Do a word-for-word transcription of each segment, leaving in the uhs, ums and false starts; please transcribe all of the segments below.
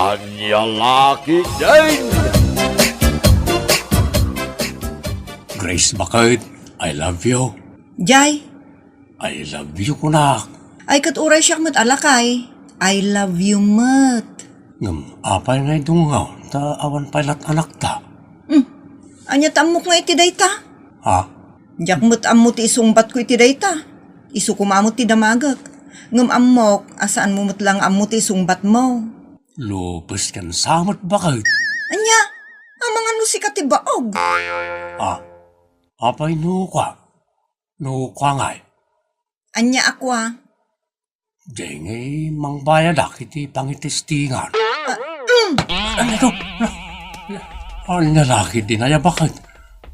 Ania la ketdin? Grace, baket, I love you. Jay. I love you, kunak. Ay, ket uray siak met a lakay. I love you met. Ngem apay ngay dungngaw ta awan pay lat anakta? Hmm. Ania ta ammok nga iti dayta? Ha? Diak met ammo ti isungbatko iti dayta. Isu koma met ti damagek. Ngem ammok a saanmo met la nga ammo ti isungbatmo. Lupes ken sa met, baket. Ania? Amangan no sika ti baog. Ah, apay no kua? No kua ngay? Ania a kua? Dengay mangbayadak iti pangitestingan. Ah, mm. Ania to? Ania la ketdin aya, baket?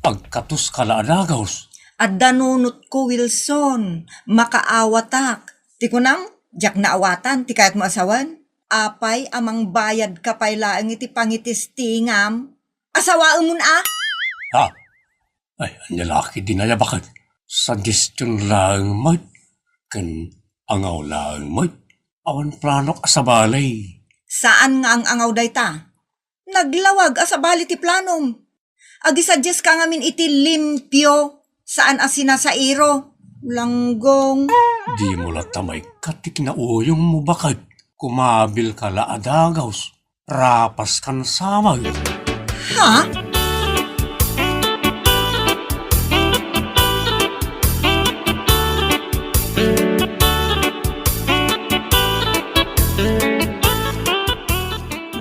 Agkatoska la a dagus. Adda nunotko, Wilson. Makaawatak. Ti kunam, diak naawatan ti kayatmo a sawen. Apay a mangbayadka pay laeng iti pangitestingam? Asawaemon a? Ha? Ay, ania la ketdin aya, baket? Suggestion laeng met, ken angaw laeng met. Awan planok a sabali. Saan nga ang-angaw dayta? Naglawag a sabali ti planom. Agisuggest ka ngamin iti limpio, saan a sinasairo. Langgong. Dimo latta maikkat ti kinauyongmo, baket. Kumabilka la a dagus. Rapaskan sa met. Ha?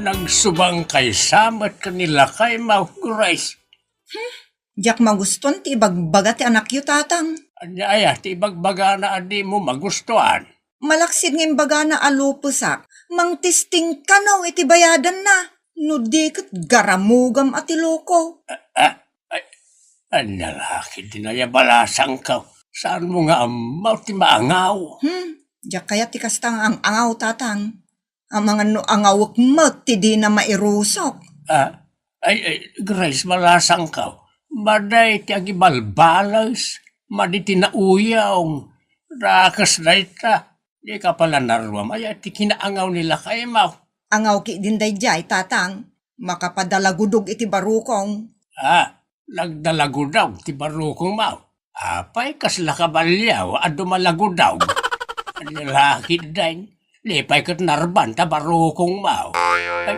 Nagsubangkay sa met ken ni lakaymo, Grace. Diak magustuan ti ibagbaga ti anakyo, Tatang. Ania aya ti ibagbagana a dimo magustuan? Malaksid nga imbagana a lupesak, mangtesting kano iti bayadanna. No di ket garamugam a ti loko. Ah, ah, ay, ania la ketdin aya, balasangko? Saanmo nga ammo ti maangaw? Hmm, diak kayat ti kasta nga ang-angaw, Tatang. Amangan no angawek met ti dina mairusok. Ah, ay, ay, Grace, balasangko. Madi ti agibalbales, madi ti nauyong. Dakes dayta. Dika pay la naruam aya ti kinaangaw ni lakaymo. Angaw ketdin daydiay, Tatang. Makapadalagudog iti barukong. Ah, nagdalagudog ti barukongmo. Apay, kasla kabaliaw a dumalagudog? Ania la ketdin, di pay ket narban ta barukongmo. Ay,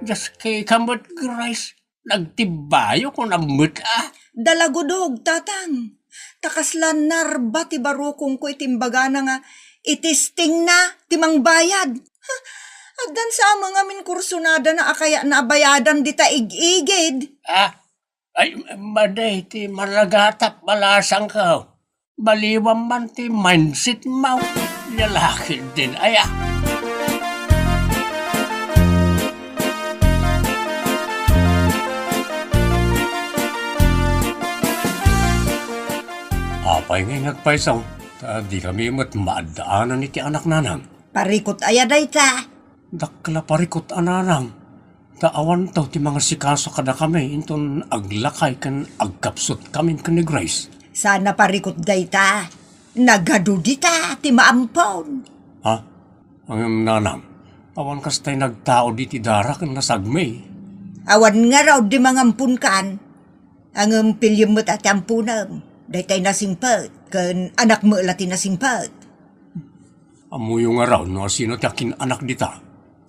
dios, kika met, Grace, nagtibbayo kunam met a. Dalagudog, Tatang. Ta kasla narba ti barukongko iti imbagana nga itestingna ti mangbayad. Ha, addan sa a ngamin kursunadana a kayatna a bayadan dita ig-igid. Ah, ay, madi ti maragatak, balasangko. Baliwam man ti mindsetmo. Ania la ketdin aya. Apay ngay nga agpayso, ta dikami met maaddaanan iti anak, nanang? Parikut aya dayta? Dakkel a parikut a, nanang, ta awanto ti mangasikaso kadakami inton aglakay ken agkapsutkamin ken ni Grace. Saan a parikut dayta. Nagadu dita ti maampon. Ha? Ngem, nanang, awan kasta ti nagtaud iti dara ken nasagmi. Awan ngarud ti mangamponkan. Ngem piliem met a ti amponem. Daytay nasingpet, ken anakmo la ti nasingpet. Ammoyo ngarud no asino ti akin-anak dita?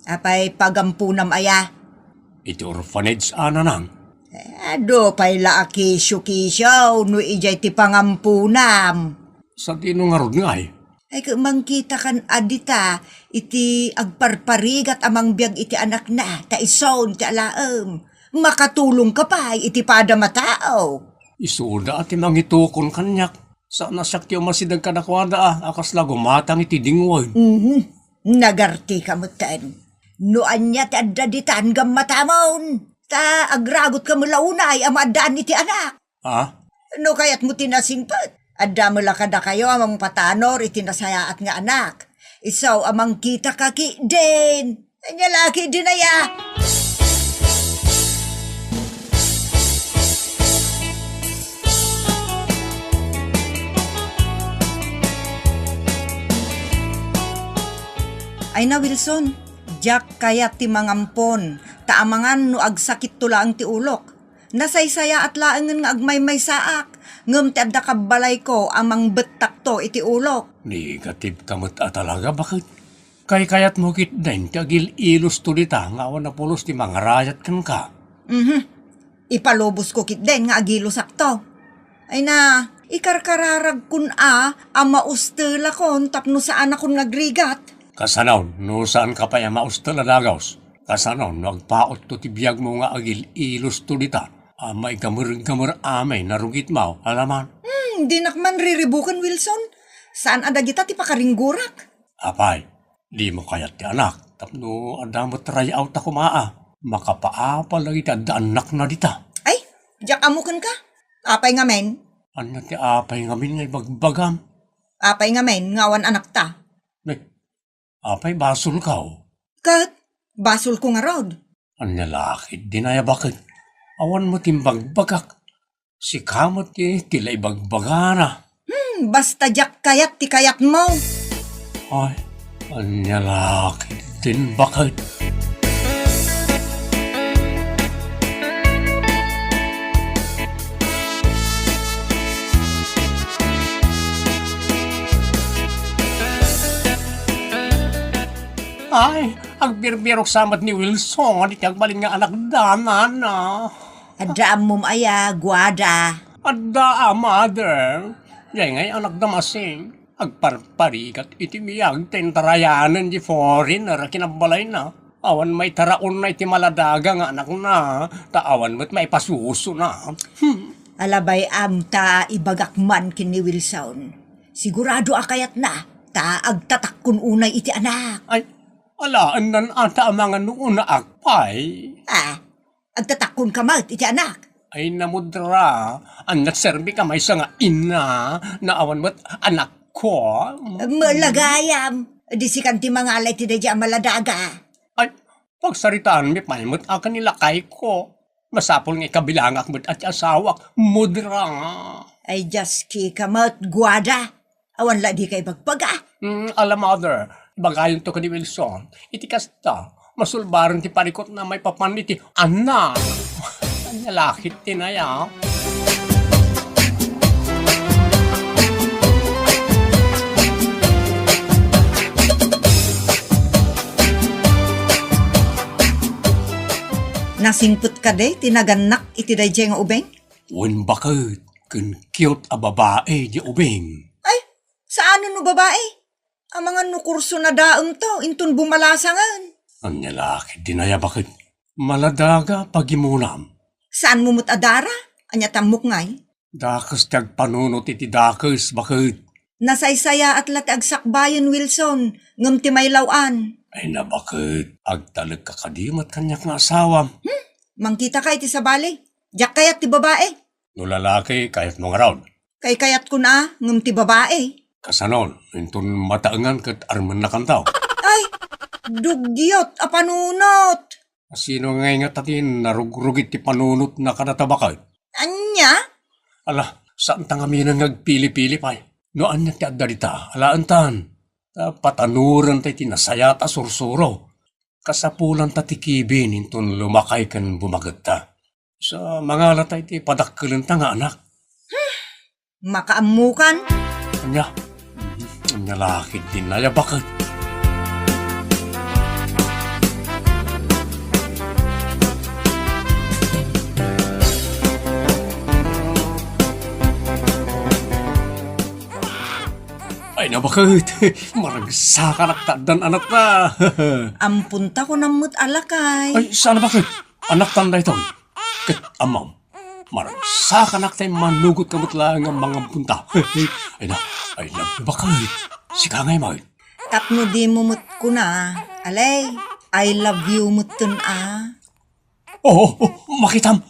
Apay pagamponam aya? Iti orphanage a, nanang. Eh, adu pay la a kisio-kisio no idiay ti pangamponam. Sadino ngarud ngay? Ay, ket mangkitakan a dita iti agparparigat a mangbiag iti anakna, ta isun ti alaem. Makatulongka pay iti padam a tao. Isuda a ti mangitukon kaniak. Saan a siak ti umasideg kadakuada a, a kasla gumatang iti dingwen. Mhm. Nagartika metten. No ania ti adda ditan, gammatamon. Ta agragutka met la unay a maaddaan iti anak. Ha? No kayatmo ti nasingpet, adda met la kadakayo a mangpatanor iti nasayaat nga anak. Isu a mangkitaka ketdin. Ania la ketdin aya? Ay na, Wilson, Diak kayat ti mangampon, ta amangan no agsakitto laeng ti ulok. Nasaysayaat laengen nga agmaymaysaak, ngem ti adda kabbalayko a mangbettakto iti ulok. Negative ka met a talaga, baket. Kaykayatmo ketdin ti agil-ilosto dita nga awan a pulos ti mangarayat kenka. Mhm. Ipalubosko ketdin nga agilosakto. Ay na, ikarkararagkon a, a maustelakon tapno saanakon nga agrigat. Kasano, no saanka pay a maustel a dagus? Kasano, no agpautto ti biagmo nga agil-ilosto dita a maigamer-gamer amin a rugitmo, alaman? Hmm, dinak man riribuken, Wilson. Saan a dagita ti pakaringgorak? Apay, dimo kayat ti anak, tapno adda met ray-awta koma a makapaapal dagiti adda annakna dita. Ay, diak ammo kenka. Apay ngamin? Ania ti apay ngamin nga ibagbagam? Apay ngamin nga awan anakta? Nay, apay basolko? Ket, basolko ngarud. Ania la ketdin aya, baket? Awan met imbagbagak. Sika met ti, ti la ibagbagana. Hmm, basta diak kayat ti kayatmo. Ay, ania la ketdin, baket? Ay, agbirbirok sa met ni Wilson iti agbalin nga anakda, nana. Adda ammom aya, Guada? Adda a, mother. Jay ngay anakda masing. Agparparigat iti biag ta intarayanen di foreigner a kinabalayna. Awan maitaraonna iti maladaga nga anakna, ta awan met maipasusona. Hmm. Alabay-am ta ibagak man ken ni Wilson. Sigurado a kayatna, ta agtatakkon unay iti anak. Ay, alaennan a ta amangan no unaak pay. Ah, agtatakkonka met iti anak. Ay, namudra, ania ti serbika maysa nga ina, no awan met anakko? Mala gayam, di sikan ti mangala iti daydiay a maladaga. Ay, pagsaritaanmi pay met a ken ni lakayko. Masapul nga ikabilangak met a ti asawak, mudra. Ay, diaskika met, Guada. Awan la dika ibagbaga. Mm, ala, mother, ibagayonto ken ni Wilson. Iti kasta, masulbaren ti parikutna maipapan iti anak. Ania la ketdin aya? Nasingpet kadi ti nagannak iti daydiay nga ubing? Wen, baket, ken cute a babai diay ubing. Ay, saanen no babai? Amangan no kurso na daemto, inton bumalasangen. Ania la ketdin aya, baket? Maladaga pagimunam. Saanmo met a dara? Ania ti ammok ngay? Dakes ti agpanunot iti dakes, baket. Nasaysayaat la ti agsakbayen, Wilson, ngem ti maylaw-an. Ay na, baket, agtalekka kadi met kaniak nga asawam? Hmm? Mangkitaka iti sabali. Diak kayat ti babai. No lalaki, kayatmo ngarud? Kaykayatkon a, ngem ti babai. Kasano, inton mataengan ket armennakanto? Ay, dugyot a panunot! Sino ngay ngata ti narugrugit ti panunotna kadata, baket? Ania? Ala, saanta ngamin nga agpili-pili pay. No ania ti adda dita, alaentan. Ta patanuren tay ti nasayaat a sursuro. Kasapulanta ti kibin inton lumakay ken bumagetta. Sa mangala tay ti padakkelenta nga anak. Makaammokan. Ania? Mhm. Ania la ketdin aya, baket? Ay na, baket. Maragsakanak ta addan anakta. Amponta, kunam met a lakay. Ay, saan a, baket? Anaktan daytoy. Ket ammom, maragsakanak tay manugotka met laeng a mangamponta. Ay na, I love you, baket. Sika ngay met. Tapno dimo met kuna, alay, I love you metten a. Oo, oo, makitam.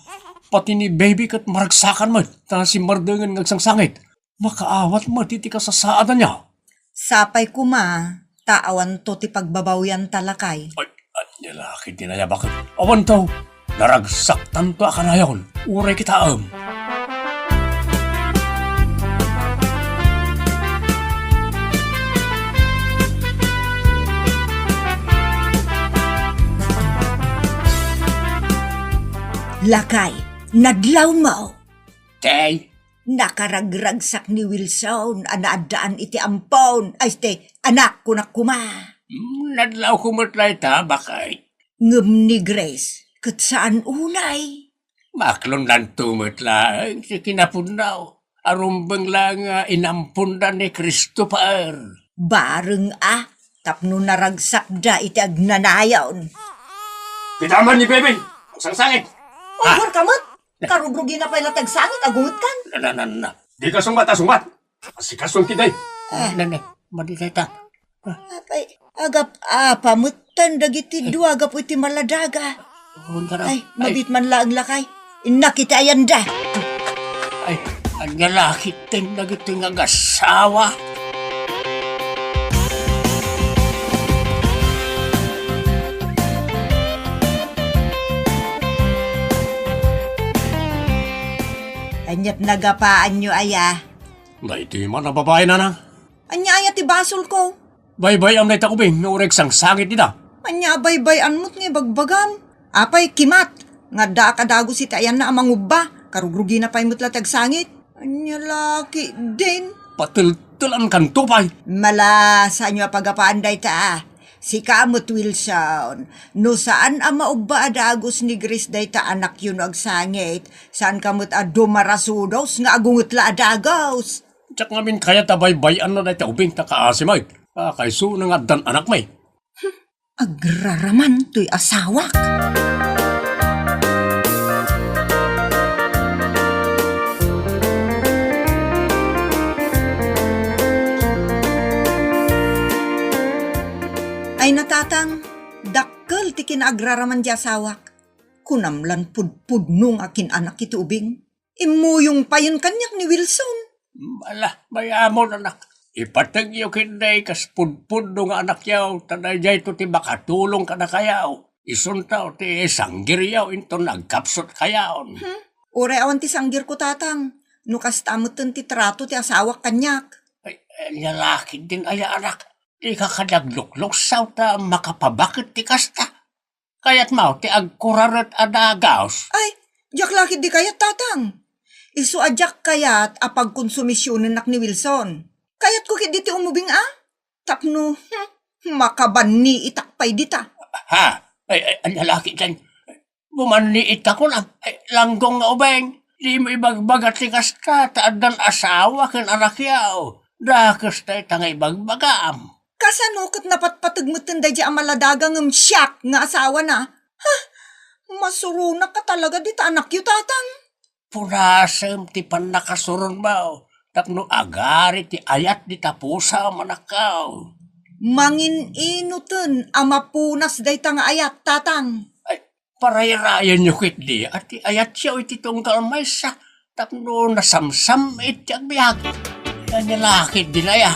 Pati ni baby ket maragsakan met, ta simmardengen nga agsangsangit. Makaawat met iti kasasaadanna. Sapay koma, ta awanto ti pagbabawianta, lakay. Ay, ania la ketdin aya, baket? Awanto. Naragsaktanto a kanayon. Uray kitaem. Lakay, nadlawmo. Tay? Nakaragragsak ni Wilson a naaddaan iti ampon. Ay, ti anak, kunak koma. Mm, nadlawko met la ita, baket. Ngem ni Grace, ket saan unay. Maklonlanto met laeng ti kinapudno. Arumbeng laeng nga inamponda ni Christopher. Bareng a, tapno naragsakda iti agnanayon. Kita man ni Bebe, agsangsangit. Ah. Over ka met? Karugrugina pay la ti agsangit, agungetkan. Na, na, na, na. Dika sungbat, a, sungbat. Asikasom ketdi. Ah. Na, na, madi dayta. Apay, agap-apa metten dagiti dua gapu iti maladaga. Ay, mabit man laeng lakay. Innak iti ayanda. Ay, ania la ketdin dagiti nga agasawa? Aniat nagapaanyo aya? Daytoy man a babai, nanang. Ania aya ti basolko? Baybay-am dayta ubing nga uray agsangsangit dita. Ania a baybay-an met nga ibagbagam? Apay, kimat, nga addaak a dagus iti ayanna a mangubba, karugrugina pay met la ti agsangit. Ania la ketdin? Pateltelankanto pay. Mala, saanyo a pagapaan dayta, a. Sika met, Wilson, no saan a maubba a dagus ni Grace dayta anakyo no agsangit, saanka met a dumarasudos nga agunget la a dagus. Diak ngamin kayat a baybay-anna dayta ubing ta kaasi met. Kakaisuna nga addan anakmi. Agraraman toy asawak. Ay, natatang, dakkel ti kinaagraraman di asawak. Kunam lan pudpudno nga akin-anak iti ubing. Immuyong payen kaniak ni Wilson. Ala, mayamon, anak. Ipatengyo ketdi kas pudpudno nga anakyo, ta daydiayto ti makatulong kadakayo. Isunto ti sanggiryo inton agkapsutkayon. Hmm? Uray awan ti sanggirko, tatang. No kasta metten ti trato ti asawak kaniak. Ay, ania la ketdin aya, anak. Dika kadi aglukluksaw ta makapabaket ti kasta. Kayatmo ti agkuraret a dagus? Ay, diak la ketdi kayat, tatang. Isu a diak kayat a pagkonsumisionennak ni Wilson. Kayatko ketdi ti umubing a. Tapno, hmm, makabanniitak pay dita. Ha? Ay, ay, ania la ketdin? Bumanniitak, kunam. Ay, langgong nga ubing. Dimo ibagbaga ti kasta, ta addan asawa ken anakyo. Dakes dayta nga ibagbagam. Kasano ket napatpateg metten daydiay a maladaga ngem siak nga asawana? Ha? Masuronaka talaga dita anakyo, tatang. Punasem ti pannakasuronmo tapno agari ti ayat dita pusam, anakko. Mangin-inoten a mapunas dayta nga ayat, tatang. Ay, parayrayenyo ketdi a ti ayatyo iti tunggal maysa tapno nasamsam-it ti agbiag. Ania la ketdin aya?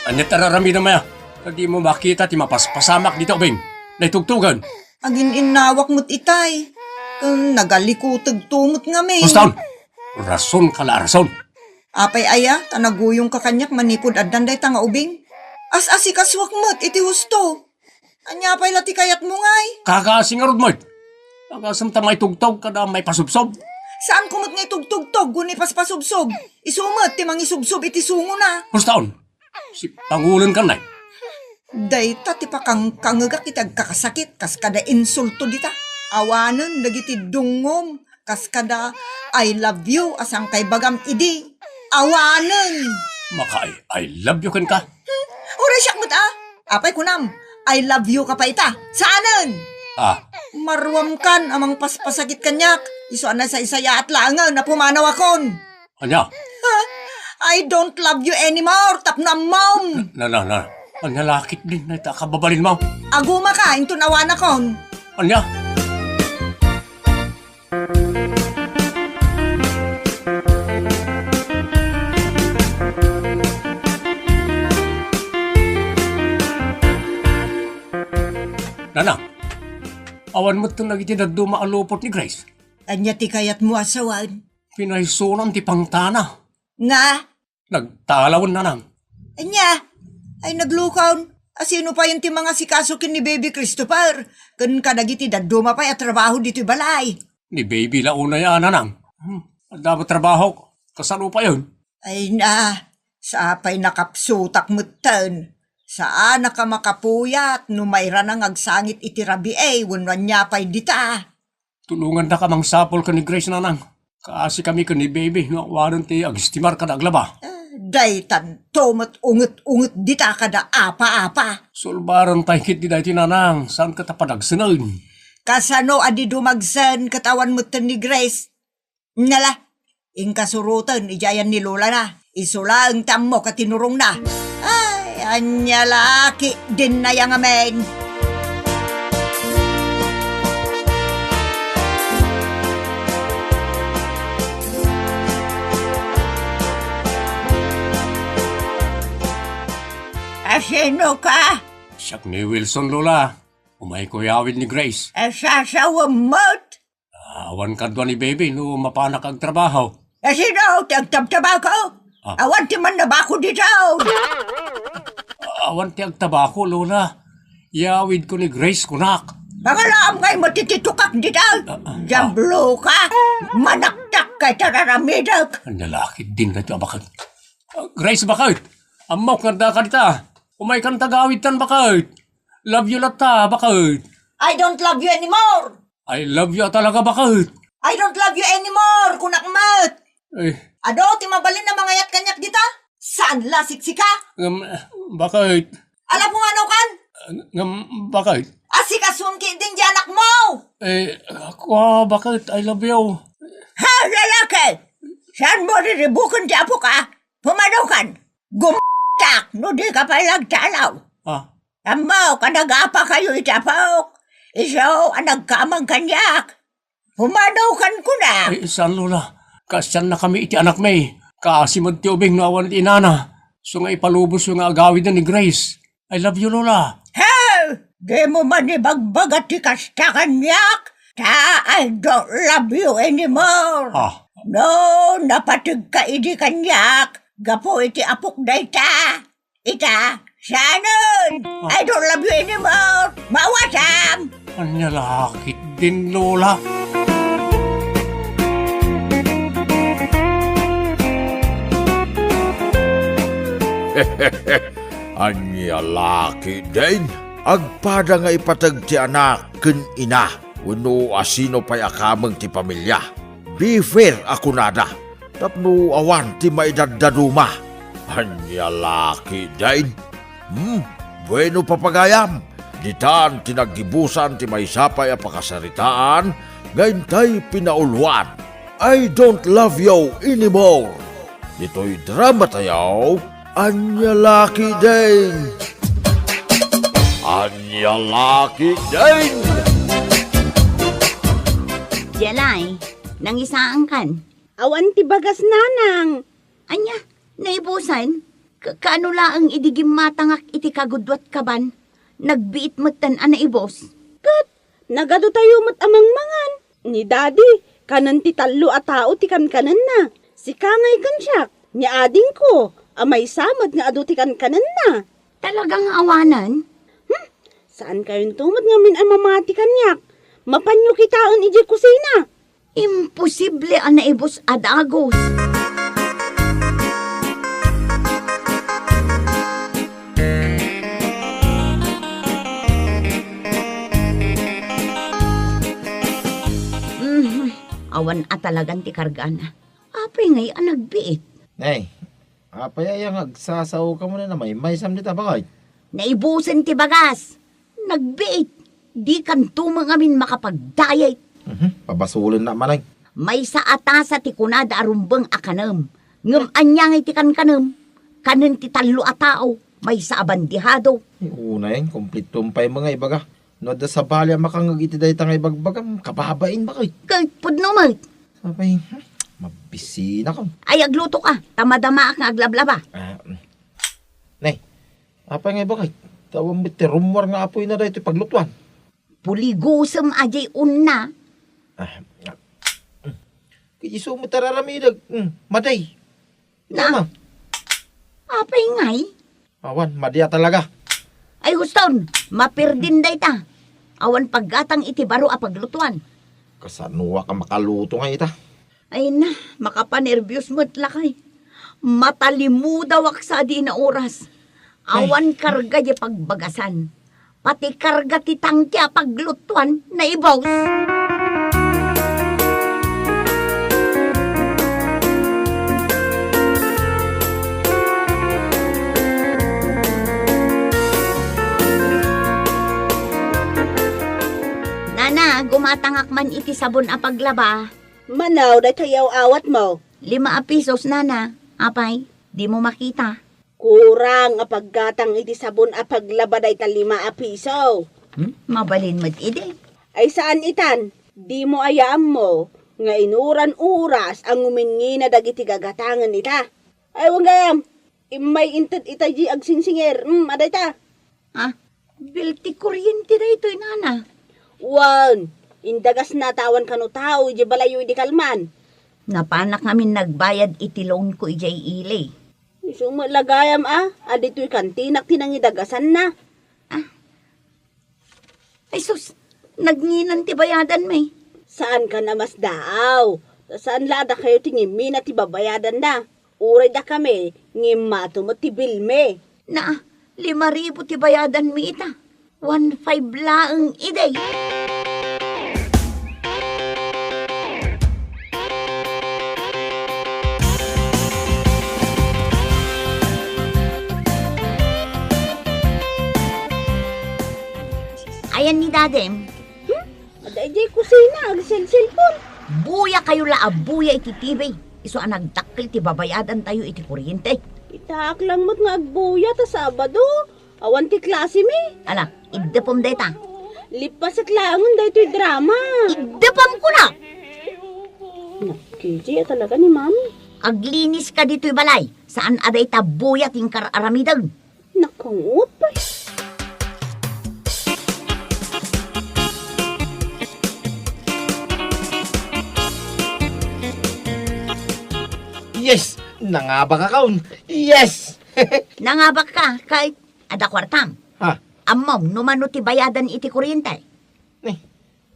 Ania ti ar-aramidem aya? Ta dimo makita ti mapaspasamak dita ubing. Naitugtogen. Agin-innawak met itay. Ken nagalikuteg to met ngamin. Hustaon! Rasonka la a rason. Apay aya, ta naguyongka kaniak manipud addan dayta nga ubing? As-asikasuak met iti husto. Ania pay la ti kayatmo ngay? Kakaasi ngarud met. Agasem ta maitugtog kada maipasubsob. Saanko met nga itugtugtog wenno ipaspasubsob? Isu met ti mangisubsob iti sungona. Hustaon. Sipangulenkan, nay. Dayta ti pakangkangegak iti agkakasakit kas kada insulto dita. Awanen dagiti dungngom kas kada "I love you" a sangkay bagam idi. Awanen! Maka-I, I love you kenka? Hmm, uray siak met a. Apay kunam, "I love you" ka pay ita? Saanen! Ah. Maruamkan a mangpaspasakit kaniak. Isu a nasaysayaat laengen a pumanawakon. Ania? Ha? "I don't love you anymore," tapno ammom. Na, na, na. Ania la ketdin dayta a kababalinmo? Agumaka, inton awanakon. Ania? Nanang, awan met dagiti dadduma a lupot ni Grace. Ania ti kayatmo a sawen? Pinaysunan ti pangtana. Nga? Nagtalawen, Nanang. Ania? Ay, naglukaw. Asino payen ti mangasikaso ken ni Baby Christopher? Ken kadagiti dadduma pay a trabaho ditoy balay? Ni Baby la unay a, Nanang. Hmm, adda met trabahok. Kasano payen? Ay na, sapay nakapsutak metten. Saanak a makapuyat no mairana nga agsangit iti rabii wenno ania pay dita. Tulongandaka mangsapul ken ni Grace, Nanang. Kaasi kami ken ni Baby no awanen ti agistimar kada aglaba. Ah, daytanto met unget-unget dita kada apa-apa. Sulbaren pay ketdi daytoy, Nanang, saan ket a padagsenen. Kasano a di dumagsen ket awan metten ni Grace? Nala, inka suroten idiay ayan ni Lola na. Isu laeng ti ammok a tinurongna. Ay, ania la ketdin aya ngamin. Asino ka? Siak ni Wilson, Lola. Umayko iawid ni Grace. Asasawem met? Awan kadua ni Baby no mapanak agtrabaho. Asino ti agtabtabako? Ah. Awan ti mannabako dita. Awan ti agtabako, Lola. Iawidko ni Grace, kunak. Pangalaam ngay mo ti titukak dita. Ah, ah, Diablo ka. Manaktak kay tararamidek. Ania la ketdin daytoy a baket. Ah, Grace, baket. Ammok nga addaka dita. Umaykan ta agawidtan, baket. Love you latta, baket. I don't love you anymore. I love you talaga, baket. I don't love you anymore, kunak met. Eh. Adu ti mabalin a mangayat kaniak dita? Saan la siksika? Ngem, baket. Ala, pumanaw kan? Ngem, baket. Asikasuem ketdin ti anakmo. Eh, kua, baket, I love you. Ha, lalaki! Saan mo riribuken ti apoka? Pumanaw kan? Gumtak no di ka pay agtalaw. Ah. Ammok a nagapakayo iti apok. Isu a nagkamang kaniak. Pumanaw kan kuna. Ay, saan, Lola. Kaasiannakami iti anakmi. Kaasi met ti ubing no awan ti inana. Isu nga ipalubosyo nga agawidna ni Grace. I love you, Lola. Hey! Dimo man ibagbaga ti kasta kaniak, ta I don't love you anymore. Ah. No, napategka idi kaniak, gapu iti apok dayta. Ita, saanen. Ah. I don't love you anymore. Mawasam. Ania la ketdin, Lola. Ania la ketdin, agpada nga ipateg ti anak ken ina wenno asino pay a kameng ti pamilia. Be fair a kunada tapno awan ti maidaddaduma. Ania la ketdin? Hmm, bueno, papagayam, ditan ti naggibusan ti maysa pay a pakasaritaan nga intay pinauluan. I don't love you anymore. Ditoy drama tayo, Ania la ketdin? Ania la ketdin? Jelay, nangisaankan? Awan ti bagas, nanang. Ania, naibusan? Ka-, kaano laeng idi gimmatangak iti kagudua ti kaban? Nagbiit metten a naibus. Ket nagadu tayo met a mangmangan. Ni Daddy, kanen ti tallo a tao ti kankanenna. Sika ngay ken siak, ni adingko, a maysa met nga adu ti kankanenna. Talaga nga awanen? Hmm? Saan kayonto met ngamin a mamati kaniak? Mapanyo kitaen idiay kusina. Imposible a naibus a dagus. Mhm. Awan a talagan ti kargana. Apay ngay a nagbiit? Nay, apay aya nga agsasaoka manen a maymaysam dita, baket? Naibusen ti bagas. Nagbiit. Dikanto met ngamin makapagdayet. Mhm, pabasolennak manen. Maysa a tasa ti kunada a rumbeng a kanem. Ngem ania ngay ti kankanem? Kanen ti tallo a tao. Maysa a bandihado. Ay, unay, kompleto pay met nga ibaga. No adda sabali a makangngeg iti dayta nga ibagbagam, kababain, baket. Ket pudno met. Apay, hmm, mabisinak. Ay, aglutoka, ta madamaak nga aglablaba. Ah, mm. Nay, apay nga ibaket? Ta awan met ti rummuar nga apoyna daytoy paglutuan. Puligusem a diay unna. Ah, ket isu met ti ar-aramidek. Hmm, madi. Na. Mama. Apay ngay? Awan, madi a talaga. Ay, huston, mapirdin dayta. Awan paggatang iti baro a paglutuan. Kasanoak a makaluto ngay ita? Ay na, makapanerbios met lakay. Matalimudawak sa adi na oras. Ay. Awan karga di pagbagasan. Pati karga ti tangke a paglutuan, naibos. Nana, gumatangak man iti sabon a paglaba. Manaw, dayta yaw awatmo. Lima a pisos, nana. Apay, dimo makita. Kurang a paggatang iti sabon a paglaba dayta lima a piso. Hmm? Mabalin met idi. Ay saan itan, dimo aya ammo nga inuran oras a nguminngina dagiti gagatangen ita. Ay, wen gayam, immay inted ita di agsingsingir. Hmm, adayta. Ah, bill ti kuryente daytoy, nana. Wen, indagasna ta awan kano tao idiay balayyo idi kalman. Napanak ngamin nagbayad iti loan ko idiay ili. Isu met la gayam a, a ditoy kantinak ti nangidagasanna. Ah. Ay sus, nagnginan ti bayadanmi. Saankan a masdaaw. Ta saan la a dakayo ti ngimmina ti babayadanna. Uray dakami, ngimmato met ti billmi. Na, lima ribu ti bayadanmi ita. One five laeng idi. Ayan ni Dadem. Hmm? Adda idiay kusina, agselselpon. Buya kayo la a buya iti T V. Isu a nagdakkel ti babayadantayo iti kuryente. Itaak lang met nga agbuya ta Sabado. Awan ti klasemi. Ala, iddepem dayta. Lippaset laengen daytoy drama. Iddepem kuna. Nakkijiya talaga ni Mami. Aglinis ka ditoy balay. Saan a dayta buya ti inkar-aramidem. Nakangot pay. Yes! Nangabakakon! Yes! Nangabakka, ket adda kuartam. Ha? Ammom, no mano ti bayadan iti kuryente? Ni,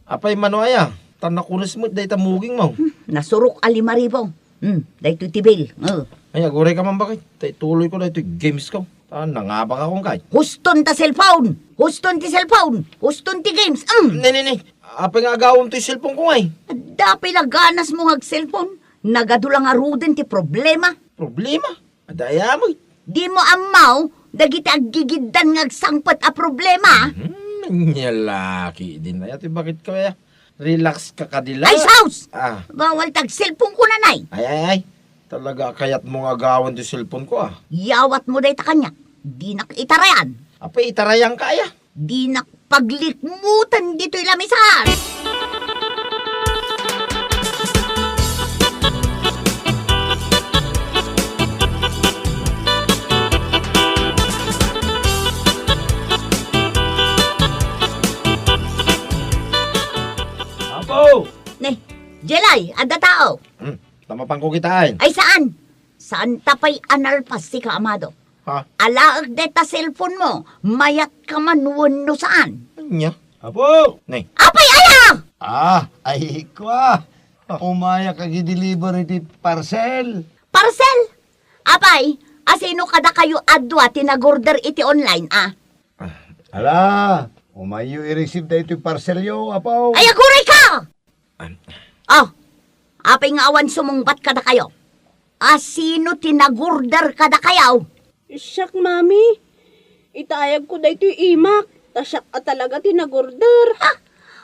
apay mano aya? Ta nakunes met dayta mugingmo. Hmm, nasurok a lima ribu. Hmm, daytoy ti bill. Oh. Ay, agurayka man, baket. Ta ituloyko daytoy gamesko. Ta nangabakakon ket. Huston ta cellphone! Huston ti cellphone! Huston ti games! Hmm! Ni, ni, ni. Apay nga agawem toy cellphoneko ngay? Adda pay la ganasmo nga ag-cellphone? Nagadu la ngaruden ti problema. Problema? Adda aya met. Dimo ammo dagiti aggigiddan nga agsangpet a problema? Hmm, nia la ketdin aya ti baketko aya. Relax ka kadi la. Ay, sus! Ah. Bawal ti ag-cellphoneko, nanay. Ay, ay, ay. Talaga a kayatmo nga agawem ti cellphoneko, ah. Yawatmo dayta kaniak. Dinak itarayan. Apay itarayanka aya? Dinak paglikmuten ditoy lamisaan. Apo! Ne, Jelay, adda tao. Hmm, ta mapanko kitaen. Ay, saan? Saan ta pay a nalpas sika, Amado? Ha? Alaek dayta cellphone mo, mayat ka man wenno saan? Ania? Apo! Ne. Apay aya? Ah, ay, kwa. Umayak ag-i-deliver iti parcel. Parcel? Apay, asino kadakayo a dua ti nag-order iti online, a? Ah, ala, umayyo i-receive daytoy parcelyo, Apo. Ay, aguray ka! An- Oh, apay nga awan sumungbat kadakayo? Asino ti nag-order kadakayo? Siak, Mami. Itayagko daytoy imak, ta siak a talaga ti nag-order. Ha?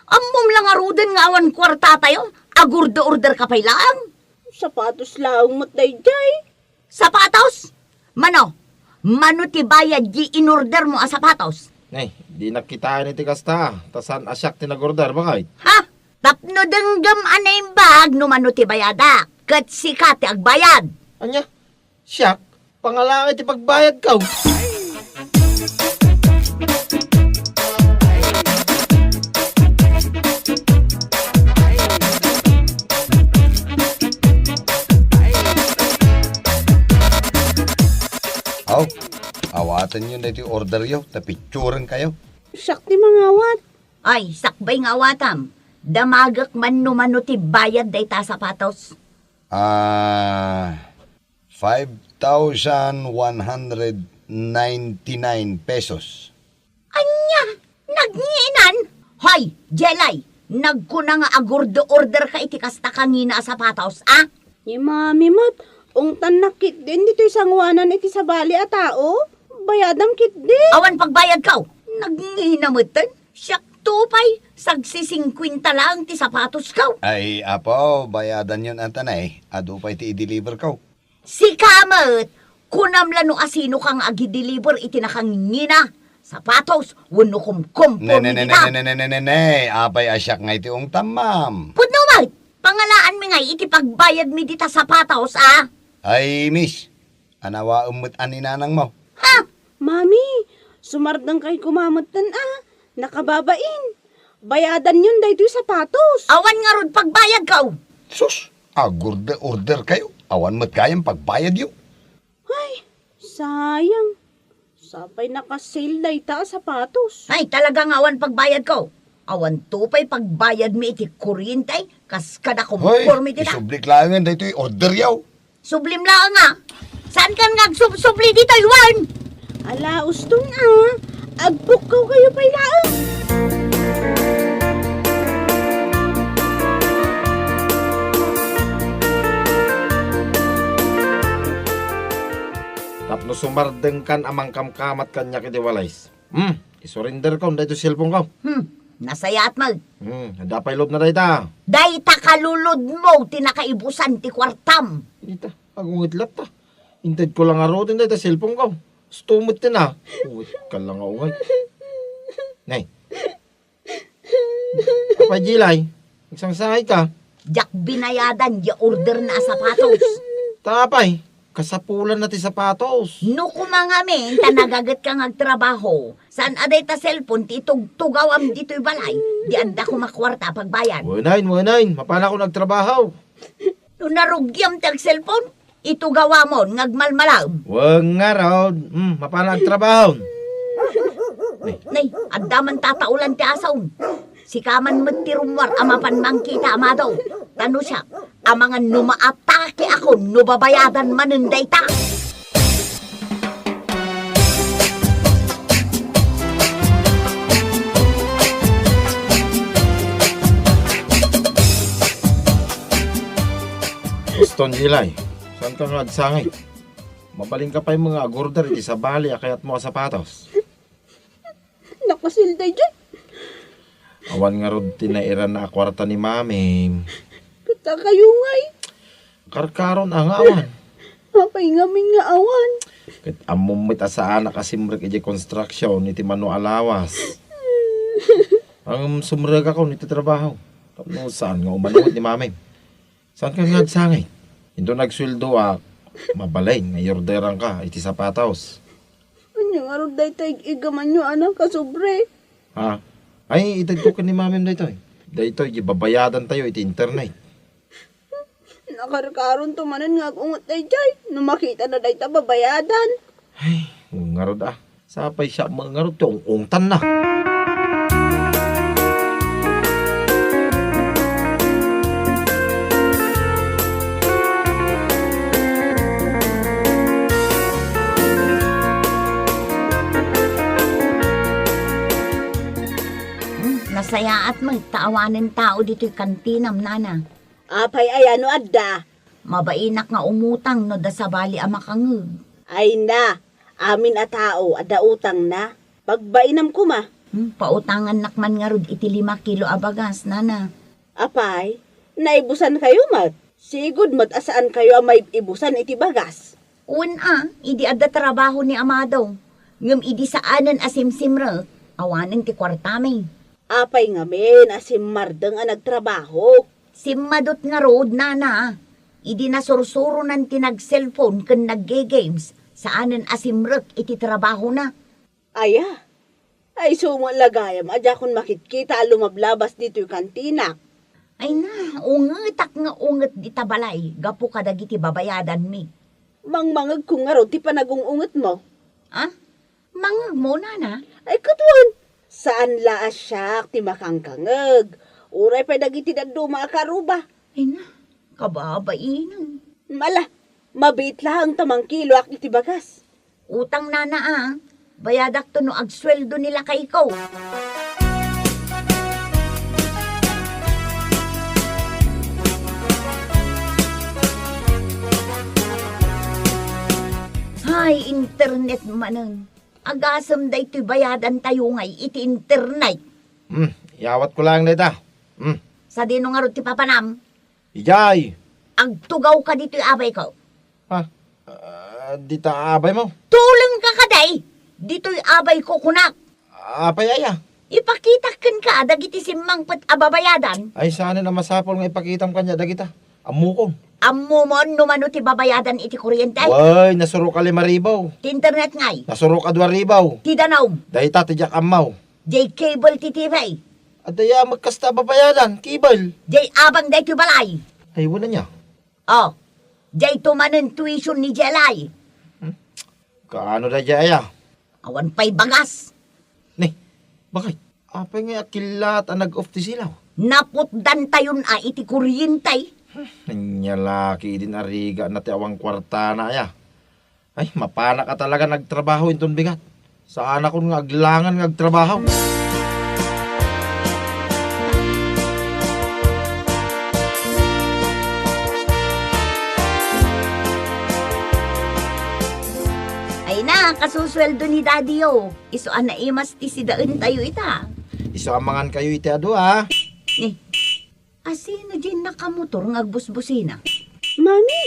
Ammom la ngaruden nga awan kuartatayo? Agorder-order ka pay laeng? Sapatos laeng met daydiay. Sapatos? Mano? Mano ti bayad di inorder mo a sapatos? Nay, dinak kitaen iti kasta, ta saan a siak ti nag-order, bakay? Ha? Tapno denggem a naimbag no mano ti bayadak, ket sika ti agbayad. Ania? Siak? Pangalaang ti pagbayadko. Inyo daytoy orderyo, ta pitsuren kayo. Siak ti mangawat. Ay, sakbay nga awatam. Damagek man no mano ti bayad dayta a sapatos. Ah, five thousand one hundred ninety-nine pesos. Ania? Nagnginan? Hoy, Jelay! Nagkuna nga agurder-order ka iti kasta kangina a sapatos, a? Ni Mami met, ungtannak ketdin ditoy sanguanan iti sabali a tao. Bayadam ketdi. Awan pagbayadkaw. Nagngina metten. Siakto pay, sagsisingkuenta laeng ti sapatoskaw. Ay, apo, bayadanyon antanay. Adu pay ti i-deliver ko. Sika met, kunam la no asino ka nga agi-deliver iti nakangingina, sapatos, wenno kumkum, Ne, ne, ne, ne, ne, ne, ne, ne, ne, ne. Apay a siak nga iti ungtam, ma'am? Pudno met, pangalaanmi ngay iti pagbayadmi dita sapatos, a? Ay, miss, anawaem met a ni nanangmo. Ha? Mami, sumardengkay koma metten, a? Nakababain. Bayadanyon daytoy sapatos. Awan ngarud pagbayadkaw. Sus, agurder-order kayo. Awan met gayam pagbayadyo. Ay, sayang. Sapay naka-sale dayta a sapatos. Ay, talaga nga awan pagbayadko. Awanto pay pagbayadmi iti kuryente, kas kada Hoy, kumporme ti na. Isublik laengen daytoy orderyo. Sublim laeng a. Saan kan nga agsubsubli ditoy wen? Ala, uston a. Agpukkaw kayo pay laeng. Tapno sumardengkan a mangkamkamat kaniak iti walis. Hmm, isurrender ko daytoy cellphone ko. Hmm, nasayaat met. Hmm, adda pay loob na dayta. Dayta kalulod mo ti nakaibusan ti kuartam. Ita, agunget latta. Intedko la ngaruden dayta cellphone ko. Sto met ti na. Uy, kala nga ungay. Nay. Apay, Jilay? Agsangsangay ka? Diak binayadan ya order na a sapatos. Ta apay, kasapulan na ti sapatos. No kumangamin, ta nagaget ka nga agtrabaho. Saan a dayta cellphone ti itugtugawam ditoy balay? Di adda koma kuarta a pagbayad. Wenay, wenay. Mapana ko nagtrabaho. No narugiam ti agcellphone, itugawamon nga agmalmalaem. Wen ngarud, hmm, mapana agtrabaho. Nay, adda man tataulan ti asaon. Sika man met ti rummuar a mapan mangkita, Amado. Ta no siak, amangan no maatake akon no babayadan manen dayta. Uston, Jilay, saan ka nga agsangay? Mabalin ka pay nga agurder iti sabali a kayatmo a sapatos. Nakasilday dyan. Awan ngarud ti nairan a kuarta ni Mami. Ket kayo ngay. Karkaron a nga awan. Apay ngamin nga awan. Ket ammom met a saanak a simrek idiay construction iti mano a lawas. Ngem sumrekakon iti trabaho. Tapno saan nga umano met ni Mami. Saan ka nga agsangay? Inton agsueldoak, mabalin nga iorderanka iti sapatos. Ania ngarud dayta ig-igamanyo a nakasubli? Ha? Ay, itedko ken ni Mamim daytoy. Daytoy, ibabayadantayo iti internet. Nakarkaronto manen nga ag-unget daydiay no makitana dayta babayadan. Ay, ngarud a. Sapay siak met ngarud ti ung-ungtanna. Hmm, nasayaat met ta awanen tao ditoy kantinam, nana. Apay aya no adda? Mabainak nga umutang no da sabali a makangeg. Ay na, amin a tao adda utangna. Pagbainam koma. Hmm, pautangannak man ngarud iti lima kilo a bagas, nana. Apay, naibusan kayo met? Sigud met a saan kayo a maib-ibusan iti bagas. Wen a, idi adda trabaho ni Amado. Ngem idi saanen a simsimrek, awanen ti kuartami. Apay ngamin a simmardeng a nagtrabaho? Simmadot ngarud, nana. Idi nasursuronan ti nag-cellphone ken nagge-games, saanen a simrek iti trabahona. Aya? Ay, sumo la gayam a diakon makitkita a lumablabas ditoy kantinak. Ay na, ungetak nga unget dita balay gapu kadagiti babayadanmi. Mangmangegko ngarud ti panagung-ungetmo. Ah? Mangngegmo, nana? Ay, ket wen, saan la a siak ti makangkangeg. Uray pay dagiti dadduma a karuba. Ay na, kababainen. Ala, mabiit laeng ta mangkiloak iti bagas. Utang, nana, a. Bayadakto no agsueldo ni lakayko. Hay, internet manen. Agasem daytoy bayadantayo ngay iti internet. Hmm, iyawatko laeng dayta. Hmm. Sadino ngarud ti papanam? Idiay. Agtugawka ditoy abayko. Ha? Ah, dita abaymo? Tulengka kadi. Ditoy abayko kunak. Apay aya? Ipakitak kenka dagiti simmangpet a babayadan. Ay, saanen a masapul nga ipakitam kaniak dagita. Ammokon. Ammomon no mano ti babayadan iti kuryente? Wen, nasurok a lima ribu. Ti internet ngay? Nasurok a dua ribu. Ti danum? Dayta ti diak ammo. Jay cable ti T V. Adda aya met kasta a babayadan, cable. Jay abang daytoy balay. Ay, wen ania? Oh, jay tumanen tuition ni Jelay. Hmm? Kaano dayjay aya? Awan pay bagas. Ni, bakit? Apay nga akillat a nag-off ti silaw? Naputdantayon a iti kuryente. Hmm, ania la ketdin a rigatna ti awan kuartana aya. Ay, mapanak a talaga nga agtrabaho inton bigat. Saanakon nga aglangan nga agtrabaho. Ay na, kasusueldo ni Daddy, oh. Isu a naimas ti sidaentayo ita. Isu a mangankayo iti adu, a. Ni, asino diay nakamotor nga agbusbusina? Mami,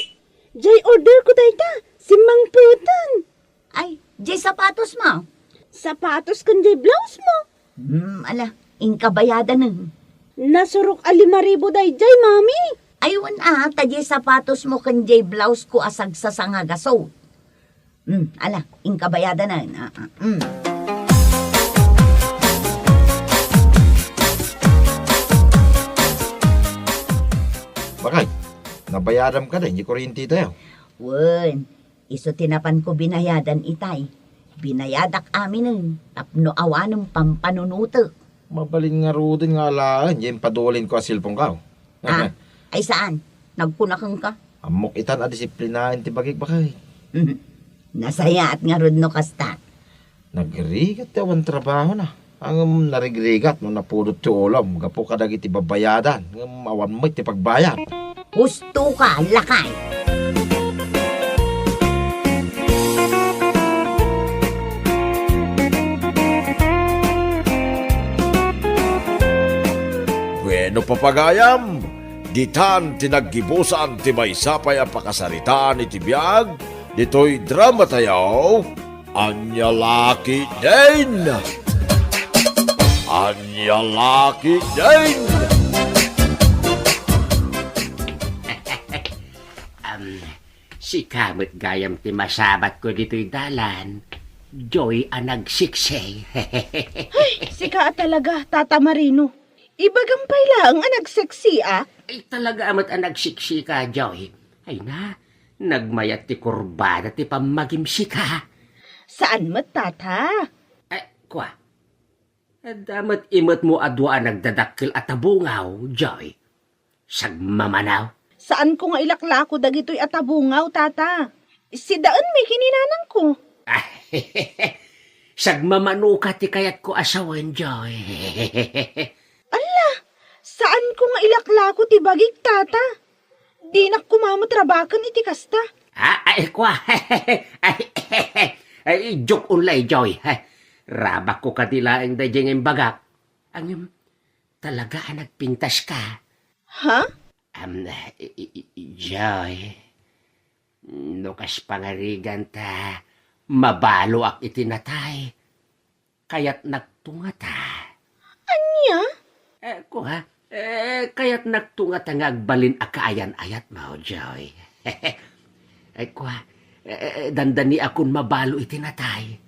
jay order ko dayta, simmangpeten. Ay, jay sapatos mo? Sapatos ken jay blouse mo. Hmm, ala, inka bayadanen. Nasurok a lima ribu dayjay, Mami. Ay, wen a, ta jay sapatos mo ken jay blouse ko a sagsasangagaso. Hmm, ala, inka bayadanen. Ah, ah, hmm. Bakit? Nabayadam kadi, jay kuryentetayo? Wen, isu ti napanko binayadan itay. Binayadak aminen tapno awanen pampanunotek. Mabalin ngaruden nga alaen, jay impadulinko a cellphoneko. Ah, ay saan? Nagkuna kenka? Ammok itan a disiplinaen ti bagik, bakit? Nasayaat ngarud no kasta. Nagrigat ti awan trabahona. Ngem narigrigat no napudot ti ulom gapu kadagiti babayadan, ngem awan met ti pagbayad. Husto ka, lakay! Bueno, papagayam, ditan ti naggibusan ti maysa pay a pakasaritaan iti biag ditoy dramatayo. Ania la ketdin? Ania la ketdin? Am, sika met gayam ti masabatko ditoy dalan, Joy a nagsiksi. Ay, sika a talaga, Tata Marino. Ibagam pay laeng a nagsiksi, a? Ay, talaga met a nagsiksi ka, Joy. Ay na, nagmayat ti kurbada ti pammagimsika. Saan met, Tata? Eh, kua. Adda met imetmo a dua a nagdadakkel a tabungaw, Joy. Sagmamanaw. Saanko nga ilaklako dagitoy a tabungaw, Tata. Sidaenmi ken ni nanangko. Sagmamanoka ti kayatko a sawen, Joy. Alla, saanko nga ilaklako ti bagik, Tata. Dinak koma met rabaken iti kasta. Ah, ay, kua. Ay, ay, joke only, Joy. Rabakko kadi laeng daydiay nga imbagak. Ngem, talaga a nagpintaska. Ha? Am, i-, i-, i-, Joy, no kas pangarigan ta mabaloak iti natay, kayatnak tungata. Ania? Eh, kua, eh, kayatnak tungata nga agbalin a kaayan-ayatmo, Joy. Eh, kua, eh, eh, dandaniakon mabalo iti natay.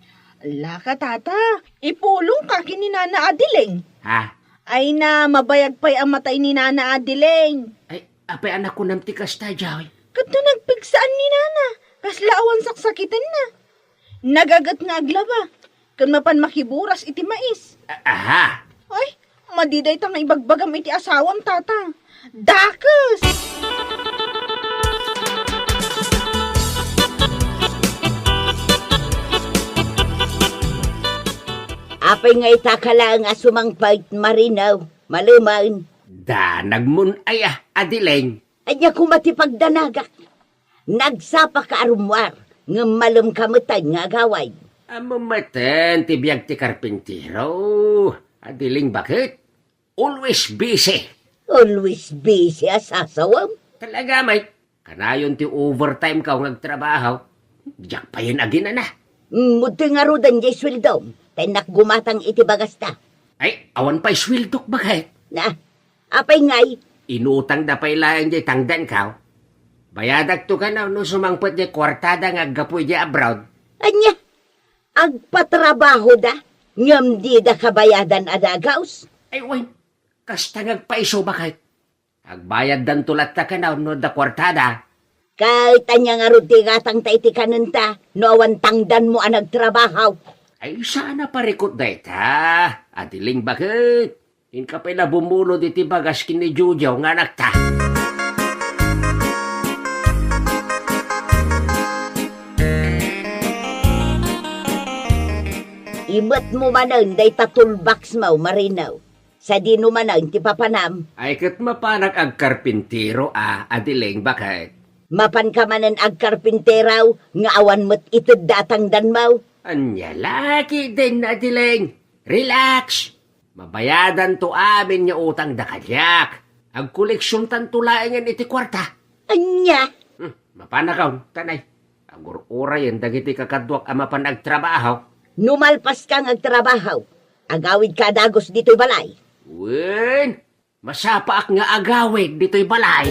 Laka, Tata, ipulongka ken ni Nana Adeling. Ha? Ay na, mabayag pay a matay ni Nana Adeling. Ay, apay a nakunam ti kasta, Joy? Kadto nagpigsaan ni Nana, kasla awan saksakitenna. Nagaget nga aglaba. ken mapan makiburas iti mais. A-, aha. Ay, madi dayta nga ibagbagam iti asawam, Tata. Dakes! Apay nga ita ka laeng a sumangpet, Marino? Malemen. Danagmon aya, Adileng? Ania koma ti pagdanagak? Nagsapaka a rummuar, ngem malemka metten nga agawid. Ammom metten ti biag ti karpintero, Adileng, baket. Always busy. Always busy a sasawem? Talaga, Mike. Kanayon ti overtime ka nga agtrabaho. Diak payen aginana. Mudtoy ngaruden jay sueldom, ta innak gumatang iti bagasta. Ay, awan pay sueldok, baket. Na, apay ngay? Inutangda pay laeng jay tangdanko. Bayadakto kano no sumangpet jay kuartada nga aggapu idiay abroad. Ania? Agpatrabahoda, ngem dida kabayadan a dagaus? Ay, wen, kasta nga agpaiso, baket. Agbayaddanto latta kano no adda kuartada. Ket ania ngarud ti igatangta iti kanenta no awan tangdanmo a nagtrabaho? Ay, saan a parikut dayta, Adileng, baket. Inka pay la bumulod iti bagas ken ni Jojo nga anakta. Imetmo manen dayta toolbox mo, Marino. Sadino manen ti papanam? Ay, ket mapanak agkarpintero a, Adileng, baket. Mapanka manen agkarpintero nga awan met itedda a tangdanmo? Ania la ketdin, Adileng? Relax! Mabayadanto amin nga utangda kaniak. Agkoleksiontanto laengen iti kuarta. Ania? Hmm, mapanakon, tanay. Agur-urayen dagiti kakaduak a mapan agtrabaho. No malpaska nga agtrabaho, agawidka a dagus ditoy balay. Wen, masapaak nga agawid ditoy balay.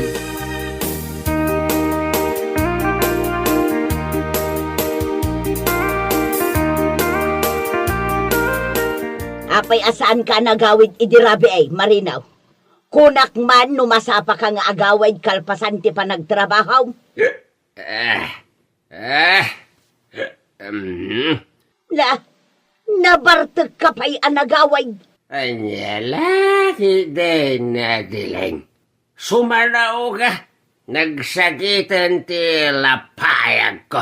Apay a saanka a nagawid idi rabii, Marino? Kunak man no masapaka nga agawid kalpasan ti panagtrabahom. Eh, eh, em. La, nabartekka pay a nagawid. Ania la ketdin, Adileng? Sumanaoka, nagsakiten ti lapayagko.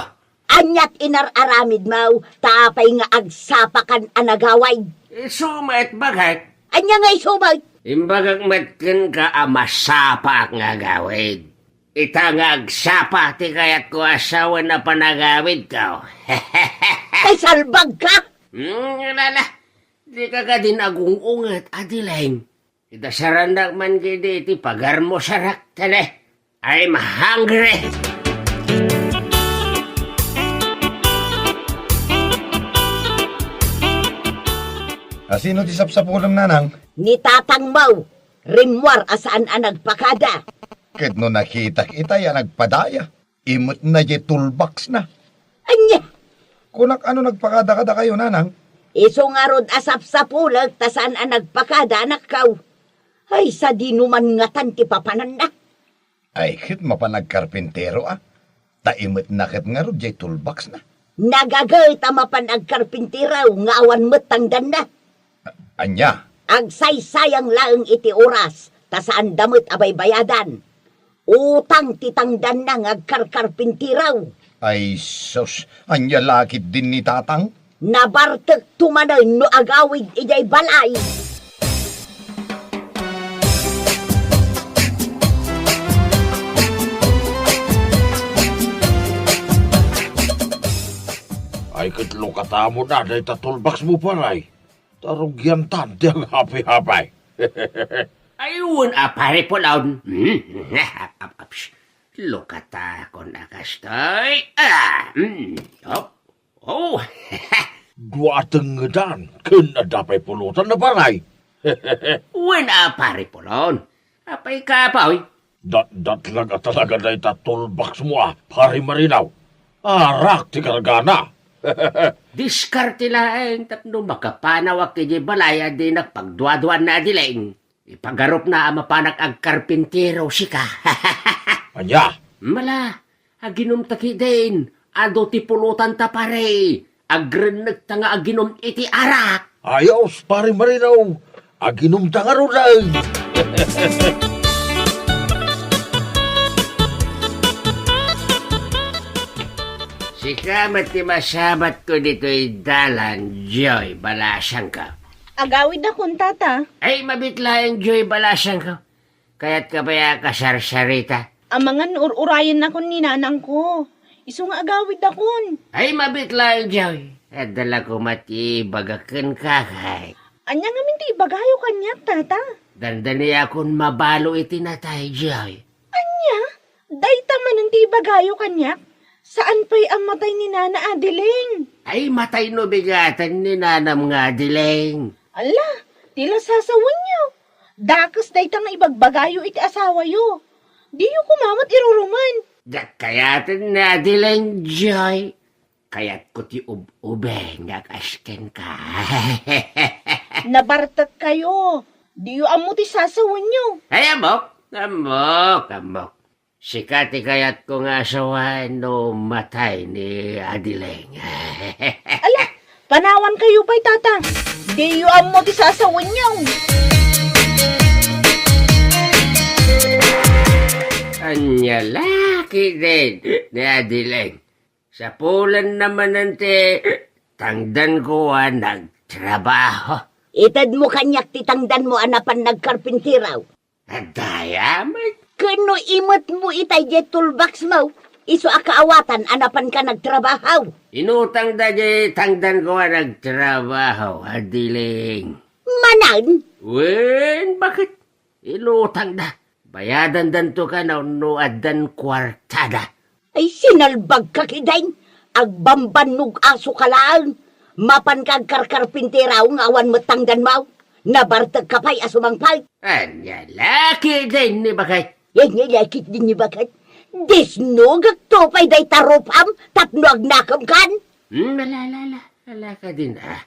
Aniat inar-aramidmo, ta apay nga agsapakan a nagawid? Isu met, baket. Ania nga isu met? Imbagak met kenka a masapaak nga agawid. Ita nga agsapa ti kayatko a sawen a panagawidko. Ay, salbagka! Hmm, ala, ala. Dika kadin agung-unget, Adileng. Idasarannak man ketdi iti pagarmo, sarak, tene. I'm hungry! A, sino ti sapsapulem, nanang? Ni tatangmo, rimmuar a saan a nagpakada. Ket no nakitak itay a nagpadaya, imetna jay toolbox na. Ania? Kunak, ano nagpakada kadakayo, nanang? Isu ngarud a sapsapulek ta saan a nagpakada, anakko. Ay, sadino man ngatan ti papananna? Ay, ket mapan agkarpintero a. Ta imetna ket ngarud jay toolbox na. Nagaget a mapan agkarpintero nga awan met tangdanna. Ania? Agsaysayang laeng iti oras, ta saanda met a baybayadan. Utang ti tangdanna nga agkarkarpintero. Ay sus, ania la ketdin ni tatang? Nabartekto manen no agawid idiay balay. Ay, ket lukatamo na dayta toolbox mo, paray. Ta rugiantan ti aghapi-hapi. Ay, wen a, Pare Pulon. Hmm. Ap, ap, ap, sh-, lukatakon a kastoy. Ah, hmm. Op. Oh. Dua a tengngedan, ken adda pay pulotan na, paray. Wen a, Pare Pulon. Apay ka, Apoy? Datdatlag a talaga dayta toolbox mo a, Pare Marino. Arak ti kargana. Diskarte laeng tapno makapanawak idiay balay a dinak pagduaduan na, Adileng. Ipagarupna a mapanak agkarpintero sika. Ania? Mala, aginumta ketdin, adu ti pulotanta, pare. Agrennekta nga aginum iti arak. Ayos, Pare Marino. Aginumta ngaruden. Sika met ti masabatko ditoy dalan, Joy, balasangko. Agawidakon, tata. Ay, mabiit laeng, Joy, balasangko. Kayatka pay a kasarsarita? Amangan no ur-urayennakon ni nanangko. Isu nga agawidakon. Ay, mabiit laeng, Joy. Adda la koma ti ibaga kenka, kay. Ania ngamin ti ibagayo kaniak, tata? Dandaniakon mabalu iti natay, Joy. Ania? Dayta manen ti ibagayo kaniak? Saan pay a matay ni Nana Adeling? Ay, matay no bigaten ni nanam nga Adeling. Ala, ti la sasawenyo. Dakes dayta nga ibagbagayo iti asawayo. Diyo koma met irurumen. Diak kayaten ni Adeling, Joy. Kayatko ti ub-ubing nga kas kenka. Nabartekkayo. Diyo ammo ti sasawenyo. Ay, ammok, ammok, ammok. Sika ti kayatko nga asawa no matay ni Adeling. Ala, panawankayo pay, tata. Diyo ammo ti sasawenyo. Ania la ketdin ni Adeling? Sapulanna manen ti tangdanko a nagtrabaho. Itedmo kaniak ti tangdanmo a napan nagkarpintero. Adda met. Ken no imetmo itay diay toolboxmo, isu a kaawatan a napanka nagtrabaho. Inutangda diay tangdanko a nagtrabaho, Adeling. Manen? Wen, baket? Inutangda. Bayadandanto kano no addan kuartada. Ay, sinalbagka ketdin. Agbambannog asoka laeng. Mapanka agkarkarpintero nga awan met tangdanmo. Nabartekka pay a sumangpet. Ania la ketdin ni baket? Ania la ketdin ni baket? Disnogekto pay dayta rupam tapno agnakemkan. Hmm, ala, ala, ala. Ala ketdin, a.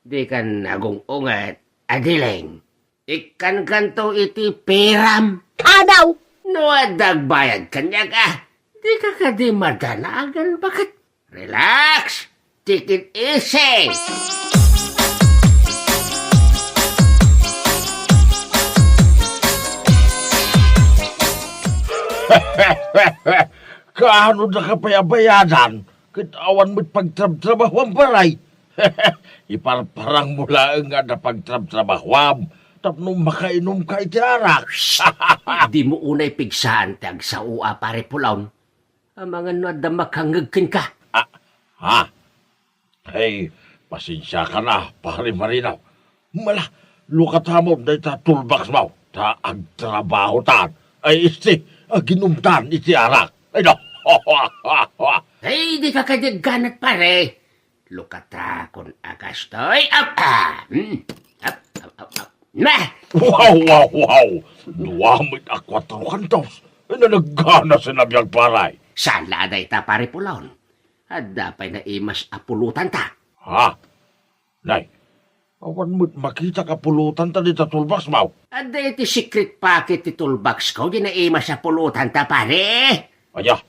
Dikan agung-unget, Adeling. Ikkankanto iti peram. Kanaw! No adda agbayad kaniak, a, dika kadi madanagan, baket? Relax! Take it easy! Kaano daka pay a bayadan? Ket awan met pagtrabtrabahuam, pare. Iparparangmo laeng nga adda pagtrabtrabahuam tapno makainumka iti arak. Dimo unay pigsaan ti agsao a, Pare Pulon. Amangan no adda makangngeg kenka. Ah, ha? Ay, pasensiakan a, Pare Marino. Mala, lukatamon dayta toolboxmo, ta agtrabahotan. Ay, isti, aginumtan iti arak. Ay, no. Ay, dika kadi agganat, pare. Lukatakon a kastoy. Ap, ah, hmm. Ap, ap, ap, ap. Nah! Wow, wow, wow! Dua met a kuatro kantos. Ay, nanaggana sinabiag, pare. Saan la a dayta, Pare Pulon? Adda pay naimas a pulotanta. Ha? Nay, awan met makitak a pulotanta dita toolboxmo. Adda iti secret pocket ti toolboxko, di naimas a pulotanta, pare. Aya,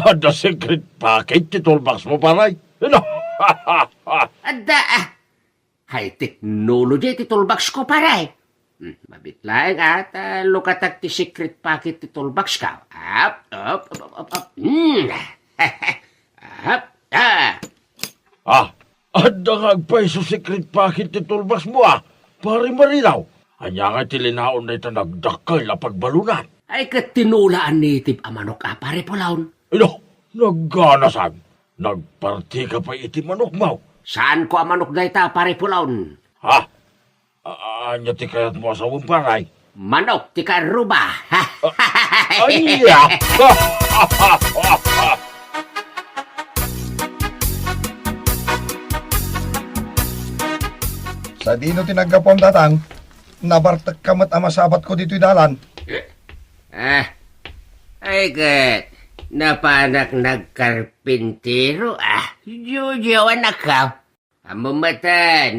adda secret pocket ti toolboxmo, pare. Ano? Adda, ah. High technology ti toolboxko, pare. Hmm, mabiit laeng a ta lukatak ti secret pocket ti toolboxko. Ap, ap, ap, ap, ap, ap. Hmm. Ap, ah. Ah, adda nga agpayso secret pocket ti toolboxmo, a, Pare Marino. Ania nga ti linaon dayta nagdakkel a pagbalunan? Ay, ket tinula a native a manok a, Pare Pulon. Ino, nagganasan. Nagpartika pay iti manokmo. Saanko a manok dayta, Pare Pulon? Ha? A-, ania ti kayatmo a sawen, pare? Manok ti karuba. A-, ania? Sadino ti naggapuam, Tatang? Nabartekka met a masabatko ditoy dalan. Ah, ay ket, napanak nagkarpintero, a. Jujuanak ka. Ammom met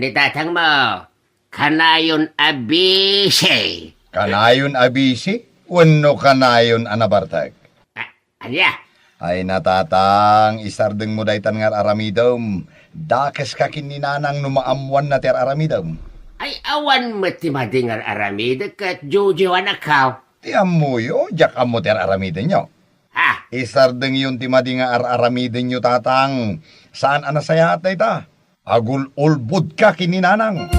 ni tatangmo, kanayon a bisi. Kanayon a bisi? Wenno kanayon a nabartek? A-, ania? Ay na, Tatang, isardengmo daytan nga ar-aramidem. Dakeska ken ni Nanang no maammoanna ti ar-aramidem. Ay, awan met ti madi nga ar-aramidek ket Jojo, anakko. Ti ammoyo, diak ammo ti ar-aramidenyo. Ha? Isardengyon ti madi nga ar-aramidenyo, Tatang. Saan a nasayaat dayta. Agul-ulbodka ken ni Nanang.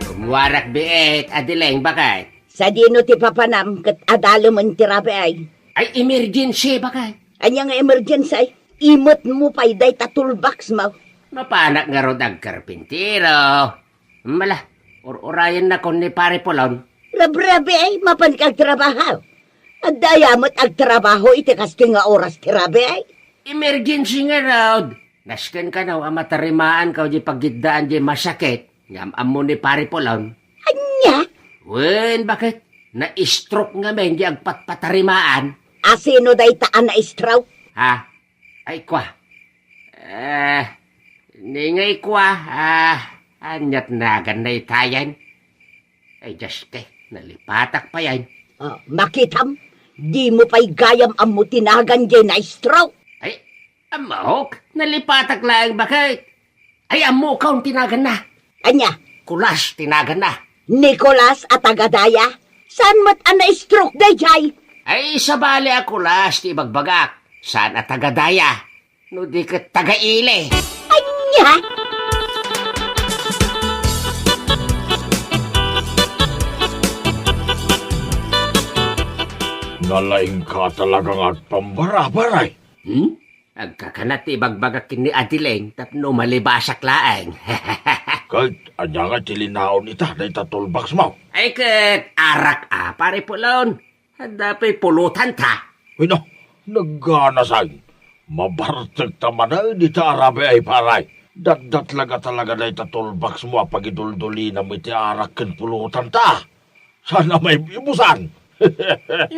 Rummuarak biit, Adileng, baket. Sadino ti papanam ket adalemen ti rabii? Ay, emergency, baket. Ania nga emergency? Imetmo pay dayta toolbox mo. Mapanak ngarud agkarpintero. Mala, ur-urayennakon ni Pare Pulon. Rabrabii, mapanka agtrabaho. Adda aya met agtrabaho iti kastoy nga oras ti rabii? Emergency ngarud. Nasken kano a matarimaanko diay paggiddaan diay masakit nga am-ammo ni Pare Pulon. Ania? Wen, baket? Na-stroke ngamin diay agpatpatarimaan. A sino dayta a na-stroke? Ha? Ay, kua. Eh, ni nga ikua, ah, aniat naganna itayen? Ay, Diyos te, nalipatak payen. Ah, makitam, dimo pay gayam ammo ti nagan diay na-stroke. Ay, ammok, nalipatak laeng, baket. Ay, ammokon ti naganna. Ania? Kulas ti naganna. Nicolas a taga-Daya? Saan met a na-stroke daydiay? Ay, sabali a Kulas ti ibagbagak. Saan a taga-Daya. No di ket taga-Ili. Ania? Nalaingka talaga nga agpambarabaray. Hmm? Agkakanat ti ibagbagak ken ni Adileng tapno malibasak laeng. Ket ania nga ti linaon ita dayta toolbox mo? Ay ket arak a, Pare Pulon. Adda pay pulotanta. Uy, no, naganasan. Mabartek ta manen ita a rabii, paray. Datdatlaga talaga dayta toolbox mo a pagiduldulinam iti arak ken pulotanta. Saan a maibusan.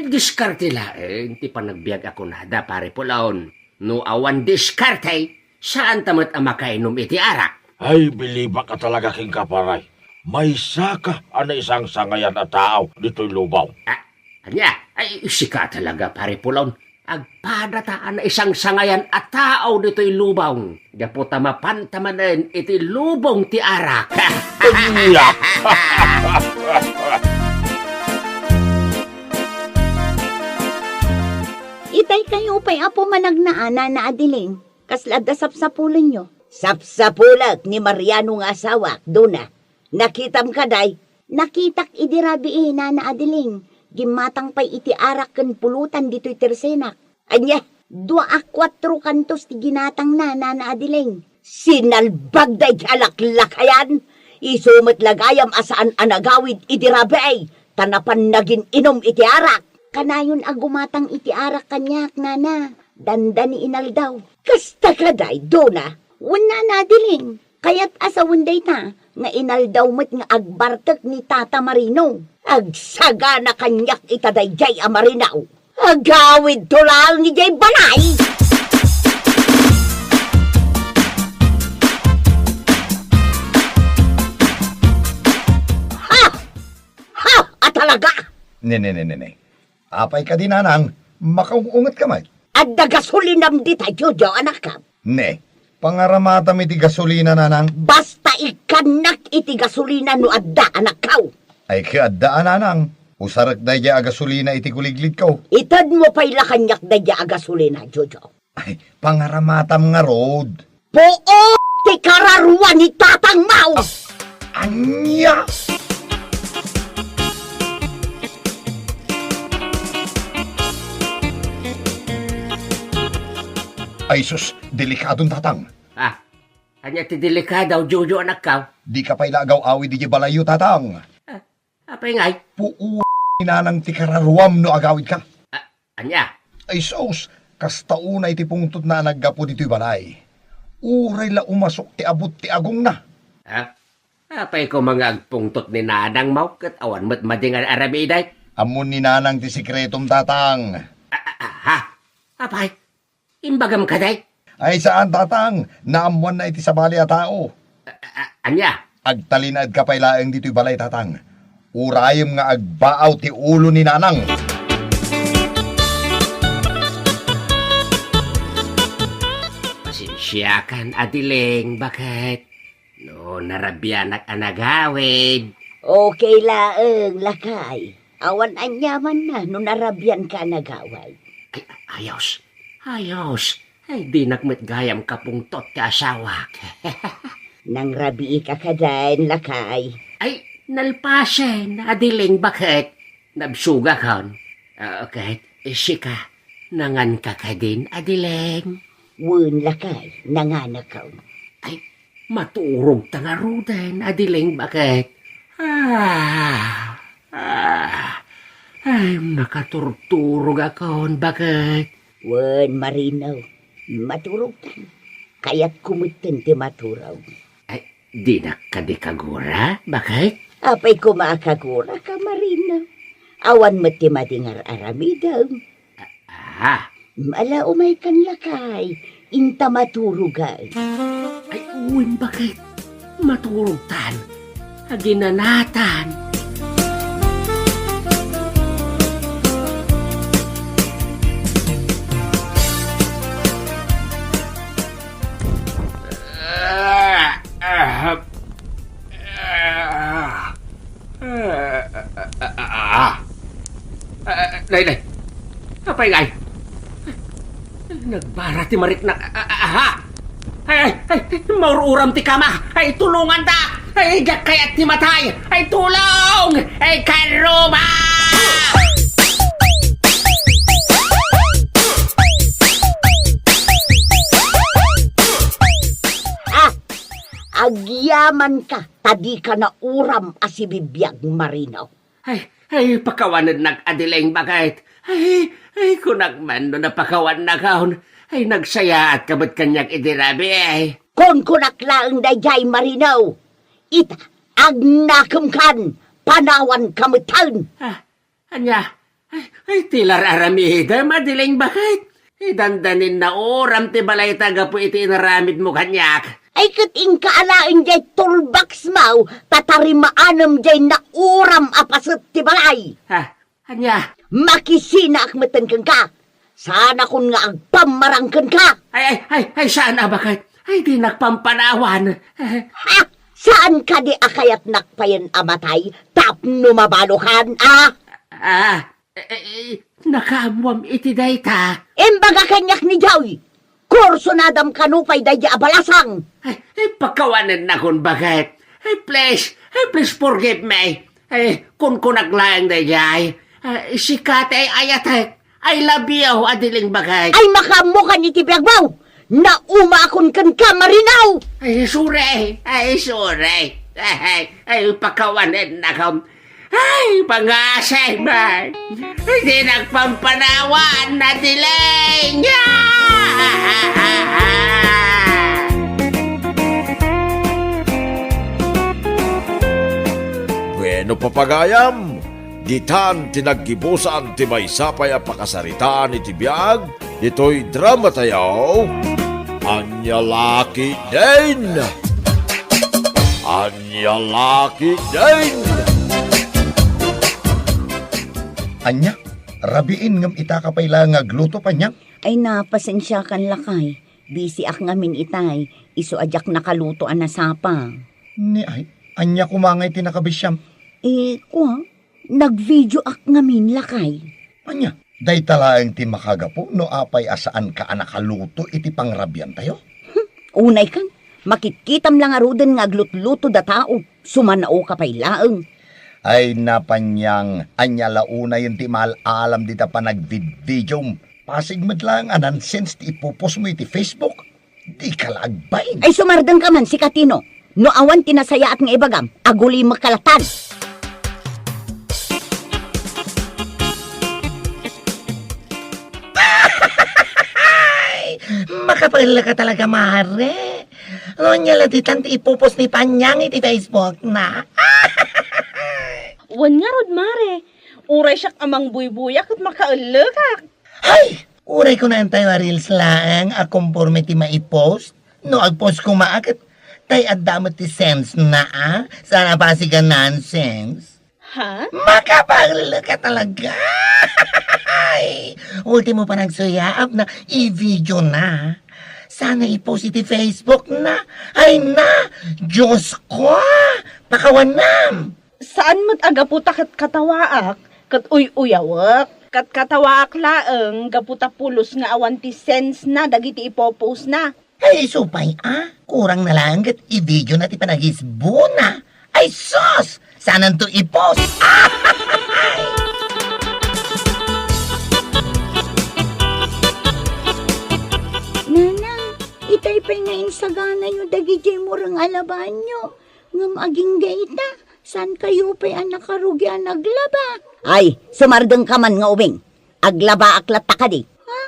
Diskarte laeng ti panagbiag a kunada, Pare Pulon. No awan diskarte, saanta met a makainom iti arak. Ay, bilibak a talaga kenka, paray. Maysaka a naisangsangayan a tao ditoy lubong. Ah, ania? Ay, sika talaga, Pare Pulon. Agpadata a naisangsangayan a tao ditoy lubong. Gapu ta mapanta manen iti lubong ti arak. Ania? Itay kayo pay, Apo, managnaan, Nana Adeling. Kasla adda sapsapulenyo? Sapsapulek ni Mariano nga asawak, Dona. Nakitam kadi? Nakitak idi rabii, Nana Adeling. Gimmatang pay iti arak ken pulotan ditoy tersenak. Ania? Dua a kuatro kantos ti ginatangna, Nana Adeling. Sinalbag daydi a laklakayan! Isu met la gayam a saan a nagawid idi rabii, ta napan nagin-inum iti arak. Kanayon a gumatang iti arak kaniak, Nana. Dandani inaldaw. Kasta kadi, Dona? Wen, Nana Adeling. Kayat a sawen dayta nga inaldaw met nga agbartek ni Tata Marino. Agsagana kaniak ita daydiay a Marino. Agawidto laeng idiay balay! Ha! Ha! A talaga! Ne, ne, ne, ne, ne. Apay kadi, Nanang, makaung-ungetka met? Adda gasolinam dita, Jojo, anakko. Ne, pangaramatam iti gasolina, Nanang. Basta ikkannak iti gasolina no adda, anakko. Ay, ket adda a, Nanang. Usarek daydiay a gasolina iti kuliglidko. Itedmo pay la kaniak daydiay a gasolina, Jojo. Ay, pangaramatam ngarud. Puot ti kararua ni tatangmo! Ah, ania? Ay sus, delikadon, Tatang. Ah, ania ti delikado, Jojo, anakko? Dika pay la agaw-awid idiay balayyo, Tatang. Ah, apay ngay? Puot ni Nanang ti kararuam no agawidka. Ah, ania? Ay sus, kasta unay ti pungtotna a naggapu ditoy balay. Uray la umasok ti abut ti agongna. Ha? Apay koma nga agpungtot ni Nanangmo ket awan met madi nga aramidek? Ammon ni Nanang ti sekretom, Tatang. Ah, ah, ah, ha? Apay? Imbagam kadi? Ay, saan, Tatang. Naammoanna iti sabali a tao. A-, a-, a-, ania? Agtalinaedka pay laeng ditoy balay, Tatang. Urayem nga agbaaw ti ulo ni Nanang. Pasensiakan, Adileng, baket no narabianak a nagawid. Okay laeng, lakay. Awan aniamanna no narabianka a nagawid. Ay, ayos. Ayos. Ay, dinak met gayam kapungtot ti asawak. Nangrabiika kadin, lakay. Ay, nalpasen, Adileng, baket nabsugakon. Ah, ket sika, nanganka kadin, Adileng? Wen, lakay, nanganakon. Ay, maturogta ngaruden, Adileng, baket? Ah, ah, ay, nakaturturogakon, baket? Wen, Marino, maturogtan. Kayatko metten ti maturog. Ay, dinak kadi kagura, baket? Apay koma a kaguraka, Marino. Awan met ti madi nga ar-aramidem. Ah. Ala, umaykan, lakay. Inta maturogan. Ay, wen, baket? Maturogtan. Aginanatan. Ah, ah, ah, ah, ah, ah, ah. Ah, nay, nay. Apay ngay? Nagbara ti mariknak. Ah, ah, ah. Ay, ay, ay, maur-uram ti kama. Ay, tulonganta. Ay, diak kayat ti matay. Ay, tulong! Ay, karuma! Ah, agyamanka, ta dika nauram a sibibiag, Marino. Ay, ay, pakawanennak, Adileng, baket? Ay, ay, kunak man no napakawannakon. Ay, nagsayaatka met kaniak idi rabii. Kunkunak laeng daydiay, Marino. Ita, agnakemkan, panawanka metten. Ah, ania? Ay, ay, ti la ar-aramidem, Adileng, baket? Idandanin nauram ti balayta gapu iti inaramidmo kaniak. Ay, ket inka alaen diay toolbox mo, ta tarimaanem diay nauram a paset ti balay. Ha? Ania? Makisinaak metten kenka. Saanakon nga agpammarang kenka. Ay, ay, ay, ay, saan a, baket? Ay, dinak pampanawan. Ha? Saan kadi a kayatnak payen a matay tapno mabalukan, a? Ah, eh, eh, nakaammoam iti dayta. Imbaga kaniak ni Joy. Kursonadam kano pay daydi a balasang. Ay, ay, pakawanennakon, baket? Ay, please, ay, please forgive me. Ay, kunkunak laeng daydiay. Ay, sika ti ay-ayatek. I love you, Adileng, baket? Ay, makaammokan iti biagmo. Naumakon kenka, Marino. Ay, sorry. Ay, sorry. Ay, ay, pakawanennakon. Ay, pangasay, bay. Ay, dinak pampanawan, Adileng. Bueno, papagayam, ditan ti naggibusan ti maysa pay a pakasaritaan iti biag ditoy dramatayo. Ania la ketdin? Ania la ketdin? Ania, rabiin ngem itaka pay la nga agluto, Panyang? Ay, napasensiakan, lakay. Bisiak ngamin itay, isu a diak nakaluto a nasapa. Ni ay, ania koma ngay ti nakabisiam? Eh, kua, nagvideoak ngamin, lakay. Ania, dayta laeng ti makagapu no apay a saanka a nakaluto iti pangrabiantayo? Hmm, unaykan, makitkitam la ngaruden nga aglutluto da tao, sumanaoka pay laeng. Ay, na, Panyang, ania la unayen ti maal-alam dita panagvidvideom? Pasig met laeng a nonsense ti ipupos mo iti Facebook. Dika la agbain. Ay, sumardengka man, sika Tino. No awan ti nasayaat nga ibagam, agulimekka latta. Ay, makapaellaka talaga, mare. Ania la ditan ti ipupos ni Panyang iti Facebook na? Wen ngarud, mare. Uray siak a mangbuybuya ket makaellekak. Hay! Uray kunantayo a reels laeng a konforme ti maipost. No agpost koma a ket tay adda met ti sense na, a? Saan a pasig a nonsense. Ha? Makaballe ka talaga! Ultimo pa nagsuyaab na, i-video na. Sana i-post iti Facebook na. Ay na! Diyos ko! Pakawanam! Saan met a gapu ta ket katawaak, ket uy-uyawek. Ket katawaak laeng gapu ta pulos nga awan ti sense na dagiti ipopost na. Ay, isu pay a, kurang na laeng ket i-video na ti panagisbona. Ay, sus! Saananto i-post? Nanang, itay pay nga insaganayo dagidiay mureng a labaanyo. Ngem agingga ita, saan kayo pay a nakarugi a naglaba? Ay, sumardengka man nga ubing. Aglabaak latta kadi. Ha?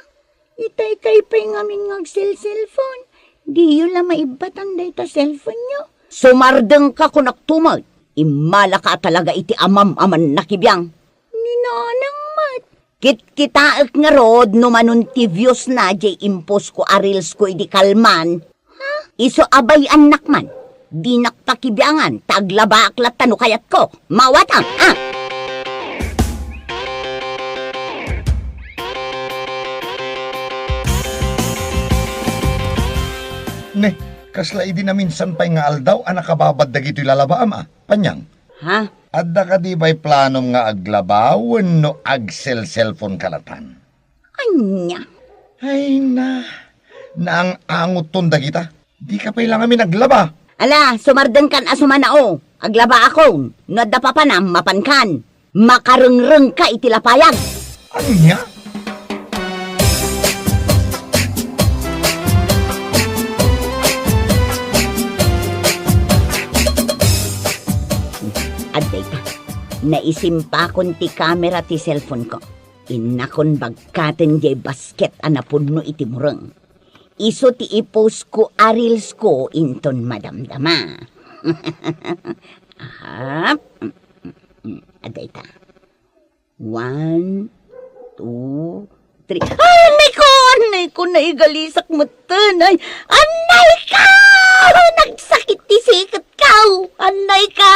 Itay kay pay ngamin nga agselselfon. Diyo la maibbatan dayta selfonyo. Sumardengka kunak tumet. Immalaka a talaga iti amam a mannakibiang. Ni Nanang met. Kitkitaek ngarud no manon ti views na jay impost ko a reels ko idi kalman. Ha? Isu a bay-annak man. Dinak pakibiangan ta aglabaak latta no kayatko. Mawat, ah! Ah! Ne, kasla idi naminsan pay nga aldaw a nakababad dagitoy lalabaam, a, Panyang? Ha? Adda kadi pay planom nga aglaba wenno agselselfonka latan? Ania? Ay na, naang-angoton dagita. Dika pay la ngamin aglaba. Ala, sumardengkan a sumanao. Aglabaakon. No adda papanam, mapankan. Makarengrengka iti lapayag. Ania? Adda ita. Naisimpakon ti kamera ti cellphone ko. Innakon bagkaten jay basket a napunno iti mureng. Isu ti i-post ko a reels ko inton madamdama. Aha. Adda ita. One, two, three. Ay, annay ko! Annay ko, naigalisak metten. Ay, annay ko! Nagsakit ti siket ko! Annay ko!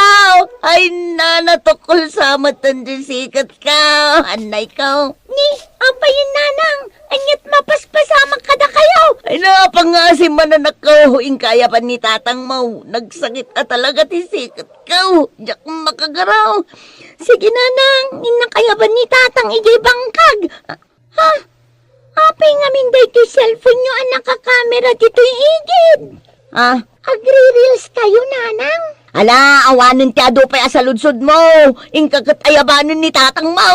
Ay, nana, tukol sa metten ti siket ko! Annay ko! Ni, apay, Nanang? Aniat mapaspasamak kadakayo? Ay, napangasim man, anak ko. Inka ayaban ni tatang mo. Nagsakit a talaga ti siket ko. Diak makagaraw. Sige, Nanang, innak ayaban ni tatang idiay bangkag. Ha? Apay ngamin daytoy cellphone-yo a nakakamera ditoy igid? Ah? Agri-reels kayo, Nanang? Ala, awanen ti adu pay a saludsod mo. Inka ket ayabanen ni tatang mo.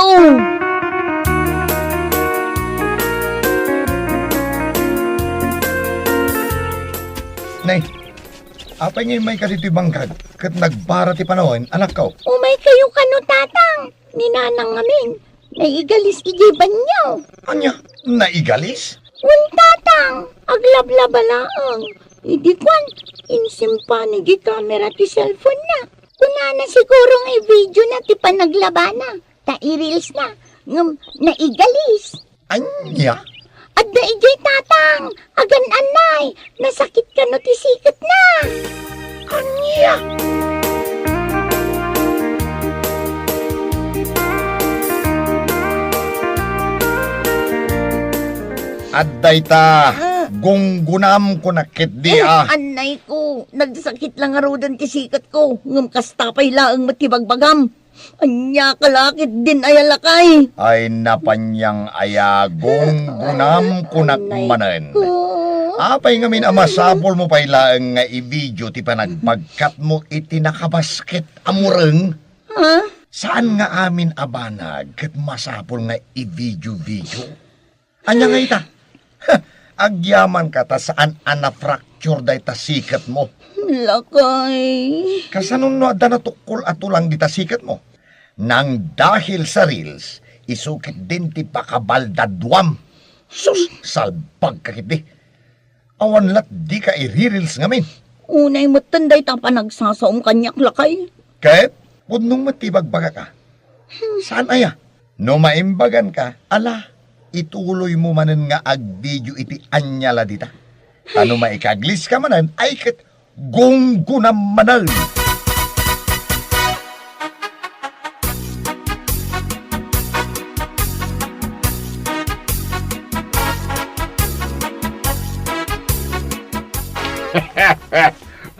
Nay, apay nga immayka ditoy bangkag ket nagbara ti panawen, anakko? Umay kayo kano, Tatang. Ni Nanang ngamin, naigalis idiay banio. Ania? Naigalis? Wen, Tatang, aglablaba laeng. Idi kuan, insimpan idi kamera ti cellphone-na. Kunana siguro nga i-video-na ti panaglabana, ta i-reels-na, ngem naigalis. Ania? Adda idiay, Tatang, agan-annay, nasakit kano ti siketna. Ania? Adda ita, Ah. gunggunam ko na ketdi, Eh, ah. Annay ko, nagsakit la ngaruden ti siketko, ngem kasta pay laeng met ti bagbagam. Ania ka la ketdin aya lakay? Ay, na, Panyang aya, gunggunam kunak manen. Apay ngamin a masapulmo pay laeng nga i-video ti panagpagkatmo iti nakabasket a mureng? Ha? Saan nga amin a banag ket masapul nga i-video-video? Ania nga ita? Agyamanka ta saan a na-fracture dayta siketmo. Lakay. Kasano no adda natukkol a tulang dita siketmo? Nang dahil sa reels, isu ketdin ti pakabaldaduam. Sus, salbagka ketdi. Awan lat dika i-reels ngamin. Unay metten dayta panagsasaom kaniak, lakay. Ket pudno met ti ibagbagak a. Saan aya? No maimbaganka, ala, ituloymo manen nga agvideo iti ania la dita. Ta no maikaglis ka manen, ay ket gunggunam manen.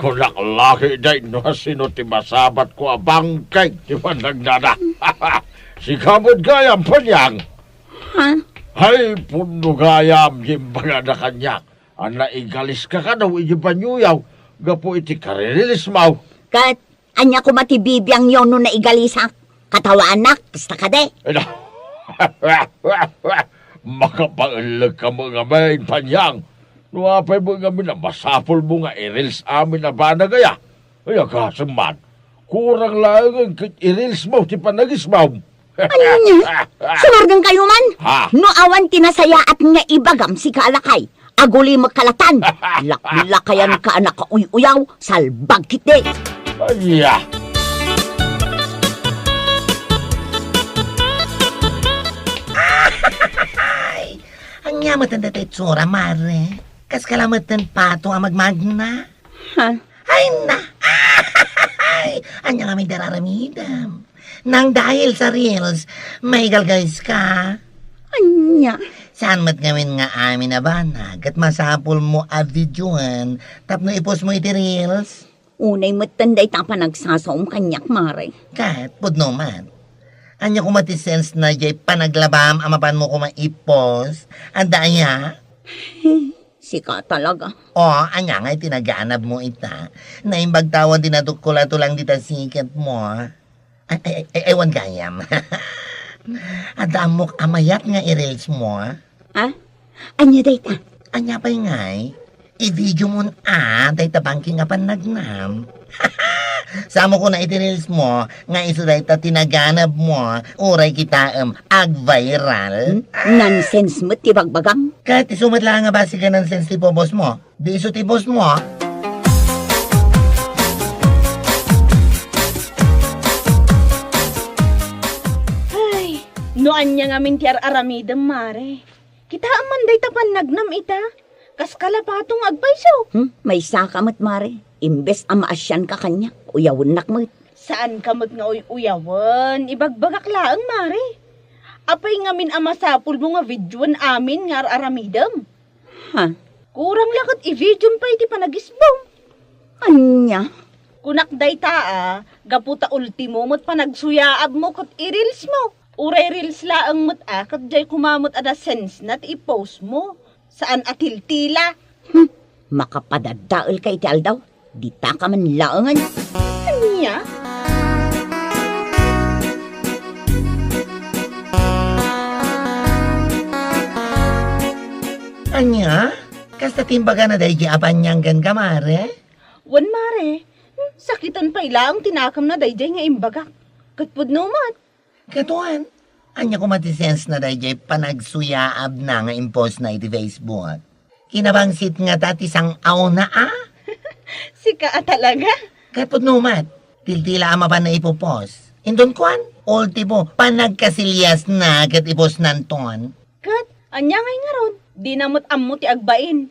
Kunak laki day no sino ti masabatko a bangkeg ti panagnana. Sika met gayam, Panyang. Ha? Ay, pudno gayam, imbagada kaniak a naigaliska kano iti banioyo gapu iti karirilismo. Ket ania koma ti bibiangyo no naigalisak? Katawanak, kasta kadi? Makapaellek ka met ngamin, Panyang. No apay met ngamin a masapulmo nga i-reels amin a banag aya? Ay, agasem man. Kurang laengen ket i-reelsmo ti panagismom. Ania? Sumardengkayo man? Ha? No awan ti nasayaat nga ibagam, sika a lakay, agulimekka latta. Laklakayanka a nakauy-uyaw, salbag ketdi. Ania? Ay, ania met dayta itsura, mare? Kas kala met ti pato a magmagna? Ha? Ay, na! Ay, ania ngamin ti ar-aramidem? Nang dahil sa reels, maigalgayska? Ania? Saan met ngamin nga amin a banag ket masapulmo a videoen tapno i-postmo iti reels? Unay metten dayta panagsasaom kaniak, mare. Ket, pudno met. Ania koma ti sense na jay panaglabam a mapanmo koma i-post? Adda aya? Sika talaga. O, ania ngay ti naganabmo ita? Naimbag ta awan ti natukkol a tulang dita siketmo, a? Ay, ay, ay, ay, awan gayam. Adda ammok a mayat nga i-reelsmo, a? Ha? Ania dayta? Ania pay ngay? I-videomon a dayta bangkeng a pannagnam. Samo kuna iti reelsmo nga isu dayta ti naganabmo, uray kitaem, ag-viral. Hmm? Nonsense met ti bagbagam. Ket isu met laeng a base ken nonsense ti i-postmo. Di isu ti i-postmo. Ay, no ania ngamin ti ar-aramidem, mare. Kitaem man dayta pannagnam ita. Kas kala pato nga agpayso. Hmm? Maysaka met, mare. Imbes a maasianka kaniak, uyawennak met. Saanka met nga uy-uyawen. Ibagbagak laeng, mare. Apay ngamin a masapulmo nga videoen amin nga ar-aramidem? Ha? Kurang la ket i-videom pay ti panagismom. Ania? Kunak dayta a, gapu ta ultimo met panagsuyaabmo ket i-reelsmo. Uray reels laeng met a, ket jay koma met a da sense na ti i-postmo. Saan a tiltila. Hmm, makapadadaelka iti aldaw. Ditaka man laengen. Ania? Ania? Kasta ti imbagana daydi a Panyang ken ka, mare? Wen, mare. Hmm, sakiten pay laeng ti nakemna daydiay nga imbagak. Ket pudno met. Ket wen, ania koma ti sense na daydiay panagsuyaabna nga impostna iti Facebook? Kinabangsit ngata ti sang-awna a? Sika a talaga? Ket pudno met, tiltila a mapanna ipopost. Inton kuan, ultimo, panagkasiliasna ket ipostnanton. Ket ania ngay ngarud? Dina met ammo ti agbain.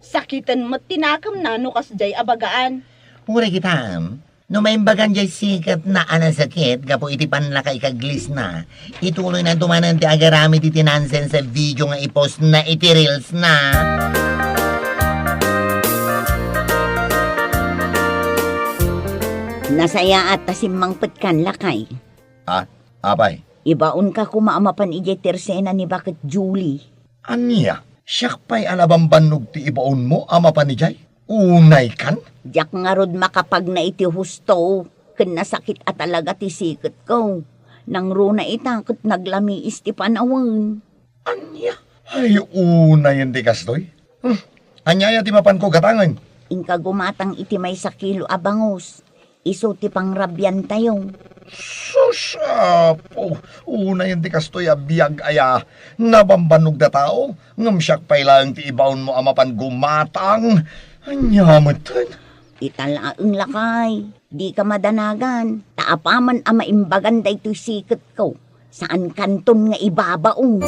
Sakiten met ti nakemna no kasdiay a bagaan. Uray kitaem, no maimbagan jay siketna a nasakit gapu iti pannakaikaglisna, ituloynanto manen ti agaramid iti nonsense a video nga ipostna iti reelsna. Nasayaat ta simmangpetkan, lakay. Ah, apay? Ibaonka koma a mapan idiay tersena ni Baket Julie. Ania? Siak pay a nabambannog ti ibaonmo a mapan idiay? Unaykan? Diak ngarud makapagna iti husto, ken nasakit a talaga ti siketko. Nangruna ita ket naglamiis ti panawen. Ania? Ay, unayen ti kastoy. Hmm. Ania aya ti mapanko gatangen? Inka gumatang iti maysa kilo a bangus. Isu ti pangrabiantayo. Sus, Apo, unayen ti kastoy a biag aya. Nabambannog da tao, ngem siak pay laeng ti ibaonmo a mapan gumatang. Ania metten? Ita laeng, lakay, dika madanagan, ta apaman a maimbagan daytoy siketko, saankanton nga ibabaon.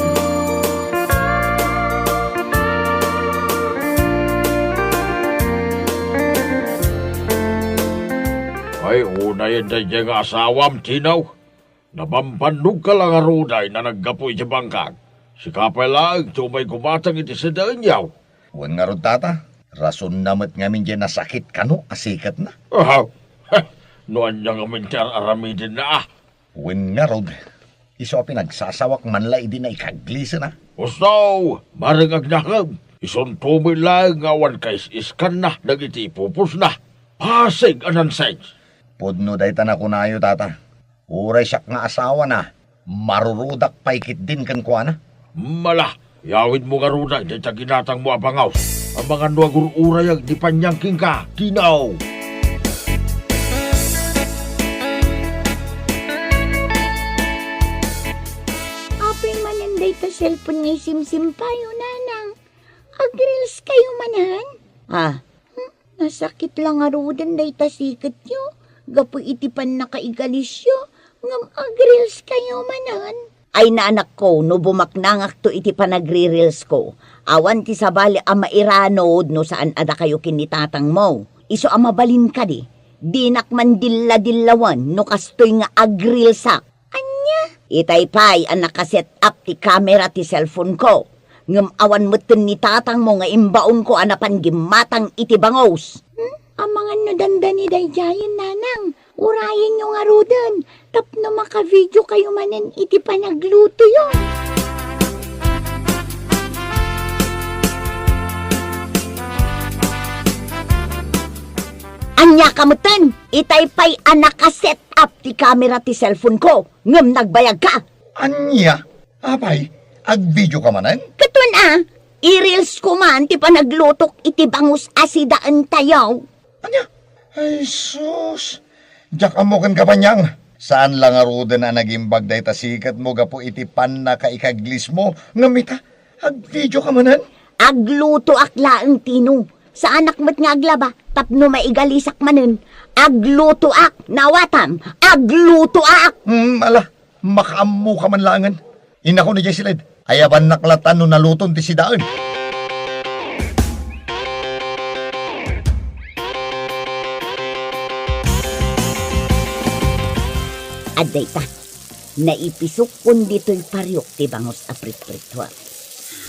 Ay, unayen daydiay nga asawam, Tino. Nabambannogka la ngarud a naggapu iti bangkag. Sika pay laeng ti umay gumatang iti sadaenyo. Wen ngarud, tata. Rasonna met ngamin diay nasakit kano a siketna. Aha. No ania ngamin ti ar-aramidenna, a? Wen ngarud, isu a pinagsasawak man la idi naikaglisena. Usto, Mareng Agnakem, isunto met laeng nga awan kais-iskanna dagiti ipupusna. Pasig a nonsense! Pudno dayta nakunayo, Tata. Uray siak nga asawana, marurudak pay ketdin kenkuana. Mala, yawidmo ngaruden dayta ginatangmo a bangaws. Amangan no agur-urayag ti paniang kenka, Tino. Apay manen dayta cellphone nga isimsimpayo, Nanang? Ag-reels kayo manen? Ah. Hmm? Nasakit la ngaruden dayta siketyo gapu iti pannakaigalisyo, ngem ag-reels kayo manen. Ay, anakko, no bumaknangakto iti panagri-reels ko, awan ti sabali a mairanud no saan a dakayo ken ni tatangmo. Isu a mabalin kadi, dinak mandilla-dillawen no kastoy nga ag-reelsak. Ania? Itay pay a naka-set up ti kamera ti cellphone ko. Ngem awan metten ni tatangmo nga imbaonko a napan gimmatang iti bangus. Hmm? Amangan no dandani daydiayen, Nanang. Urayenyo ngaruden tapno makavideo kayo manen iti panaglutoyo. Ania ka metten? Itay pay a naka-set up ti kamera ti cellphone ko, ngem nagbayagka. Ania? Apay, agvideoka manen? Ket wen a, i-reels ko man ti panaglutok iti bangus a sidaentayo. Ania? Ay sus, diak ammo kenka, Panyang. Saan la ngaruden a nagimbag dayta siketmo gapu iti pannakaikaglismo, ngem ita, agvideoka manen? Aglutoak laeng, Tino. Saanak met nga aglaba tapno maigalisak manen. Aglutoak, naawatam, aglutoak! Hmm, ala, makaammoka man laengen. Inakon idiay siled, ayabannak latta no naluton ti sidaen. Adda ita, naipisokkon ditoy pariok ti bangus a pritprituak.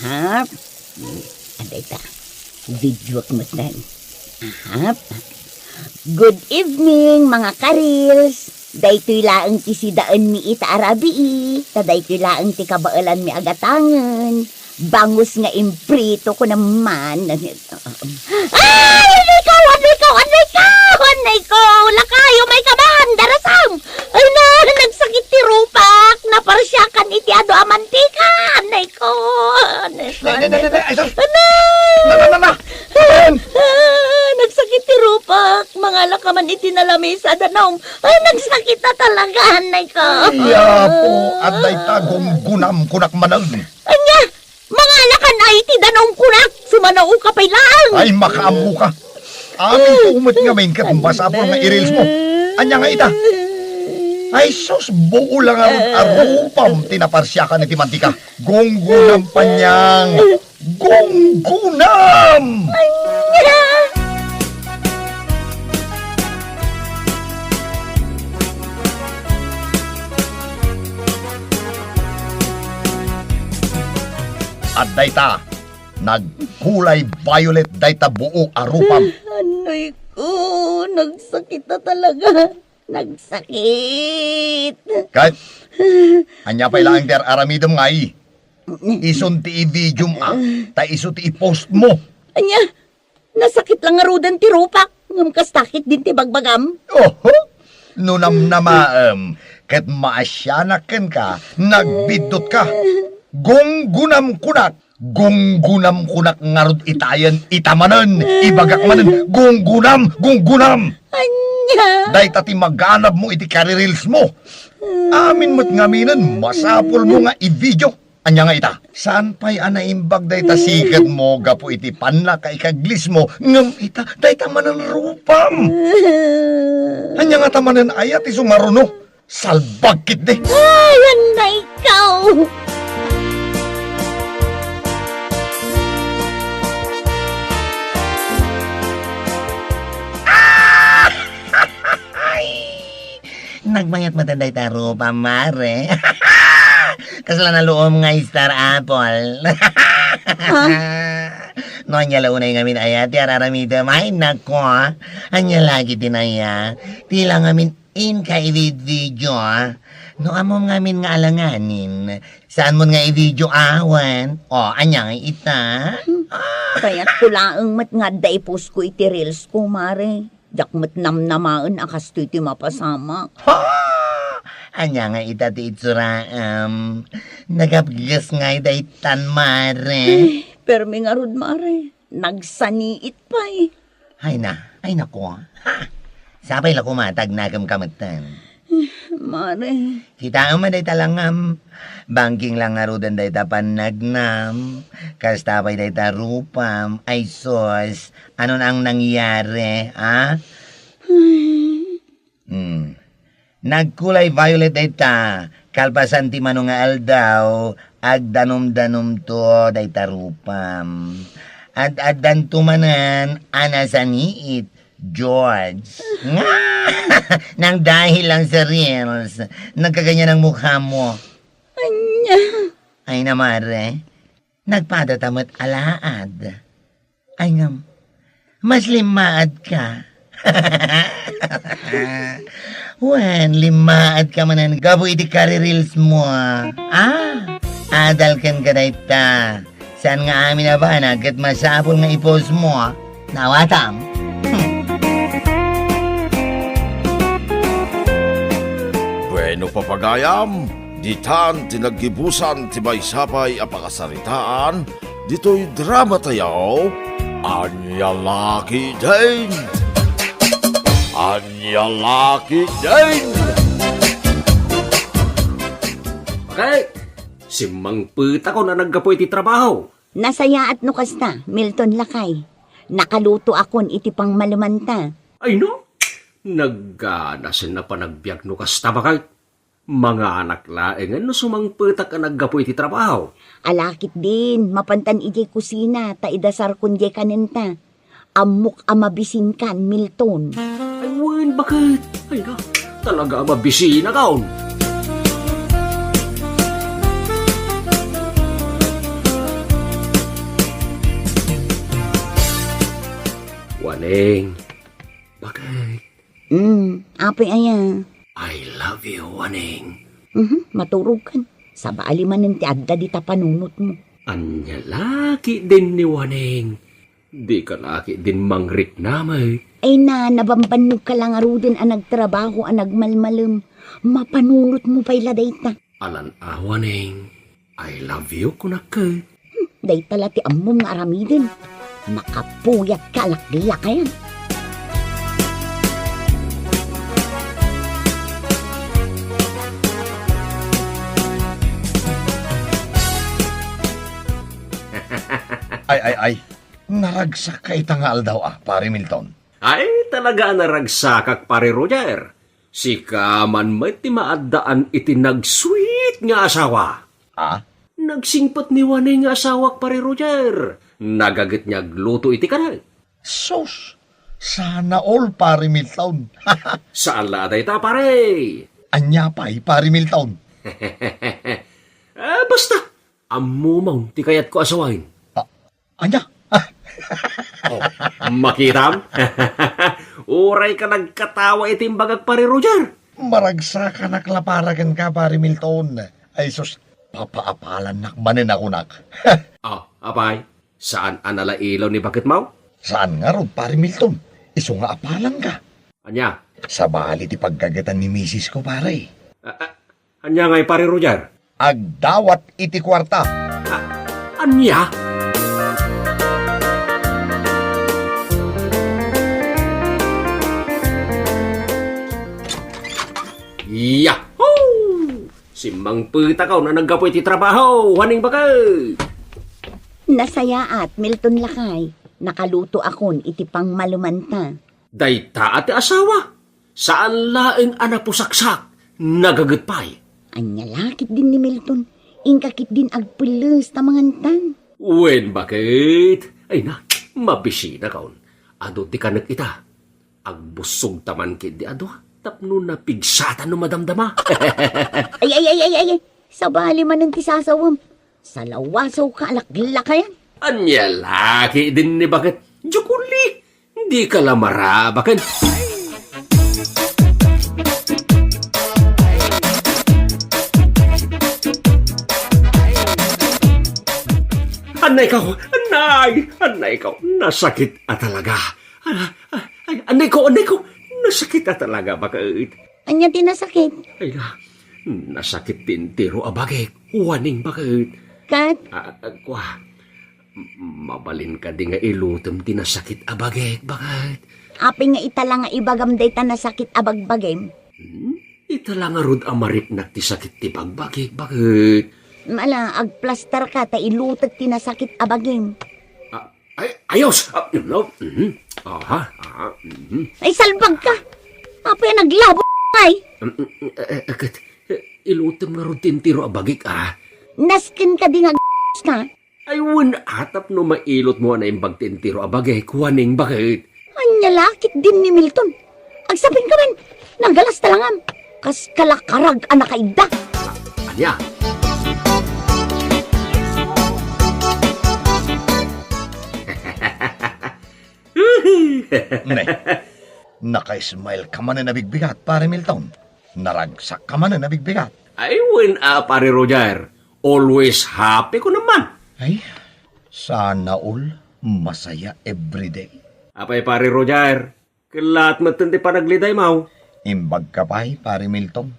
Ha? Hmm, adda ita. Videoak met laeng. Aha. Good evening, mga ka-reels. Daytoy laeng ti sidaenmi ita a rabii, ta daytoy laeng ti kabaelanmi a gatangen. Bangus nga imprito ko naman. Ay, anay ko, anay ko, anay ko, anay ko! Lakayo, may kaban, darasam! Ay na, nagsakit ti rupak, naparsiakan iti adu a mantika, anay ko, anay ko, Na, na, na, anay na, ko. Na, ay, sus! Anay! Na, na, na, na! Ayan! Ah, nagsakit ti rupak, mangala ka man iti nalamiis a danum. Ay, nagsakit na talaga, anay ko. Ay, apo, adda ita gunggunam, kunak manen. Anya, mangala ka na iti danum, kunak, sumanaoka pay laeng. Ay, makaammoka. Amin ko met ngamin ket masapul nga i-reels mo. Anya nga ita? Ay sus, buo la ngarud a rupam ti naparsiakan iti mantika. Gunggunam, Panyang. Gunggunam! Anya? Adda ita. Nagkulay violet dayta buo a rupam. Anay ko, nagsakit na talaga. Nagsakit. Ket, ania pay laeng ti ar-aramidem ngay? Isun ti i-videom a, ta isu ti i-post mo. Ania, nasakit la ngaruden ti rupak, ngem kasta ketdin ti bagbagam. Oho! No namnamaem, ket maasianak kenka, nagbiddutka. Gunggunam kunak, gunggunam kunak ngarud itayen, ita manen, ibagak manen, gunggunam, gunggunam! Ania? Dayta ti maganabmo iti kari-reels mo. Amin met ngaminen, masapulmo nga i-video. Ania nga ita? Saan pay a naimbag dayta siketmo gapu iti pannakaikaglismo, ngem ita, dayta manen rupam. Ania ngata manen aya ti sumaruno? Salbag ketdi. Ay, anay ko! Nagbayat met dayta rupa, mare. Kasla naluom nga star apple. Ha? No ania la unay ngamin aya ti ar-aramidem, ay nako, ania lagi ti naya? Ti la ngamin inka i-video, ah. No ammom ngamin nga alanganin, saanmon nga i-video awan? O, ania nga ita? Hmm. Ah. Kayatko laeng met nga adda i-post ko iti reels ko, Mare. Diak met namnamaen a kastoy ti mapasamak. Ha! Ania nga ita ti itsuraam? Nagapges ngay daytan, Mare. Eh, permi ngarud, Mare. Nagsaniit pay. Ay na, ay nako. Ha! Sapay la koma ta agnakem ka metten. Eh, Mare. Kitaem a dayta langam. Bangking la ngaruden dayta pannagnam. Kasta pay dayta rupam. Ay sus, ano na ang nangyari, ha? Ay. Hmm. Nagkulay violet dayta, kalpasan ti mano nga aldaw, agdanumdanumto dayta rupam. Ad-addanto manen a nasaniit, George. Nang dahil lang sa reels, nagkaganyan ang mukha mo. Anya? Ay na, Mare. Nagpadata met alaad. Ay ngem, mas limmaad ka. Wen, limmaad ka manen gapu iti kari-reels mo, ah. Ah, adal kenka dayta. Saan nga amin a banag ket masapul nga i-post mo, ah. Nawatam. Bueno, papagayam, ditan ti naggibusan ti maysa pay a pakasaritaan ditoy drama tayo, Ania La Ketdin? Ania La Ketdin? Bakit? Simmangpetakon a naggapu iti trabaho. Nasayaat no kasta, Milton lakay. Nakalutoakon iti pangmalemanta. Ay no? Nagganasen a panagbiag no kasta, bakit? Manganak laengen no sumangpetak a naggapu iti trabaho. Ala ketdin, mapantan idiay kusina ta idasarkon diay kanenta. Ammok a mabisinkan, Milton. Ay wen, bakit? Ay na, talaga a mabisinakon. Waneng, bakit? Hmm, apay aya? I love you, Waneng. Mhm, maturogkan. Sabali manen ti adda dita panunotmo. Ania la ketdin ni Waneng? Dika la ketdin mangriknam, eh. Ay na, nabambannogka la ngaruden a nagtrabaho a nagmalmalem. Mapanunotmo pay la dayta. Alan a, Waneng. I love you, kunak ket. Hmm, dayta la ti ammom nga aramiden. Makapuyatka a laklakayan. Ay, ay, ay. Naragsakka ita nga aldaw a, Pare Milton. Ay, talaga a naragsakak, Pare Roger. Sika man met ti maaddaan iti nagsweet nga asawa. Ah? Nagsingpet ni Waneng nga asawak, Pare Roger. Nagaget nga agluto iti kanek. Sus! Sana all, Pare Milton. Saan la a dayta, pare. Ania pay, Pare Milton? Ah, basta, ammom ti kayatko a sawen. Ah, Ania? Oh, makitam? Uray ka nagkatawa iti imbagak, Pare Roger. Maragsakanak la para kenka, Pare Milton. Ay sus, papaapalannak manen a kunak. Oh, apay, saan a nalailaw ni baketmo? Saan ngarud, Pare Milton. Isu nga apalanka. Ania? Sabali ti paggagetan ni misis ko, pare. A-, a-, ania ngay, Pare Roger? Agdawat iti kuarta. A-, ania? Yahoo! Simmangpetakon a naggapu iti trabaho, Waneng bakay. Nasayaat, Milton lakay. Nakalutoakon iti pangmalemanta. Dayta a ti asawa, saan laeng a napusaksak, nagaget pay. Ania la ketdin ni Milton, inka ketdin agpelles ta mangantan. Wen, bakit? Ay na, mabisinakon. Adu ti kanek ita. Agbussogta man ketdi a dua, tapno napigsatan no madamdama. Ay, ay, ay, ay, ay, ay. Sabali manen ti sasawem. Salawasawka a laklakayan. Ania la ketdin ni baket? Jokoli, dika la marabaken. Annayko, annay, annayko, nasakit a talaga. Ay, ay, annayko, annayko, nasakit a talaga, baket. Ania ti nasakit? Ay, na, nasakit ti entero a bagik, uwaning baket. Ket? Ah, ah, kua, m-, mabalin kadi nga ilutem ti nasakit a bagik, baket? Apay nga ita la nga ibagam dayta nasakit a bagbagim? Hmm? Ita la ngarud a mariknak ti sakit ti bagbagik, baket? Mala, agplastar ka ta ilutek ti nasakit a bagim. Ah, ay, ayos! Ah, no, mhm. Aha, aha, mhm. Ay, salbag ka! Apay a naglabo, ay? Mm, mm, eh, eh, ket, eh, ilutem ngarud ti entero a bagik, ah. Nasken kadi nga ka? Ay, wen, atap no mailot mo a naimbag ti entero a bagik, uwaning baket. Ania la ketdin ni Milton? Agsapin ka man, nagalas talangam. Kas kalakarag a nakaidda. Ah, ania? Ne, naka-smile ka manen a bigbigat, Pare Milton. Naragsak ka manen a bigbigat. Ay, wen a, Pare Roger. Always happy ko naman. Ay, sana all masaya everyday. Apay, Pare Roger, kellaat metten ti panaglidaymaw. Imbag ka pay, Pare Milton.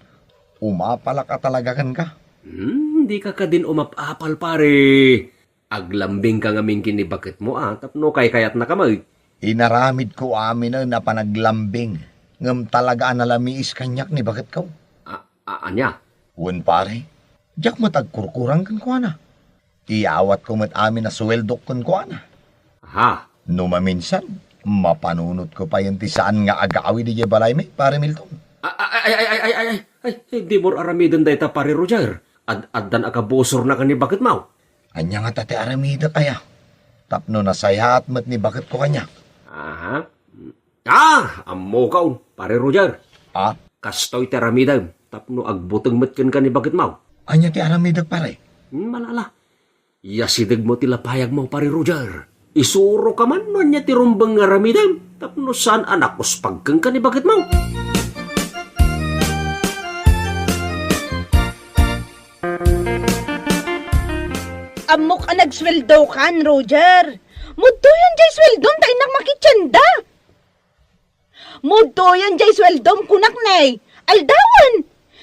Umapalak a talaga kenka. Hmm, dika kadin umap-apal, pare. Aglambing ka ngamin ken ni baketmo, a, tapno kaykayatna ka met. Inaramidko aminen a panaglambing, ngem talaga a nalamiis kaniak ni baketko. A, a, ania? Wen, pare, diak met agkurkurang kenkuana. Iyawatko met amin a suweldok kenkuana. Aha. No maminsan, mapanunotko payen ti saan nga agawid idiay balaymi, Pare Milton. A-, a-, ay, ay, ay, ay, ay, ay, ay, ay, dimo aramiden dayta, Pare Roger. Ad-, addan a kabusorna ken ni baketmaw. Ania ngata ti aramidek aya? Tapno nasayaat met ni baketko kaniak. Aha. Ah, ammokon, Pare Roger. Ah? Kastoy ti aramidem, tapno agbuteng met kenka ni baketmaw. Ania ti aramidek, pare? Hmm, malala. Iyasidegmo ti lapayagmo, Pare Roger. Isuroka man no ania ti rumbeng nga aramidem, tapno saan a nakuspag kenka ni baketmaw. Ammok a nagsueldokan, Roger. Mudtoyen jay sueldom ta innak makitienda. Mudtoyen jay sueldom, kunak ne. Aldawen.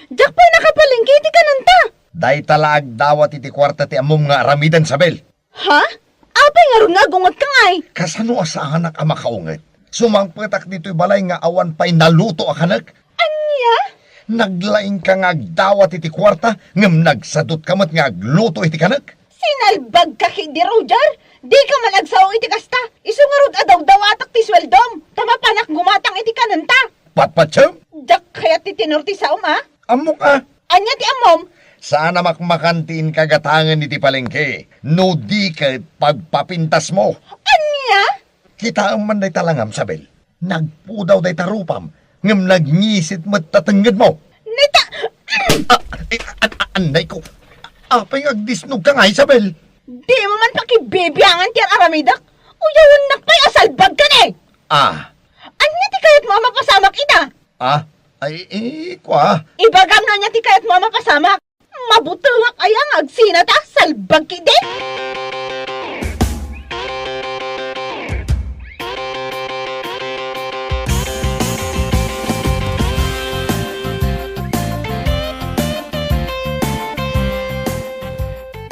Diak pay nakapalengke iti kanenta. Dayta la agdawat iti kuarta ti ammom nga aramiden, Sabel. Ha? Apay ngarud nga agungetka ngay? Kasano a saanak a makaunget? Sumangpetak ditoy balay nga awan pay naluto a kanek. Ania? Naglaingka nga agdawat iti kuarta, ngem nagsadutka met nga agluto iti kanek. Sinalbagka ketdi, Roger. Dika man agsao iti kasta. Isu ngarud a dawdawatak ti sueldom, ta mapanak gumatang iti kanenta. Patpatsem? Diak kayat ti tenor ti saom, a? Ammok a. Ania ti ammom? Saan a makmakan ti inkagatangen iti palengke, no di ket pagpapintasmo. Ania? Kitaem man dayta langam, Sabel. Nagpudaw dayta rupam, ngem nagngisit met ta tengngedmo. Neta! Ah, eh, an-, an-, annay ko. Apay nga agdisnogka nga, Isabel? Dimo man pakibibiangan ti ar-aramidek. Uyawennak pay a salbagka ne! Ah. Ania ti kayatmo a mapasamak ita? Ah, ay, eh, kua. Ibagam no ania ti kayatmo a mapasamak. Mabutengak aya nga agsina ta salbag ketdi?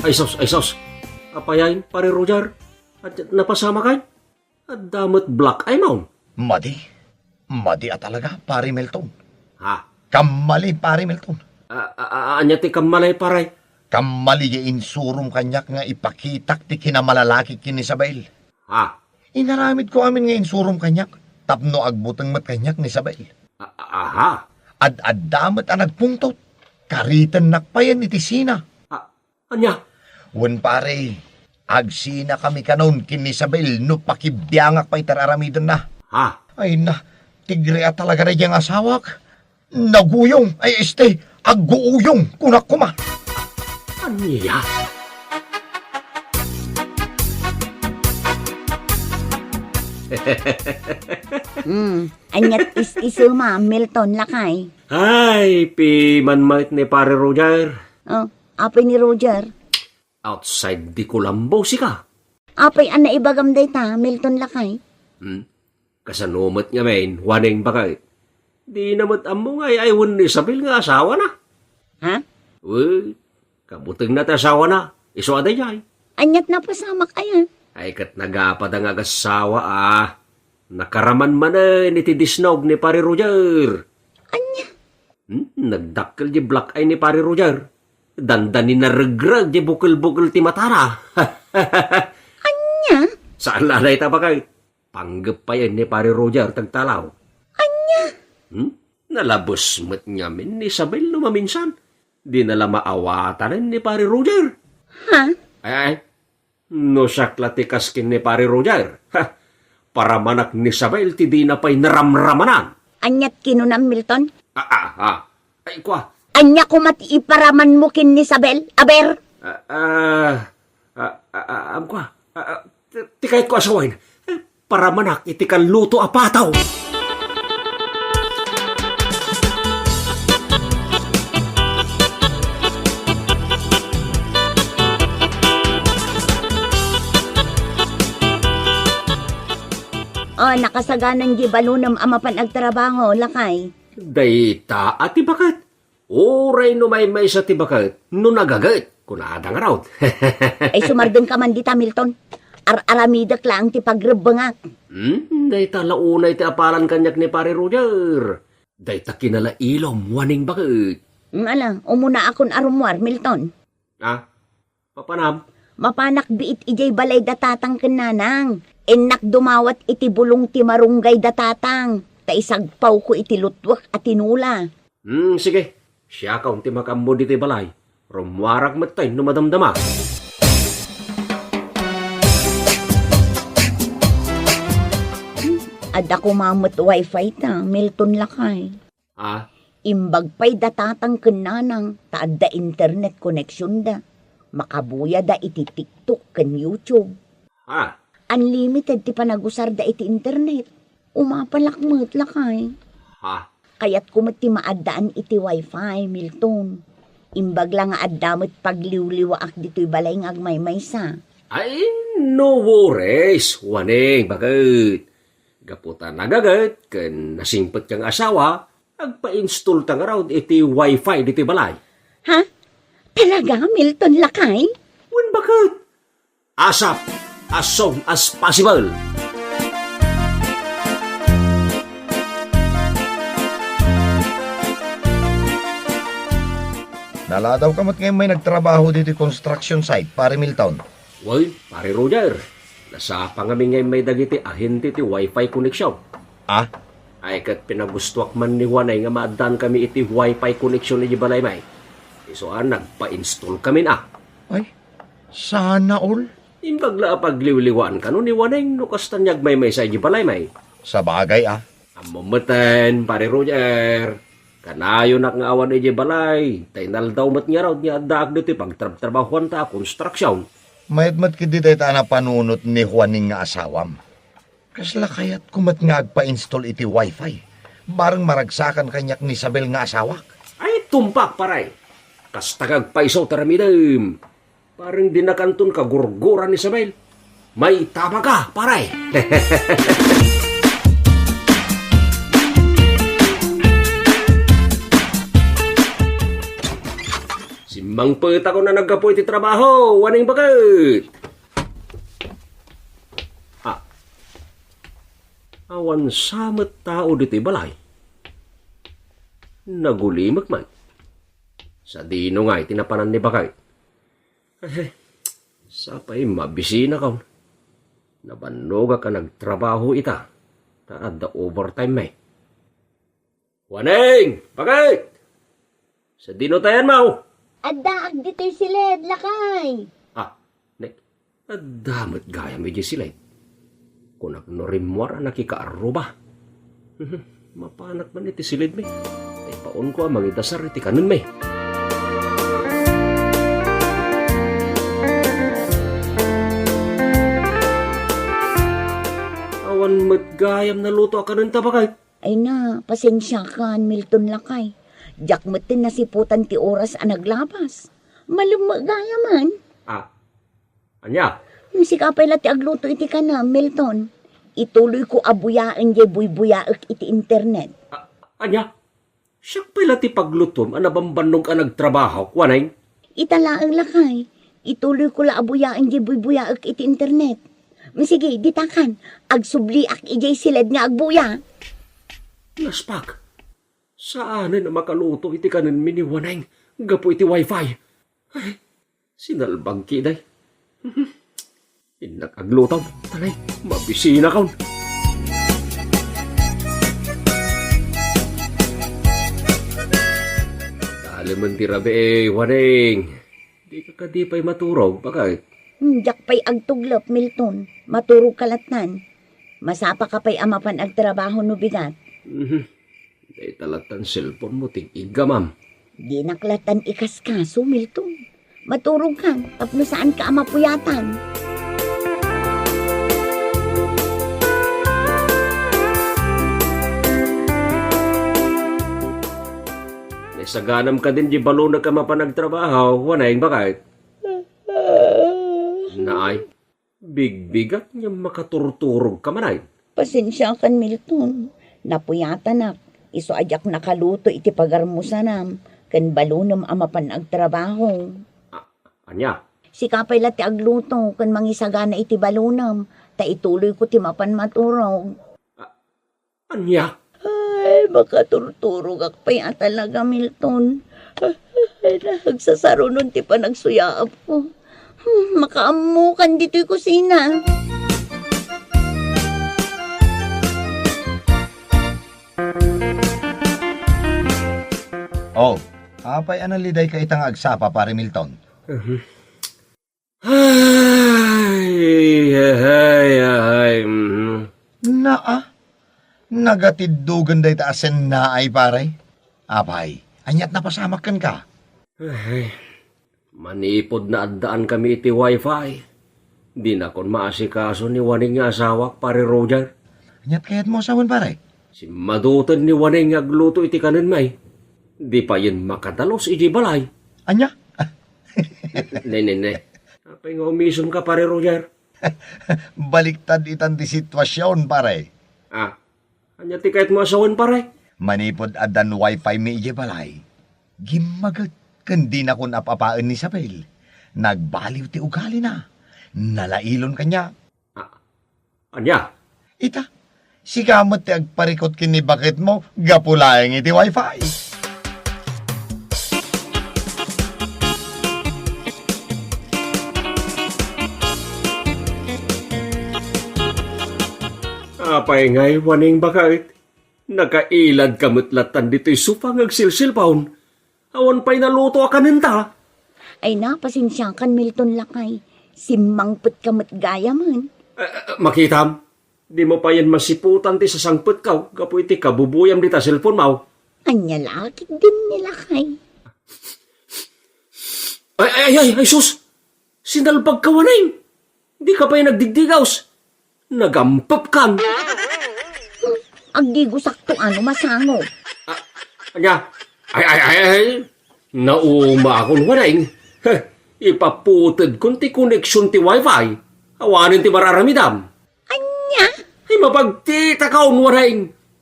Ay sus, ay sus. Apay ay, Pare Roger? At napasamak ay? Adda met black eye maon. Madi. Madi a talaga, Pare Milton. Ha? Kammali, Pare Milton. A, a, a, ania ti kammali, pare? Kammali ya insurom kaniak nga ipakitak ti kinamalalaki ken ni Isabel. Ha? Inaramidko amin nga insurom kaniak tapno agbuteng met kaniak ni Isabel. A, a, aha. Ad-adda met a nagpungtot. Karitennak payen iti sina. A, Ania? Wen, pare, agsinakami kanon ken ni Isabel no pakibiangak pay ti ar-aramidenna. Ha? Ay na, tigre a talaga daydiay nga asawak. Naguyong, ay, este, agguuyong, kunak koma. Ania? Hmm, aniat is-isuma, Milton, lakay? Ay, piman met ni Pare Roger. Oh, apay ni Roger? Outside the Colombo, sika. Apay a naibagam dayta, Milton, lakay? Hmm? Kasano met ngamin, Juaning, baket? Dina met ammo nga ay-ay wen ni Isabel nga asawana. Ha? Wen, kabutengna ti asawana. Isu a daydiay. Aniat napasamak ayan? Ay, ket nagapada nga agassawa, a. Nakaraman manen iti disnog ni Pare Roger. Ania? Hmm, nagdakkel di black eye ni Pare Roger. Dandani naregreg di bukel-bukel ti matana. Ania? Saan la dayta, baket? Panggep pay ni Pare Roger ti agtalaw. Ania? Hmm? Nalabes met ngamin ni Isabel no maminsan. Dina la maawatanen ni Pare Roger. Ha? Ay, ay. No siak la ti kas ken ni Pare Roger. Ha? Paramanak ni Isabel ti dina pay naramramanan. Aniat kinunam, Milton? Ah, ah, ah. Ay, kua. Ania koma ti iparamanmo ken ni Isabel? Aber? Ah, ah, ah, ah, ah, am, kua. Ah, ah, ti, ti kayatko a sawen. Eh, paramanak iti kalluto a pataw. Oh, nakasaganan di balunem a mapan agtrabaho, lakay. Dayta a ti baket. Uray no maymaysa ti baket, no nagaget, kunada ngarud. Ay, sumardengka man dita, Milton. Ar-aramidek laeng ti pagrebbengak. Hmm, dayta la unay ti apalan kaniak ni Pare Roger. Dayta kinalailom, Juaning, baket. Ala, umunaakon a rummuar, Milton. Ah, papanam? Mapanak biit idiay balay da tatang ken nanang. Innak dumawat iti bulong ti marunggay da tatang, ta isagpawko iti lutwek a tinula. Hmm, sige. Siakon ti makaammo ditoy balay. Rummuarak metten no madamdama. Adda koma met wifi ta, Milton, lakay. Ah? Imbag pay da tatang ken nanang ta adda internet connectionda. Makabuyada iti TikTok ken YouTube. Ah? Unlimited ti panagusarda iti internet. Umapalak met, lakay. Ha? Kayatko met ti maaddaan iti wifi, Milton. Imbag la nga adda met pagliwliwaak ditoy balay nga agmaymaysa. Ay, no worries, Juaning, baket. Gapu ta nagaget ken nasingpetka nga asawa, agpa-installta ngarud iti wifi ditoy balay. Ha? Talaga, Milton, lakay? Wen, baket. ASAP, as soon as possible. Naladawka met nga immay nagtrabaho ditoy construction site, Pare Milton. Wen, Pare Roger, nasapa ngamin nga immay dagiti ahente ti wifi connection. Ah? Ay, ket pinagustoak man ni Juanay nga maaddankami iti wifi connection idiay balaymi. Isu a nagpa-installkamin a. Ay, sana all. Imbag la a pagliwliwaanka no ni Juanay no kasta nga agmaymaysa idiay balaymi. Sabagay a. Ammom metten, Pare Roger. Kanayonak nga awan idiay balay, ta inaldaw met ngarud nga addaak ditoy pagtrabtrabahoanta a construction. Mayat met ketdi dayta a napanunot ni Juaning nga asawam. Kasla kayatko met nga agpa-install iti wifi. Bareng maragsakan kaniak ni Isabel nga asawak. Ay, tumpak, pare. Kasta nga agpayso ti aramidem. Bareng dinakanton kagurgura ni Isabel. Maitabaka, pare. Simmangpetakon a naggapu iti trabaho, Juaning, baket. Ah. Awan sa met tao ditoy balay. Nagulimek man. Sadino ngay ti napanan ni baket? Eh, sapay mabisinakon. Nabannogak a nagtrabaho ita, ta adda overtimemi. Juaning! Baket! Sadino ti ayanmo? Addaak ditoy siled, lakay. Ah, ne, adda met gayam idiay siled. Kunak no rimmuar a nakikaarruba. Mapanak man iti siledmi. Ipaunko a mangidasar iti kanenmi. Met gayam naluto a kanenta, baket. Ay na, pasensiakan, Milton lakay. Diak met ti nasiputan ti oras a naglabas. Malem met gayamen. Ah, ania? Sika pay la ti agluto iti kanam, Milton. Ituloyko a buyaen diay buybuyaek iti internet. Ah, ania? Siak pay la ti paglutom a nabambannog a nagtrabaho, Waneng? Ita laeng lakay. Ituloyko la a buyaen diay buybuyaek iti internet. Sige, ditakan. Agsubliak idiay siled nga agbuya. Naspag. Saanen a makaluto iti kanenmi ni Waneng gapu iti wifi. Ay, sinalbag ki, day. Innak aglutom. Talay, mabisinakon. Dalemen ti rabii, Waneng. Dika kadi pay maturog, baket? Hmm, diak pay agtuglep, Milton. Maturogka lattan. Masapaka pay a mapan agtrabaho no bigat. Mhm. Dayta lattan cellphone mo ti iggamam. Dinak lattan ikaskaso, Milton. Maturogka tapno saanka a mapuyatan. Naisaganam kadin di balonek a mapan agtrabaho, Waneng, baket? Naay, bigbigat nga makaturturogka manen. Pasensiakan, Milton. Napuyatanak. Isu a diak nakaluto iti pagarmusanam ken balonem a mapan agtrabaho. A-, ania? Sika pay la ti agluto ken mangisagana iti balonem, ta ituloyko ti mapan maturog. A-, Ania? Ay, makaturturogak pay a talaga, Milton. Ay, nagsasarunon ti panagsuyaapko. Hmm, makaammokan ditoy kusina. Oh, apay a nalidayka ita nga agsapa, Pare Milton? Mhm. Ay, ay, ay, mhm. Naa, nagatiddogen dayta a sennaay, pare. Apay, ania't napasamak kenka? Ay, manipud naaddaan kami iti wifi, dinakon maasikaso ni Waneng nga asawak, Pare Roger. Ania't kayatmo a sawen, pare? Simmadoten ni Waneng nga agluto iti kanenmi. Di payen makadalus iti balay. Ania? Ne, ne, ne. Apay nga umisumka, Pare Roger? Baliktad itan ti situasion, pare. Ah, ania ti kayatmo a sawen, pare? Manipud addan wifi mi idiay balay, gimmaget ken dinakon ap-apaen ni Isabel. Nagbaliw ti ugalina. Nalailon kaniak. Ah, ania? Ita, sika met ti agparikut ken ni baketmo gapu laeng iti wifi. Apay ngay, Waneng, baket? Nakailadka met lattan ditoy sofa nga agsilsilpaon. Awan pay naluto a kanenta. Ay na, pasensiakan, Milton lakay. Simmangpetka met gayamen. Eh, eh, makitam, dimo payen masiputan ti sasangpetka gapu iti kabubuyam dita cellphone mo. Ania la ketdin ni lakay? Ay, ay, ay, ay, ay, sus! Sinalbagka, Waneng! Dika pay nagdigdigaws. Nagampepkan. Agdigusakto a no masango. Ah, ania? Ay, ay, ay, ay. Naumaakon, Waneng. Heh, ipaputedkon ti koneksion ti wifi. Awanen ti mararamidam. Ania? Ay, mabagtitakon, Waneng.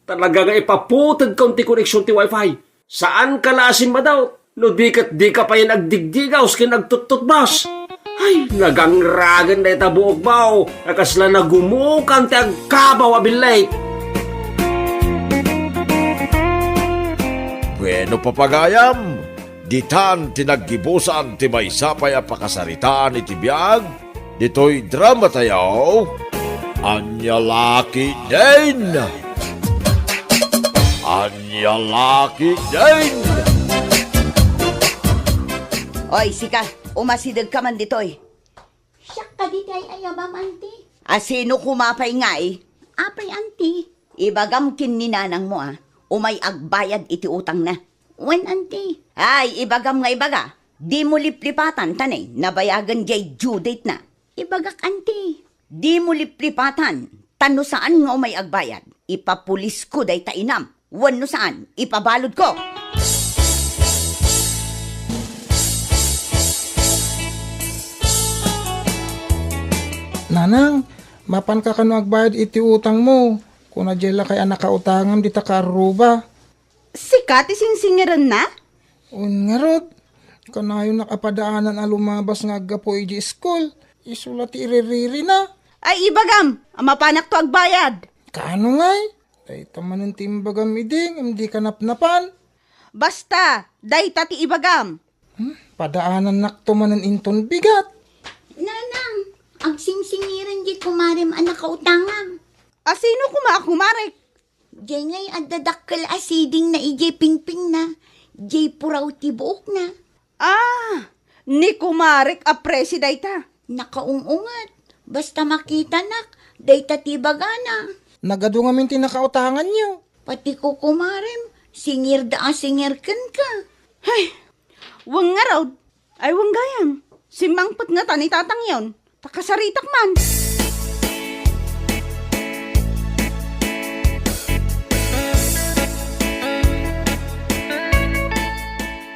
Talaga nga ipaputedkon ti koneksion ti wifi. Saanka la a simmadaut no di ket dika payen agdigdigaws ken agtuttutbas. Ay, nagangragen dayta buokmo a kasla nagumukan ti agkabaw a billit. Bueno, papagayam, ditan ti naggibusan ti maysa pay a pakasaritaan iti biag ditoy dramatayo, Ania La Ketdin? Ania La Ketdin? Oy, sika, umasidegka man ditoy. Siak kadi ti ay-ayabam, anti. A sino koma pay ngay? Apay, anti? Ibagam ken ni nanangmo a umay agbayad iti utangna. Wen, anti. Ay, ibagam nga ibaga, dimo liplipatan ta ne, nabayagen diay due date na. Ibagak, anti. Dimo liplipatan, Ta no saan nga umay agbayad, ipapulisko dayta inam. Wenno saan, ipabaludko. Nanang, mapanka kano agbayad iti utangmo? Kuna diay lakay a nakautangam dita kaarruba. Sika ti singsingirenna? Un ngarud, kanayonak a padaanan a lumabas nga aggapu idiay iskul. Isu la ti iriririna. Ay, ibagam, a mapanakto agbayad. Kaano ngay? Dayta manen ti imbagam idi, ngem dika napnapan. Basta, dayta ti ibagam. Hmm, padaanannakto manen inton bigat. Nanang, agsingsingiren diay kumarem a nakautangam. A sino koma a kumarek? Diay ngay adda dakkel a sidingna idiay pingpingna, diay puraw ti buokna. Ah, ni kumarek a presi dayta. Nakaung-unget. Basta makitanak, dayta ti bagana. Nagadu ngamin ti nakautanganyo. Pati kukumarem, singirda a singir kenka. Hay, wen ngarud, ay wen gayam, simmangpet ngata ni tatangyon, ta kasaritak man.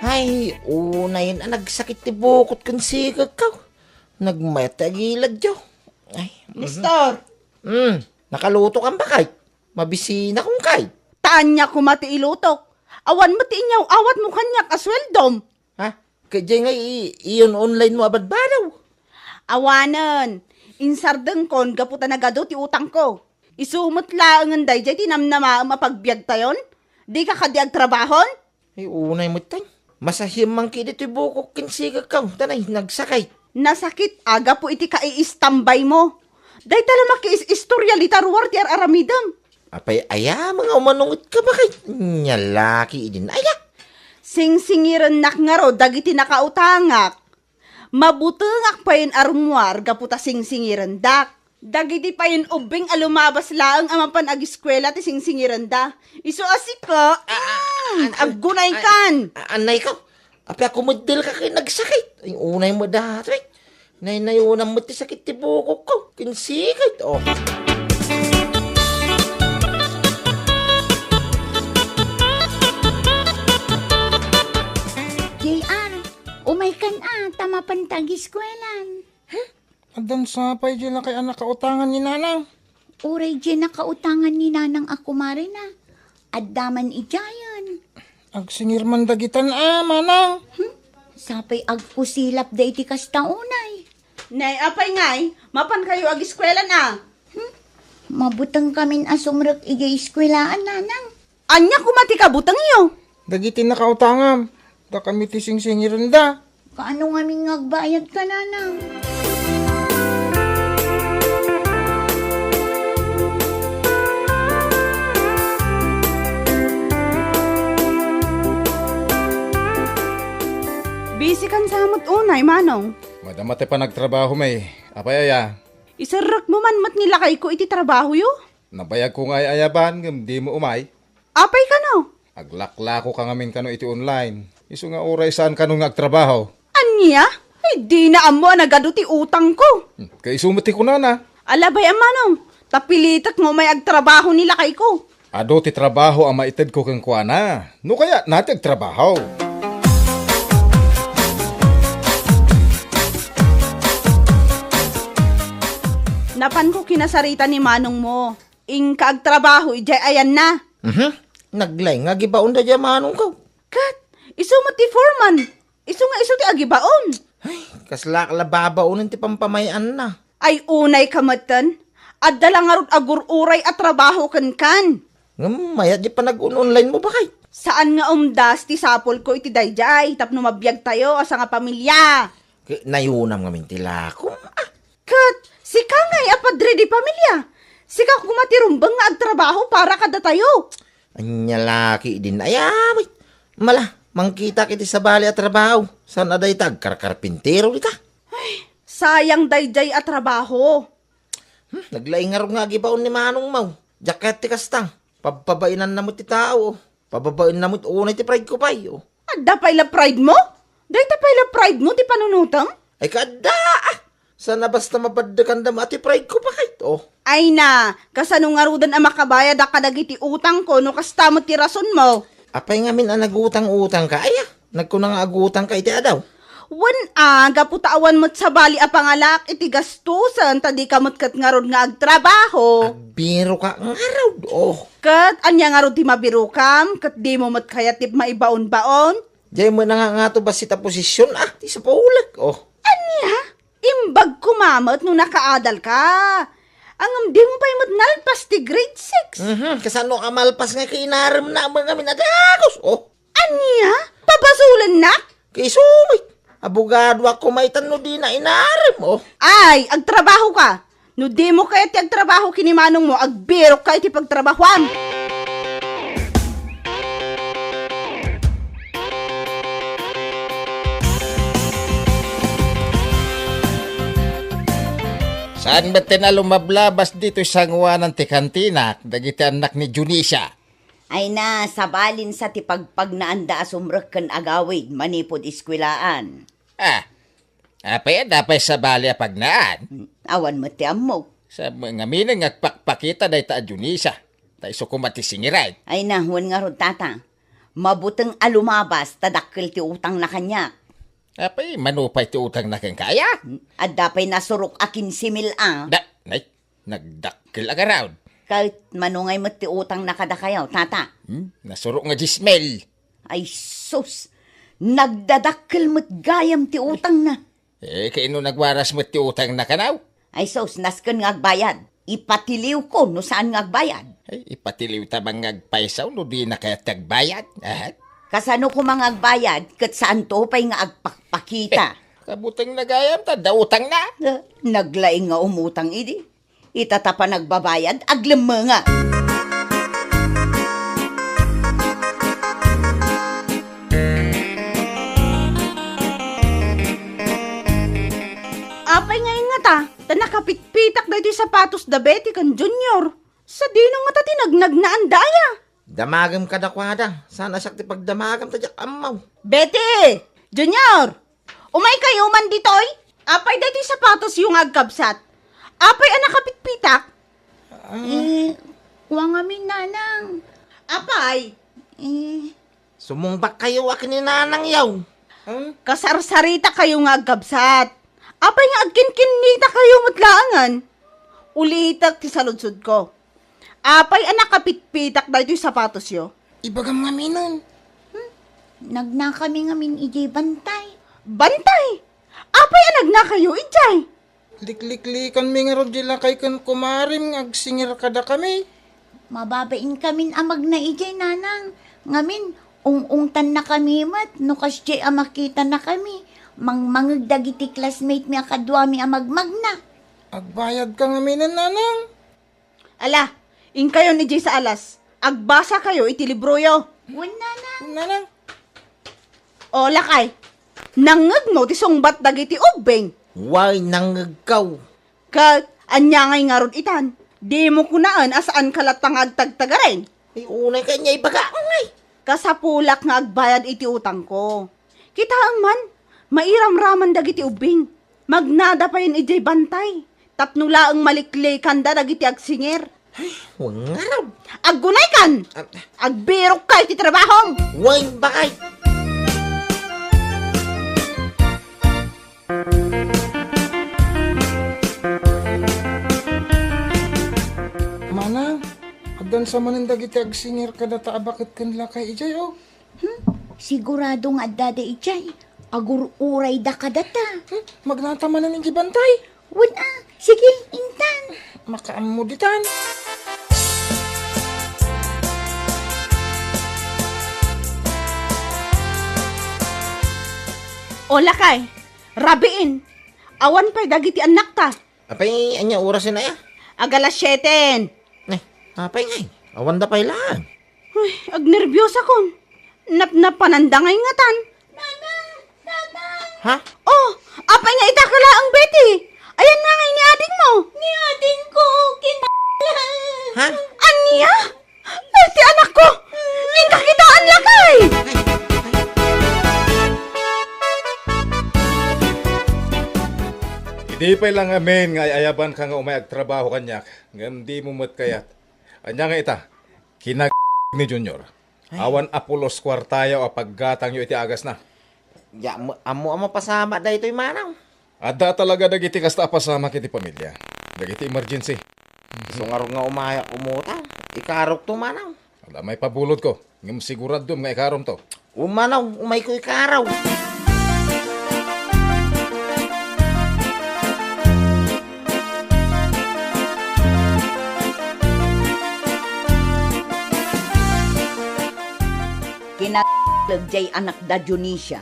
Hay, unayen a nagsakit ti bukot ken sigegko. Nagmayat ti agiladyo. Ay, mhm. Mister! Hmm, nakaluto kan bakay? Mabisina kong kay? Ta ania koma ti ilutok? Awan met ti inyaw-awatmo kaniak a sueldom. Ha? Ket diay nga i-, iyon online mo a badbadaw? Awanen, insardengkon gapu ta nagadu ti utangko. Isu met laengen daydiay ti namnamaem a pagbiagtayon? Dika kadi agtrabahon? Ay, unay met tay. Masahiem man kadi ti bukok ken sigegko, ta nay, nagsakit. Nasakit a gapu iti kaiistambaymo. Dayta la makiis-istorya dita ruar ti ar-aramidem. Apay aya, nga umanunget ka bakay? Nia la ketdin aya? Singsingirennak ngarud dagiti nakautangak. Mabutengak payen a rummuar gapu ta singsingirendak. Dagiti payen ubbing a lumabas laeng a mapan agiskuela ti singsingirenda. Isu a sika, ah, ah, mm, ah, aggunaykan. Ah, ah, anay ka. Apay a kumeddel ka ken nagsakit. Ay, unay mo datoy. Naynayonam met ti sakit ti bukokko. Ken sigegko. J R, umaykan a, ta mapan ta agiskuelan. Addan sapay diay lakay a nakautangan ni Nanang. Uray diay nakautangan ni Nanang a kumarena. Adda man idiayen. Agsingir man dagitan a, Manang. Hmm? Sapay agkusilap da iti kasta unay. Nay, apay ngay, mapankayo agiskuelan a? Hmm? Mabuteng kamin a sumrek idiay iskuelaan, Nanang. Ania koma ti kabutengyo? Dagiti nakautangam, dakami ti singsingirenda. Kaano ngamin nga agbayad ka, Nanang? Busy kan sa met unay, Manong. Madama ti panagtrabaho, may. Apay aya? Iserrekmo man met ni lakayko iti trabahoyo? Nabayagko nga ay-ayaban ngem dimo umay. Apay kano? Aglaklako ka ngamin kano iti online. Isu nga uray saan kano nga agtrabaho. Ania? Ay, dina ammo a nagadu ti utangko. Hmm, kaisu met ti kunana. Alabay a Manong, ta pilitek nga umay agtrabaho ni lakayko. Adu ti trabaho a maitedko kenkuana. No kayatna ti agtrabaho. Napanko kinasarita ni manongmo. Inka agtrabaho idiay ayanna. Mhm. Naglaing nga agibaon daydiay manongko. Ket, isu met ti foreman. Isu nga isu ti agibaon. Ay, kaslaak la babaonen ti pampamay-anna. Ay, unay ka metten. Adda la ngarud agur-uray a trabaho kenkan. Ngem mayat diay panag-un-online mo, bakay? Saan nga umdas ti sapulko iti daydiay tapno mabiagtayo a sangapamilya. Ket nayonam ngamin ti lakom. Ah, ket sika ngay a padre di pamilya. Sika koma ti rumbeng nga agtrabaho para kadatayo. Ania la ketdin aya met. Mala, mangkitak iti sabali a trabaho. Saan a dayta agkarkarpintero dita? Ay, sayang daydiay a trabaho. Hmm, naglaing ngarud nga agibaon ni manongmo. Diak kayat ti kasta. Pabpabainanna met ti tao. Pababaenna met unay ti pride ko pay, oh. Adda pay la pride mo? Dayta pay la pride mo ti panunotem? Ay, kaadda, ah! Saan a basta mapaddekandam a ti pride ko pa kayto? Ay na, kasano ngaruden a makabayad a kadagiti utangko no kasta met ti rasonmo? Apay ngamin a nagutang-utangka, aya? Nagkuna nga agutangka iti adaw? Wen a, gapu ta awan met sabali a pangalak iti gastusen ta dika met ket ngarud nga agtrabaho. Agbiro ka ngarud, oh. Ket ania ngarud ti mabirokam? Ket dimo met kayat ti maibaon-baon? Diay met nga ngato bassit a posisyon, ah, ti sapulek, oh. Ania? Imbag koma met no nakaadalka. Ngem dimo pay met nalpas ti grade six. Mhm, kasano a malpas nga kinarem na ngamin a dagus, oh. Ania? Pabasolennak? Kaisumay. Abogadoak koma itan no dina inarem, oh. Ay, agtrabaho ka. No dimo kayat ti agtrabaho ken ni manongmo, agbirok ka iti pagtrabahoam. Saan met ti nalumablabas ditoy sangoanan ti kantinak dagiti annak ni Dionisia? Ay na, sabalin sa ti pagpagnaanda a sumrek ken agawid manipud eskuelaan. Ah, apay, adda pay sabali a pagnaan? Hmm, awan met ti ammok. Sa ngamin nga agpakpakita dayta a Dionisia, ta isu koma ti singiran. Ay na, wen ngarud, tata. Mabuteng a lumabas ta dakkel ti utangna kaniak. Apay, mano pay ti utangna kenka, aya? Hmm, adda pay nasurok a kinse mil a. Da, nay, nagdakkel a garaw. Ket mano ngay met ti utangna kadakayo, tata? Hmm, nasurok nga dies mil. Ay sus! Nagdadakkel met gayam ti utangna. Eh, kayno nagwaras met ti utangna kanaw? Ay sus, nasken nga agbayad. Ipatiliwko no saan nga agbayad. Ay, ipatiliwta man nga agpaysaw no dina kayat ti agbayad. Ahat? Kasano koma nga agbayad ket saanto pay nga agpakpakita? Eh, kabutengna gayam ta adda utangna. Eh, naglaing nga umutang idi. Ita ta panagbabayad, aglemmenga. Apay nga ingngata, ta nakapitpitak daytoy sapatos da Betty ken Junior. Sadino ngata ti nagnagnaanda aya? Damagem kadakuada. Saan a siak ti pagdamagem ta diak ammo. Betty! Junior! Umaykayo man ditoy? Apay daytoy sapatosyo nga agkabsat? Apay a nakapitpitak? Ah. Eh, kua ngamin, nanang. Apay? Eh. Sumumbakkayo a ken ni nanangyo. Hmm? Kasarsaritakayo nga agkabsat. Apay nga agkinkinnitakayo met laengen? Ulitek ti saludsodko. Apay a nakapitpitak daytoy sapatosyo? Ibagam ngaminen. Hmm? Nagnakami ngamin idiay bantay. Bantay? Apay a nagnakayo idiay? Likliklikanmi ngarud di lakay ken kumarim nga agsingir kadakami. Mababainkamin a magna idiay, nanang. Ngamin, ung-ungtannakami met no kasdiay a makitanakami. Mangmangeg dagiti classmate mi a kaduami a magmagna. Agbayadka ngaminen, nanang? Ala, inkayon idiay sa alas. Agbasakayo iti libroyo. Wen, nanang. Nanang. O, lakay. Nangngegmo ti sungbat dagiti ubbing? Way, nangngegko. Ket, ania ngay ngarud itan? Dimo kunaen a saanka latta nga agtagtagaring? Ay, unay kaniak ibaga, ngay. Kasapulak nga agbayad iti utangko. Kitaem man, mairamraman dagiti ubbing. Magnada payen idiay bantay, tapno laeng maliklikanda dagiti agsingir. Ay, wen ngarud. Aggunaykan! Ah. Agbirokka iti trabahom! Wen, bakay! Mana, addan sa manen dagiti agsingir kadata a baket ken lakay idiay, o. Hmm? Sigurado nga addada idiay. Agur-urayda kadata. Hmm? Magnata manen iti bantay? Wen a. Sige, intan. Makaammo ditan. O, lakay, rabiin. Awan pay dagiti annakta. Apay, ania orasen aya? Agalas siete. Eh, apay ngay? Awanda pay laeng. Uy, agnerbiosakon. Napnapananda ngay ngatan. Nanang! Nanang! Ha? Oh, apay nga ita ka laeng, Betty? Ayanna ngay ni adingmo? Ni adingko, kin-, Ha? Ania? Ay, ti anakko! Inka kitaan, lakay! Di pay la ngamin nga ay-ayabanka nga umay agtrabaho kaniak, ngem dimo met kayat. Ania nga ita, kinag- ni Junior. Ay. Awan a pulos kuartayo a paggatangyo iti agasna. Ya, mo-, ammo a mapasamak daytoy, manang. Adda talaga dagiti kasta a pasamak iti pamilia. Dagiti emergency. Isu ngarud nga umayak umutang. Ikarokto, manang. Ala, maipabulodko. Ngem siguradom nga ikaromto. O, manang, umayko ikaraw. Kinatleg jay anakda Dionisia.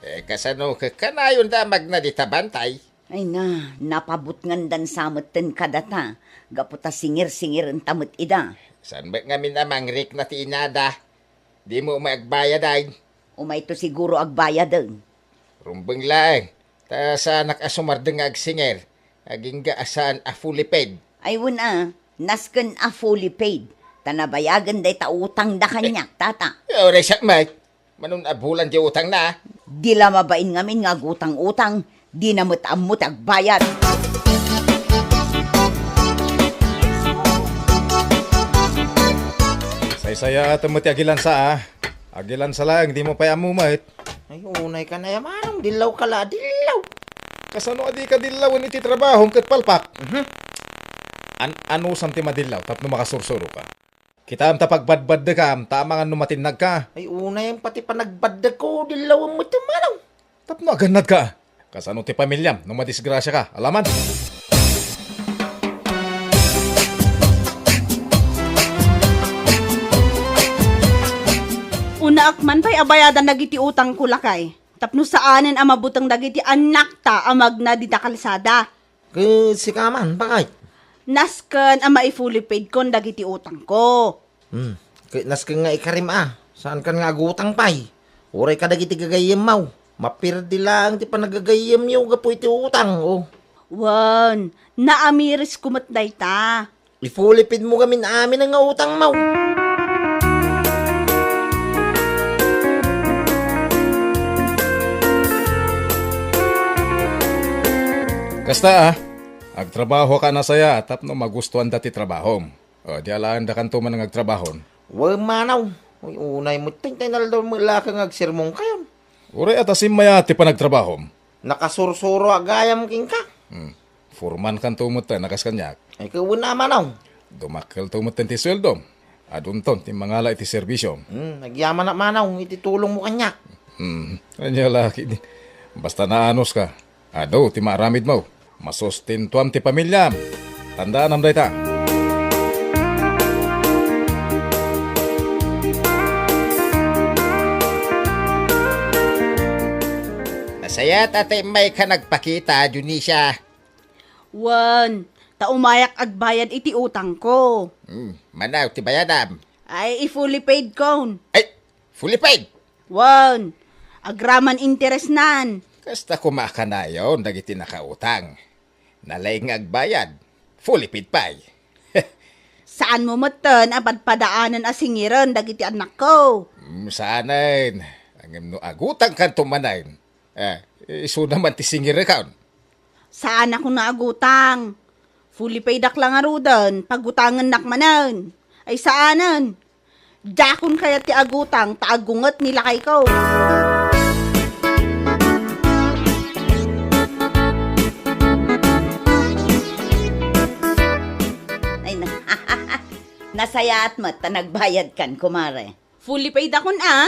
Eh, kasano ka-, kanayon da magna dita bantay? Ay na, napabutngandan sa metten kadata, gapu ta singir-singirenta met ida. Saan met ngamin a mangrikna ti inada? Dimo umay agbayad, ay? Umayto siguro agbayaden. Rumbeng laeng, ta saanak a sumardeng nga agsingir, agingga a saan a fully paid. Ay, wen a, nasken a fully paid, ta nabayagen dayta utangda kaniak, tata. Eh, uray siak met. Manon a bulan ti utangna? Di la mabain ngamin nga agutang-utang, dina met ammo ti agbayad. Saysayaatem met ti agilansa, a. Agilansa laeng, dimo pay ammo met. Ay, unay ka na ya, manong. Dillaw ka la, dillaw. Kasano a dika dillawen iti trabahom ket palpak? Mhm. An-, anusam ti madillaw tapno makasursuro ka? Kitaem ta pagbadbaddekam, ta amangan no matinnag ka. Ay, unay pay ti panagbaddek ko, dillawem met ti manong. Tapno agannad ka. Kasano ti pamiliam no madisgrasia ka? Alaman. Unaak man pay a bayadan dagiti utangko, lakay. Tapno saanen a mabuteng dagiti annakta a magna dita kalsada. Ket sika man, bakay? Nasken a mai-fully paid kon dagiti utangko. Hmm. Ket nasken nga ikarim a, saankan nga agutang pay. Uray kadagiti gagayyemmo, mapirdi laeng ti panagagayyemyo gapu iti utang, o. Wen, naamirisko met dayta. I-fully paid mo gamin amin nga utangmo. Kasta, a, agtrabaho ka a nasayaat tapno magustuanda ti trabahom. O, di alaendakanto man nga agtrabahon. Wen, manong. Uy, unay met ti inaldaw met la nga agsermonkayon. Uray a ta simmayaat ti panagtrabahom. Nakasursuro a gayam kenka. Hmm. Foremankanto met a kas kaniak. Ay, ket wen a, manong. Dumakkelto met ti sueldom. Adunton ti mangala iti serbisiom. Hmm, agyamanak, manong, iti tulongmo kaniak. Hmm, ania la ketdi. Basta naanuska. Adu ti maaramidmo. Masustentuam ti pamiliam. Tandaanam dayta. Nasayaat a ta immayka nagpakita, Dionisia. Wen, ta umayak agbayad iti utangko. Hmm, mano ti bayadam? Ay, i-fully paid kon. Ay, fully paid? Wen, agraman interesnan. Kasta koma a kanayon dagiti nakautang. Nalaing nga agbayad, fully paid pay. Saanmo metten a padpadaanen a singiren dagiti annakko? Mm, saanen. Ngem no agutangkanto manen, eh, isuna man ti singirekon. Saanakon nga agutang. Fully paydak la ngaruden, pagutangennak manen. Ay, saanen. Diakon kayat ti agutang ta aggunget ni lakayko. Ay, na-, nasayaat met ta nagbayadkan, kumare. Fully paid akon, a.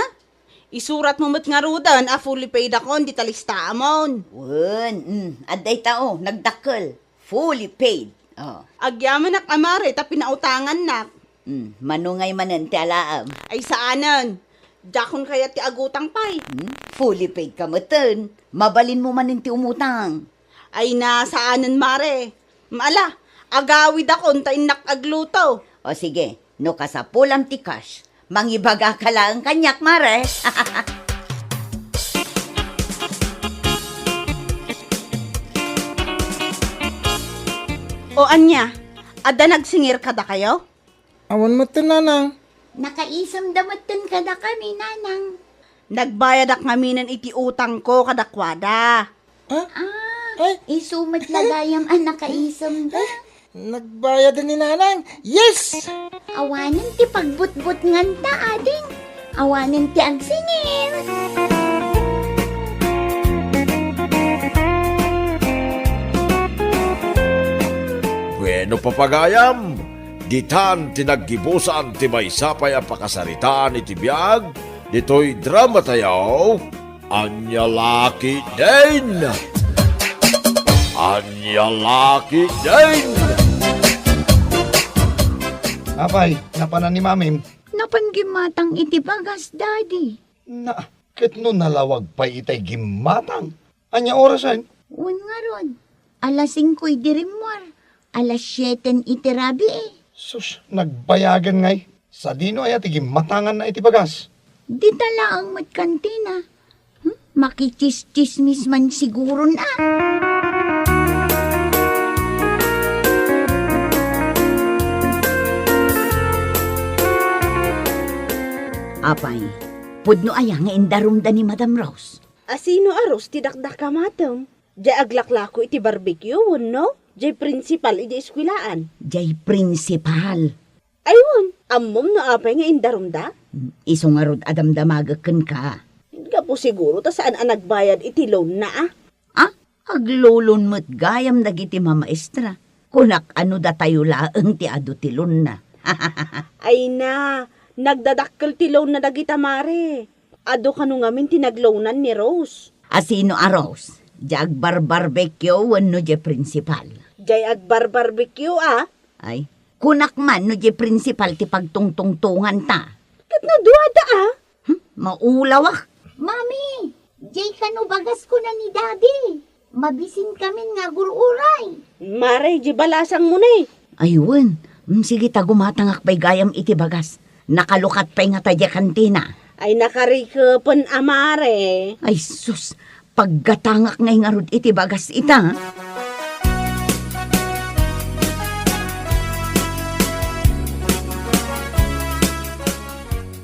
Isuratmo met ngaruden a fully paid akon dita listaamon. Wen, mm, adda ita, o, nagdakkel. Fully paid. O. Agyamanak a mare ta pinautangannak. Mm, mano ngay manen ti alaem? Ay, saanen. Diakon kayat ti agutang pay. Mm, fully paid ka metten. Mabalinmo manen ti umutang. Ay na, saanen, mare. Ala, agawidakon ta innak agluto. O sige, no kasapulam ti cash, mangibagaka laeng kaniak, mare. O ania, adda nagsingir kadakayo? Awan metten, nanang. Nakaisemda metten kadakami, nanang. Nagbayadak ngaminen iti utangko kadakuada. Ah? Ah, Ay. Isu met la gayam a nakaisem da. Nagbayad ni Nanang. Yes! Awanen ti pagbutbutnganta, ading. Awanen ti agsingir. Bueno, papagayam, ditan ti naggibusan ti maysa pay a pakasaritaan iti biag ditoy drama tayo. Ania la ketdin? Ania la ketdin? Apay, napanan ni Mamim? Napan gimmatang iti bagas, Daddy. Na, ket no nalawag pay itay gimmatang? Ania orasen? Wen ngarud, alas singko idi rimmuar, alas sieten iti rabii. Sus, nagbayagen ngay. Sadino aya ti gimmatanganna iti bagas? Dita laeng met kantina. Hmm? Makichischismis man siguron a. Apay, pudno aya nga indarumda ni Madam Rose? Asino a Rose ti dakdakamatem? Jay aglaklako iti barbecue wenno jay principal iti eskuelaan? Jay principal. Ay wen, ammom no apay nga indarumda? Isu ngarud a damdamagek kenka. Gapu siguro ta saan a nagbayad iti loan-na a. Ah? Aglulon met gayam dagiti mamaestra. Kunak a no datayo laeng ti adu ti loan-na. Ay na, nagdadakkel ti loan-na dagita mare. Adu kano ngamin ti nagloanan ni Rose. Asino a Rose? Jay agbarbarbecue wenno jay principal? Jay agbarbarbecue a. Ay, kunak man no jay principal ti pagtungtungtonganta. Ket no duada a? Hmm, maulawak. Mami, jay kano bagas kuna ni Daddy. Mabisin kamin nga agur-uray. Mare, jay balasangmo ne. Ay wen, mm, sige ta gumatangak pay gayam iti bagas. Nakalukat pay ngata jay kantina. Ay nakarikepen a mare. Ay sus, paggatangak ngay ngarud iti bagas ita.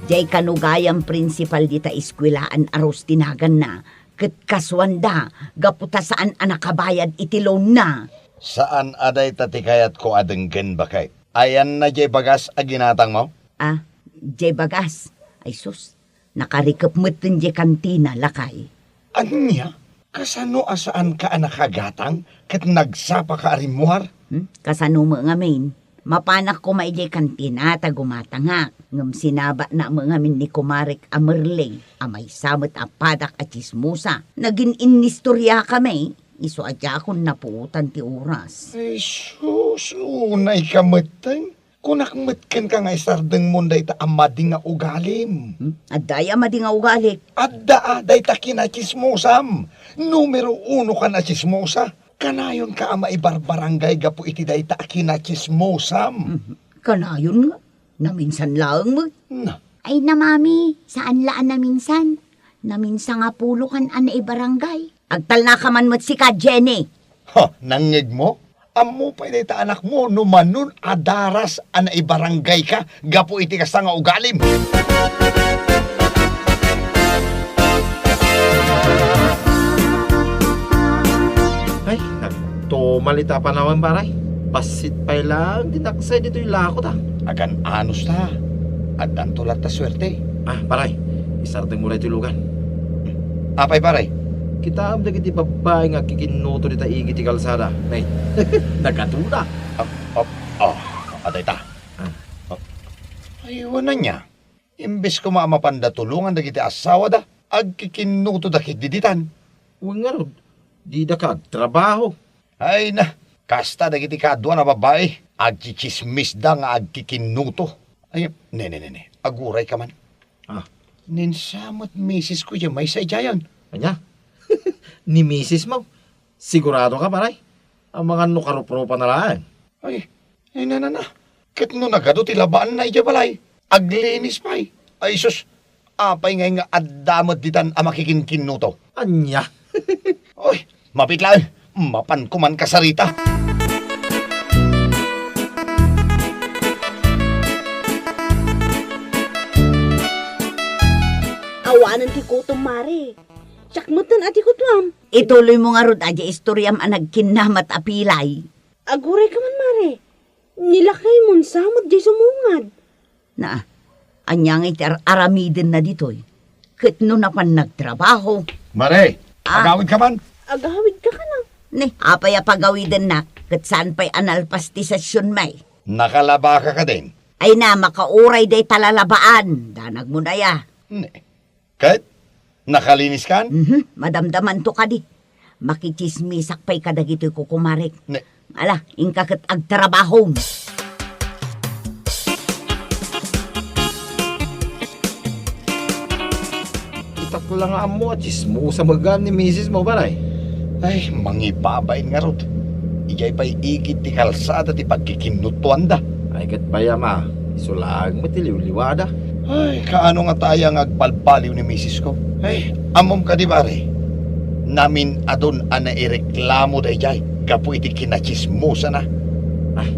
Jay kano gayam principal dita eskuelaan a Rose ti naganna, ket kasuanda gapu ta saan a nakabayad iti loan-na. Saan a dayta ti kayatko a denggen, baket. Ayanna jay bagas a ginatangmo? Ah, jay bagas. Ay sus, nakarikep metten jay kantina, lakay. Ania? Kasano a saanka a nakagatang ket nagsapaka a rimmuar? Hmm? Kasano met ngamin? Mapanak koma idiay kantina ta gumatangak. Ngem sinabatna met ngamin ni kumarek a Merle a maysa met a padak a tsismosa. Nagin-innistoriakami, isu a diakon napuotan ti oras. Ay sus, unayka metten. Kunak met kenka nga isardengmon dayta a madi nga ugalim. Hmm? Adda aya madi nga ugali? Adda a, dayta kinatsismosam. Numero unokan a tsismosa. Kanayonka a maibarbarangay gapu iti dayta a kinatsismosam. Mhm. Kanayon nga. Naminsan laeng met. Na. Ay na, Mami, saan la a naminsan. Naminsan nga pulokan a naibarangay. Agtalnaka man met sika, Jenny. Ha, nangngegmo? Ammo pay dayta anakmo no manon a daras a naibaranggayka gapu iti kasta nga ugalim. Ay, nagtumal ita a panawen, pare. Bassit pay laeng ti naksay ditoy lako ta. Agan-anos ta. Addanto latta suerte. Ah, pare, isardengmo daytoy lugan. Apay, pare? Kitaem dagiti babbai nga agkikinnuto dita igi ti kalsada. Nay, nagatuna. Ah, ah, ah, adayta. Ah. Ah. Ay, wen ania? Imbes koma a mapanda tulongan dagiti asawada, agkikinnutoda ketdi ditan. Wen ngarud, didaka agtrabaho. Ay na, kasta dagiti kaaduan a babbai, agtsitsismisda nga agkikinnuto. Ay, ne, ne, ne, ne, agurayka man. Ah. Nainsa met misisko idiay maysa idiayen. Ania? Ni misismo? Siguradoka, pare? Amangan no karuprupana laeng. Ay, ay, na, na, na. Ket no nagadu ti labaanna idiay balay, aglinis pay. Ay, sus, apay ngay nga adda met ditan a makikinkinnuto? Ania? Oy, mapit laeng. Mapanko man kasarita. Awanen ti kutom, mare. Diak metten a ti kukuam. Ituloymo ngarud a diay istoriam a nagkinnamat a pilay. Agurayka man, Mare. Nilakaymon sa met diay sumungad. Naa, ania ngay ti ar-aramidenna ditoy? Ket no napan nagtrabaho? Mare, ah, agawidka man? Agawidka kano? Ni, apay a pagawidennak, ket saan pay a nalpas ti sesionmi? Nakalabaka kadin? Ay na, makauray dayta lalabaan. Danagmon aya. Ni, ket nakaliniskan? Mhm, madamdamanto kadi. Makitsismisak pay kadagitoy kukumarek. Ne. Ala, inka ket agtrabahom. Itak la nga ammo a tsismosa met gayam ni misismo, pare. Ay, mangibabain ngarud. Idiay pay igid ti kalsada ti pagkikinnuttoanda. Ay, ket pay, ama, isu laeng met ti liwliwada. Ay, kaano ngata aya nga agbalbaliw ni misisko? Ay, ammom kadi, pare? Namin-adun a naireklamo daydiay gapu iti kinatsismosana. Ay,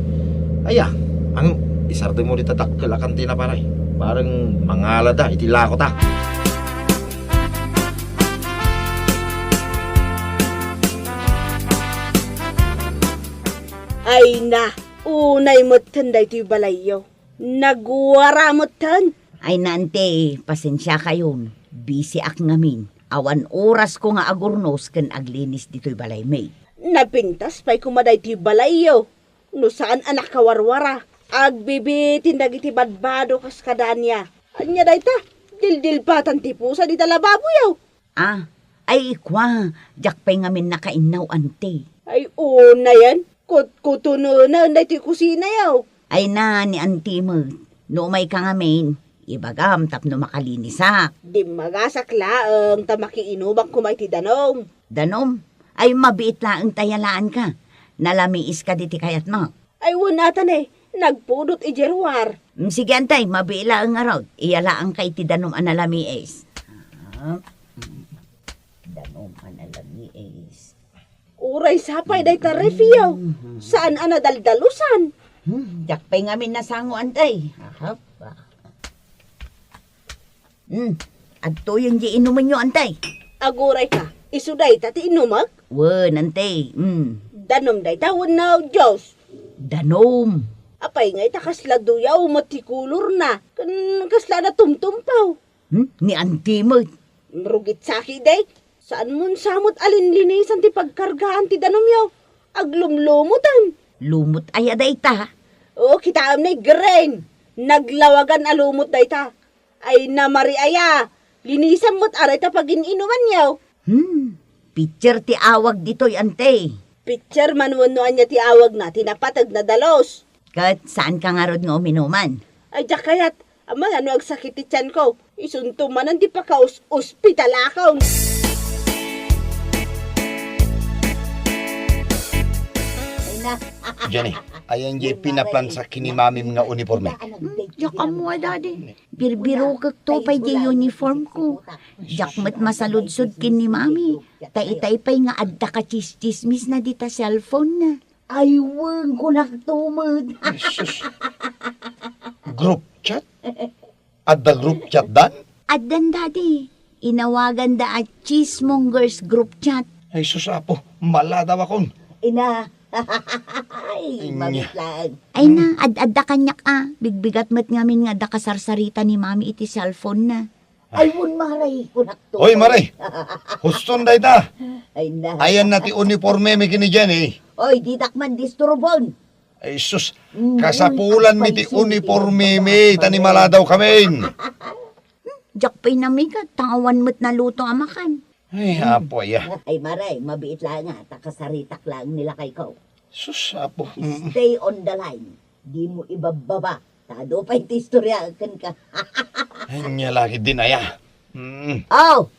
aya, ang isardengmo dita dakkel a kantina, pare. Bareng mangalada iti lakota. Ay na, unay metten daytoy balayyo. Nagwara metten. Ay na, ante, pasensiakayon. Bisiak ngamin. Awan orasko nga agurnos ken aglinis ditoy balaymi. Napintas pay koma daytoy balayyo. No saan a nakawarwara, agbibitin dagiti badbado kas kada ania. Ania dayta? Dildilpatan ti pusa dita lababoyo. Ah, ay, kua, diak pay ngamin nakainnaw, ante. Ay, unayen, kutkutunonen daytoy kusinayo. Ay na, ni ante met, no umayka ngamin, ibagam tapno makalinisak. Dimmagasak laeng ta makiinumak koma iti danum. Danum? Ay, mabiit laeng ta yalaanka. Nalamiis kadi ti kayatmo. Ay, wen ata ne, nagpudot idiay ruar. Mm, sige, antay, mabiit laeng ngarud. Iyalaanka iti danum a nalamiis. Ah, mm. Danum a nalamiis. Uray sapay dayta refiyo. Mhm. Saan a nadaldalusan. Hmm, diak pay ngamin nasango, antay. Ahap. Hmm, adtoyen diay inumenyo, antay. Agurayka, isu dayta ti inumek? Wen, antay. Hmm. Danum dayta wenno juice? Danum. Apay nga ita kasla duyaw met ti kolorna, ken kasla natumtumpaw? Hmm, ni anti met. Rugit saki, day. Saanmon sa met a linlinisan ti pagkargaan ti danumyo? Aglumlumutan. Lumot aya dayta? Oo, kitaem ni green. Naglawagan a lumot dayta. Ay, namari aya. Linisam met a dayta pagin-inumanyo. Hmm, pitcher ti awag ditoy, ante. Pitcher man wenno ania ti awagna, ti napateg na dalus. Ket saanka ngarud nga uminuman? Ay, diak kayat. Amangan no agsakit ti tianko. Isunto manen ti pakaus-, ospitalakon. Jenny, ayan diay pinaplansak ken ni mamim nga uniforme? Hmm, diak ammo a, Daddy. Birbirokekto pay diay uniform ko. Diak met masaludsod ken ni Mami. Ta itay pay nga adda kachischismis na dita cellphone na. Ay, wen, kunakto met. Ay, sus. Group chat? Adda group chat dan? Addan, Daddy. Inawaganda a Cheesemongers group chat. Ay, sus, Apo. Maladawakon. Ina. Ay, Nya. Mabit lang. Ay na, ad-adda kaniak a. Bigbigat met ngamin nga adda kasarsarita ni Mami iti cellphone na. Ay, wen, Mare, kunakto. Oy, Mare. Huston dayta. Ay na. Ayan na ti uniforme mi ken ni Jenny. Oy, ditak man disturbon. Ay, sus. Mm, kasapulan mi ti uniforme mi, ta ni maladaw kamin. Diak pay namigat, ta awan met naluto a makan. Ay, Apo aya. Ay, Mare, mabiit lang a, ta kasaritak lang ni lakayko. Sus, Apo. Mm. Stay on the line. Dimo ibabbaba. Ta adu pay ti istorya kenka. Ania la ketdin aya? Mm. Oh,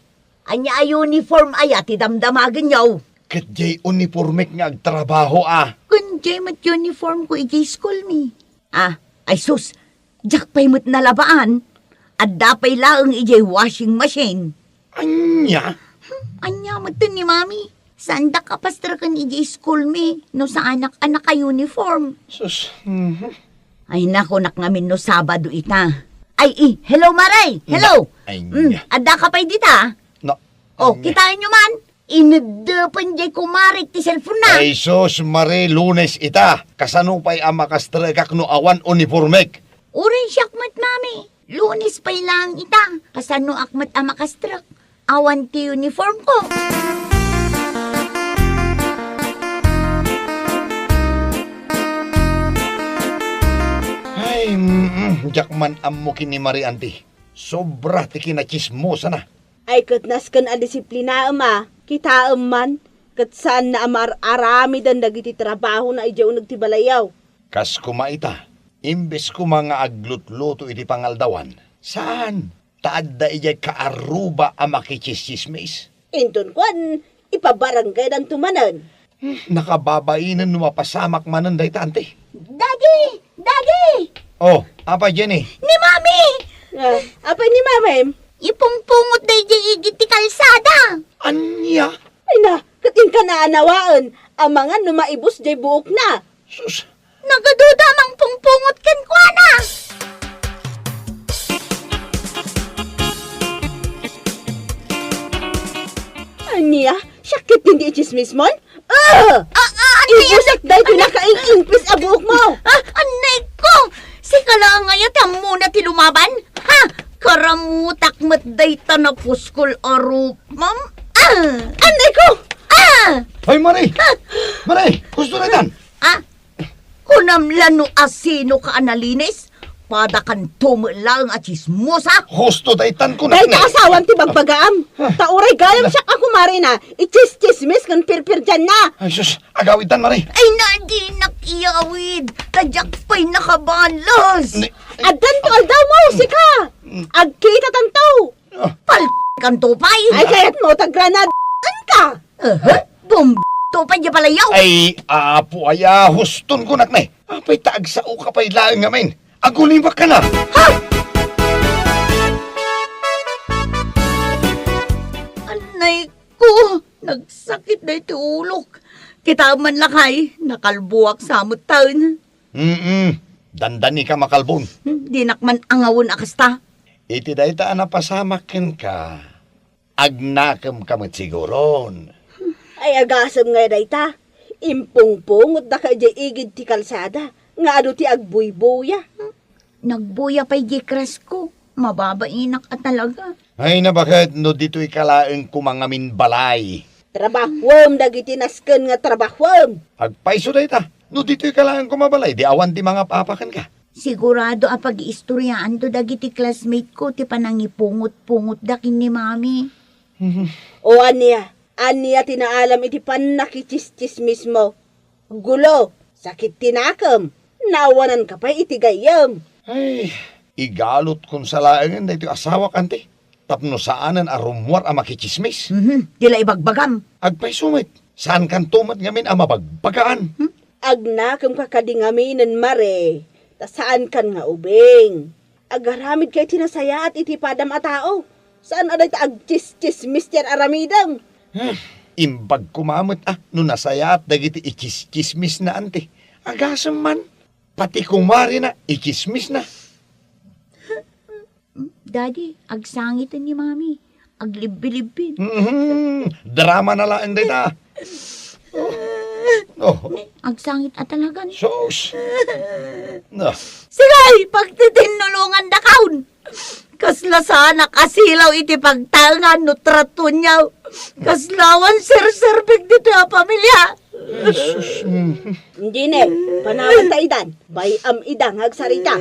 ania a uniform aya ti damdamagenyo? Ket diay uniformek nga agtrabaho a. Ken diay met uniform ko idiay school mi. Ah, ay sus, diak pay met nalabaan. Adda pay laeng idiay washing machine. Ania? Hmm, ania met ni Mami? Saandak a pastreken idiay school mi no saanak a naka-uniform. Sus. Mhm. Ay, nakunak ngamin no Sabado ita. Ay, i, hello, Mare! Hello! Na-, ay, Hmm, nia. Adda ka pay dita? Na, Oh, kitaenyo man, ineddepen jay kumarek ti cellphone-na. Ay sus, Mare, Lunes ita. Kasano pay a makastrekak no awan uniformek? Uray siak met, Mami. Lunes pay laeng ita. Kasanoak met a makastrek? Awan ti uniformko. Ay, mm, diak man ammo ken ni Mare, Auntie. Sobra ti kinatsismosana. Ay, ket nasken a disiplinaem a, kitaem man, ket saanna a mar-aramiden dagiti trabahona idiay uneg ti balayyo. Kas koma ita, imbes koma nga aglutluto iti pangaldawan, saan, ta adda idiay kaarruba a makitsismis. Inton kuan, ipabarangaydanto manen. Hmm, nakababainen no mapasamak manen dayta, Auntie. Daddy! Daddy! Oh, apay, Jenny? Ni Mami! Ah, apay ni Mamim? Ipungpungot daydiay igid ti kalsada. Ania? Ay na, ket inka naanawaen, amangan no maibus jay buokna. Sus! Nagaduda a mangpungpungot kenkuana. Ania? Siak ketdin ti itsismismon? Ah! Ah, ah, ano yan? Ibusek daytoy nakaing-ingpis a buokmo! Ah, anay ko! Sika la nga aya ti ammona ti lumaban? Ha? Karamutak met dayta napuskol a rupam. Ah! Anay ko! Ah! Hoy, Mare! Ah! Mare! Husto daytan! Ah? Kunam la no asinoka a nalinis? Padakanto met laeng a tsismosa. Husto daytan, kunak. Dayta ni asawam ti bagbagaam. Ah. Ta uray gayam siak a kumarina, itsistsismis ken pirpirdianna. Ay, sus, agawidtan, Mare. Ay, na, dinak iyawid. Ta diak pay nakabalos. Ni- Addanto aldawmo, sika. Mm. Agkitatanto. Ah. Palkanto pay. Ay, kayatmo, ta granad-, ka. Aha, bomb to pay diay balayyo. Ay, apo aya, huston kunak ne. Apay ta agsaoka pay laeng ngamin. Agulimak ka na. Ha? Anay ko, nagsakit daytoy ulok. Kita man lakay, nakalbuak sa met taen. Mm-mm. Dandani ka makalbon. Hmm, dinak man angawen a kasta. Iti dayta a napasamak kenka, agnakemka met siguron. Ay, agasem ngay dayta. Impungpungot daka idiay igid ti kalsada nga adu ti agbuybuya. Nagbuya pay di crush ko. Mababainak a talaga. Ay, nabaket no ditoy ka laeng kumangamin balay. Trabahuem dagiti nasken nga trabahuem. Agpayso dayta. No ditoy ka laeng kumabalay, di awan ti mangap-apa kenka. Sigurado a pagiistoriaanto dagiti classmate ko ti panangipungot-pungotda ken ni Mami. O ania, ania ti naalam iti pannakitsistsismismo? Gulo, sakit ti nakem, naawananka pay iti gayyem. Ay, igalutkon sa laengen daytoy asawak, anti, tapno saanen a rummuar a makitsismis. Mhm, di la ibagbagam. Agpayso met, saankanto met ngamin a mabagbagaan. Hmm? Agnakemka kadi ngaminen, Mare, ta saankan nga ubing. Agaramidka iti nasayaat iti padam a tao. Saan a dayta agtsistsismis ti ar-aramidem. Hmm, imbag koma met a no nasayaat dagiti itsistsismisna, anti. Agasem man, pati kumarina itsismisna. Daddy, agsangiten ni Mami. Aglibbilibbi. Mhm. Drama na laeng dayta. Oh. Agsangit a talagan. Sus. No. Sige, pagtitinnulongandakaon. Kasla saanak a silaw iti pagtaengan no tratonyo. Kasla awan serserbik ditoy a pamilia. Jesus, mm. Jine, panawanta idan. Bay-am ida nga agsarita.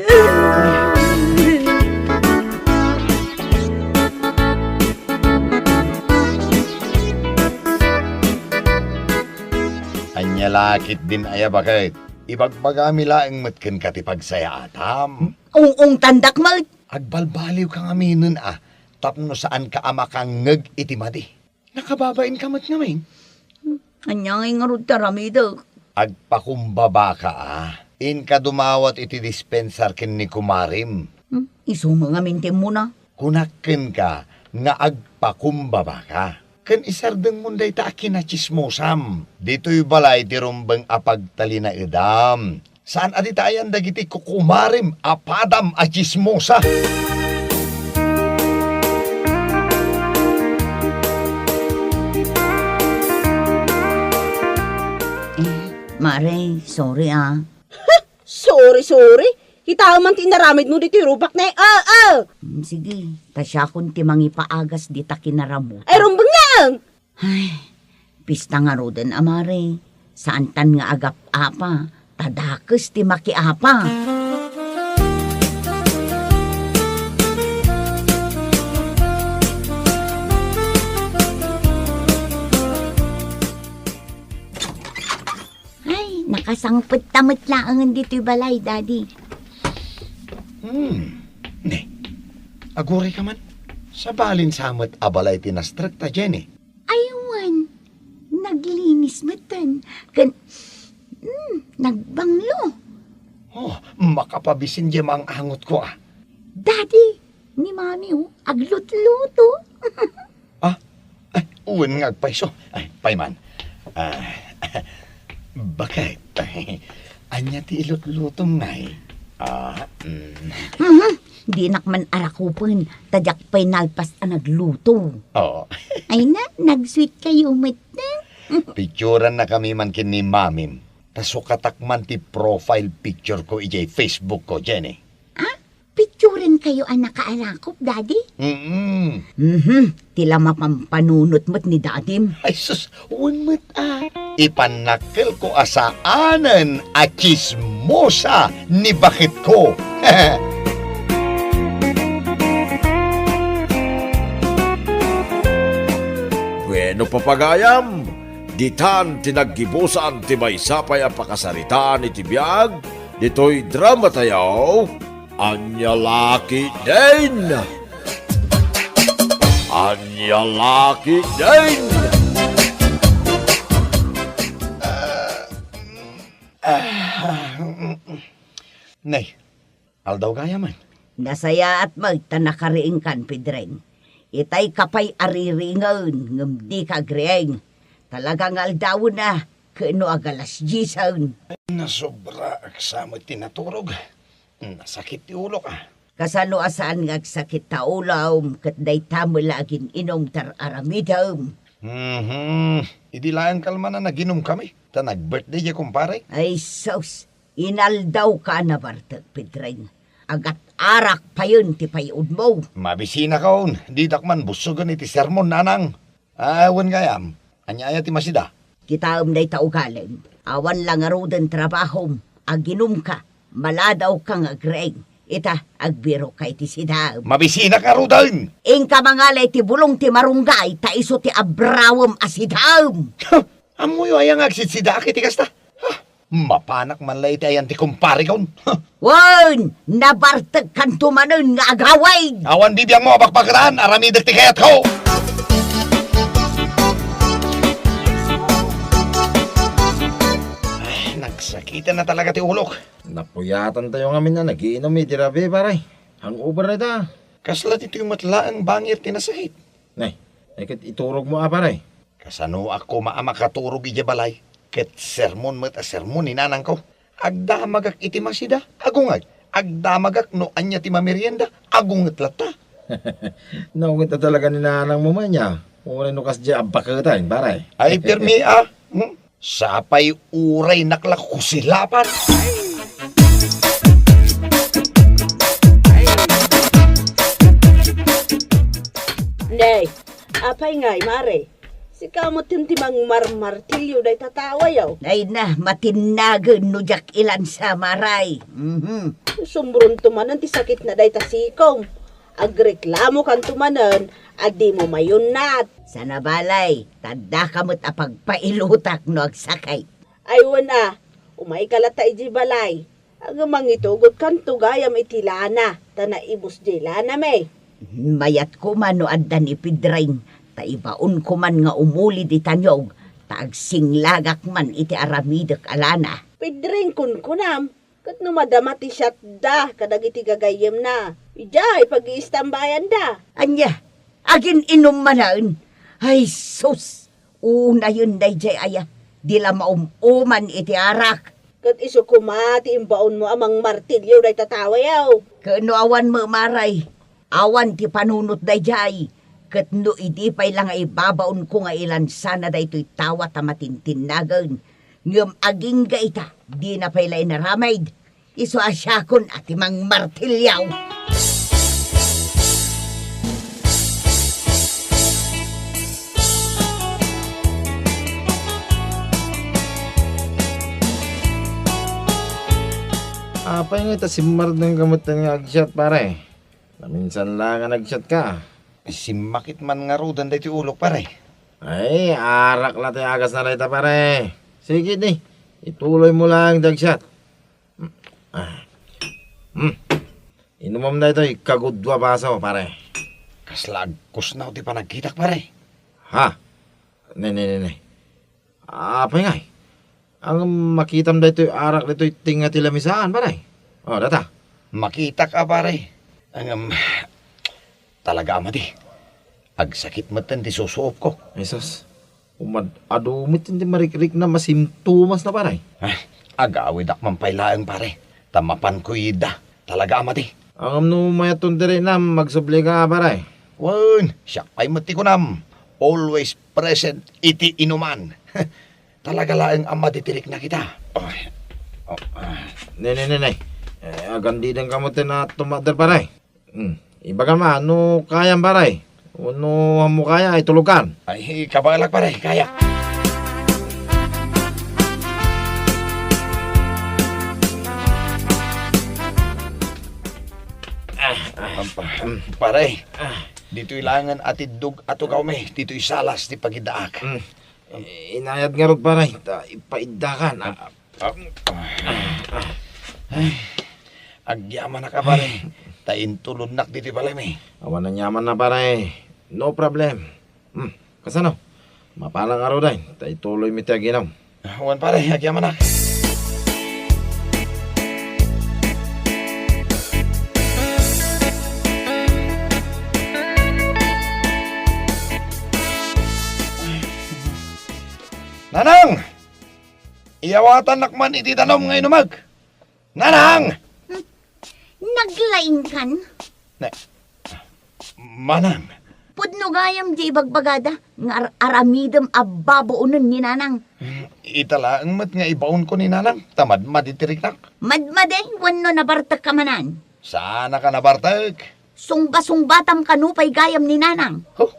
Ania la ketdin aya, baket? Ibagbagami laeng met kenka ti pagsayaatam. Ung-ungtandak met. Agbalbaliwka ngaminen a, tapno saanka a makangngeg iti madi. Nakababainka met ngamin. Hmm, ania ngay ngarud ti aramidek? Agpakumbabaka a. Inka dumawat iti dispensar ken ni kumarim. Hmm, isu met ngamin ti immuna. Kunak kenka nga agpakumbabaka. Ken isardengmon dayta a kinatsismosam. Ditoy balay ti rumbeng a pagtalinaedam. Saan a dita ayan dagiti kukumarim a padam a tsismosa. Mare, sorry, ah. Sorry, sorry. Kitaem man ti inaramidmo ditoy rupak ne. Ah, ah! Mm, sige, ta siakon ti mangipaagas dita kinarammotan. Ay, rumbeng laeng! Ay, pista ngaruden a mare. Saantan nga agap-apa, ta dakes ti makiapa. Ay, nakasangpet ta met laengen ditoy balay, Daddy. Hmm. Ne, aguray ka man. Sabalin sa met a balay ti nastrekta, Jenny. Ay, wen. Naglinis metten. Ken, hmm, nagbanglo. Oh, makapabisin diay maang-angotko, ah. Daddy, ni Mami, oh, aglutluto. Ah, ay, wen nga agpayso. Ay, pay man. Ah, baket. Ania ti ilutlutom, ngay? Ah, mm. Mhm. Dinak man arakupen, ta diak pay nalpas a nagluto. Oo. Ay na, nag-sweet kayo met, eh. Pictureannakami man ken ni Mamim. Ta sukatak man ti profile picture ko idiay Facebook ko, Jenny. Ah? Picturen kayo a nakaarakup, Daddy? Mm-mm. Mhm. Ti la mapampanunot met ni Dadim. Ay sus, wen met a. Ipannakkelko a saanen a tsismosa ni baketko. Bueno, papagayam, ditan ti naggibusan ti maysa pay a pakasaritaan iti biag ditoy drama tayo. Ania la ketdin? Ania la ketdin? Nay, aldaw gayam. Nasayaat met ta nakariingkan, Pedring. Itay ka pay a ririingen ngem dika agriing. Talaga nga aldawen a, ken no agalas diesen. Nasobraak sa met ti naturog. Nasakit ti ulok, ah. Kasano a saan nga agsakit ta ulom ket dayta met la agin-inum ti ar-aramidem? Mhm. Idi laeng kalman a naginumkami, ta nag-birthday diay kumpare. Ay sus, inaldawka a nabartek, Pedring. Agat-arak payen ti payudmo. Mabisinakon, didak man bussogen iti sermon, nanang. Ah, wen gayam, ania aya ti masida? Kitaem dayta ugalem. Awan la ngaruden trabahom, aginumka, maladawka nga agriing. Ita, agbirokka iti sidaem. Mabisinaka ngaruden! Inka mangala iti bulong ti marunggay, ta isu ti abrawem a sidaem. Huh! Ammoyo aya nga agsitsidaak iti kasta? Huh! Mapanak man la iti ayan ti kumparekon. Huh! Wen, nabartekkanto manen nga agawid! Awan bibiangmo a bakbaketan, aramidek ti kayatko! Ay, nagsakiten na talaga ti ulok. Napuyatantayo ngamin a nagiinum iti rabii, pare. Hangover dayta. Kasla ditoy met laeng bangir ti nasakit. Nay, ay ket iturogmo a, pare. Kasanoak koma a makaturog idiay balay, ket sermon met a sermon ni nanangko. Agdamagak iti masida, agungay. Agdamagak no ania ti mamerienda, agunget latta. Naunget a talaga ni nanangmo, manya. Uray no kasdiay a baketen, pare. Ay, pirmi, ah. Hmm? Sapay uraynak la kusilapan. Nay, apay ngay, mare? Sika met ti mangmarmartilyo dayta tawayo. Ay na, matinnagen no diak ilansa, mare. Mhm. Sumronto manen ti sakitna dayta sikom. Agreklamokanto manen a dimo mayunnat. Sana balay, ta addaka met a pagpailotak no agsakit. Ay wen a, umayka latta idiay balay. Agmangitugotkanto gayam iti lana, ta naibus diay lanami. Mayat koma no adda ni Pedring, ta ibaonko man nga umuli ditan yog, ta agsinglagak man iti aramidek a lana. Pedring kunkunam, ket no madama ti siatda kadagiti gagayyemna, idiay pag-iistambayanda. Ania, agin-inum manen? Ay sus! Unayen daydiay aya, di la maum-uman iti arak. Ket isu koma ti imbaonmo a mangmartilyo dayta tawayo. Ket no awan met, mare, awan ti panunot daydiay. Ket no idi pay la nga ibabaonko nga ilansana daytoy tawa ta matintinnagen, Ngem agingga ita, dina pay la inaramid. Isu a siakon a ti mangmartilyaw. Apay nga ita simmardeng ka met nga agsiat, pare? Naminsan la nga nagsiat ka. Simmakit man ngaruden daytoy ulok, pare. Ay, arak la ti agasna dayta, pare. Sige, di. Ituloy mo lang ti agsiat. Mm. Ah. Mm. Inumam daytoy kagudua baso, pare. Kasla agkusnaw ti panagkitak, pare. Ha? Ne, ne, ne, ne. Apay ngay? Ang makitam daytoy arak daytoy tinga ti lamisaan, pare. Oh, data. Makitak a, pare. Ang, um, talaga, amadi. Agsakit met ti susuopko. Jesus. Umad-adu met ti marikriknam a simptomasna, pare. Ah, agawidak man pay laeng, pare. Ta mapanko ida. Talaga, amadi. Ngem no mayatton ti riknam, magsubli ka, pare. Wen, siak pay met ti kunam. Always present iti inuman. Talaga laeng a madi ti rikna kita. Ay, oh, ah. Ne, ne, ne, ne. Eh, agandidang ka met ti natumader, pare. Hmm. Ibagam a, no kayam, pare. Wenno ammo kaya, itulogkan. Ay, kabaelak, pare, kaya. Ah, ah. Am, pa-, am, pare, ah, ditoy laengen a tiddog a tugawmi, ditoy salas ti pagidaak. Hmm. Eh, inayad ngarud, pare, ta ipaiddakan. Ah, ah, ah, ah. Ay, agyamanak a, pare, ta intulodnak ditoy balaymi. Awan aniamanna, pare. No problem. Hmm, kasano? Mapala ngaruden, ta ituloymi ti aginum. Awan, pare, agyamanak. Nanang! Iyawatannak man iti danum nga inumeg. Nanang! Hmm. Naglaingkan? Ne-, Manang. Pudno gayam di ibagbagada nga ar-, aramidem a babaonen ni Nanang. Hmm, ita laeng met nga ibaonko ni Nanang, ta madmadi ti riknak. Madmadi wenno nabartek ka manen? Saannak a nabartek. Sungba-sungbatam kano pay gayam ni Nanang. Huh?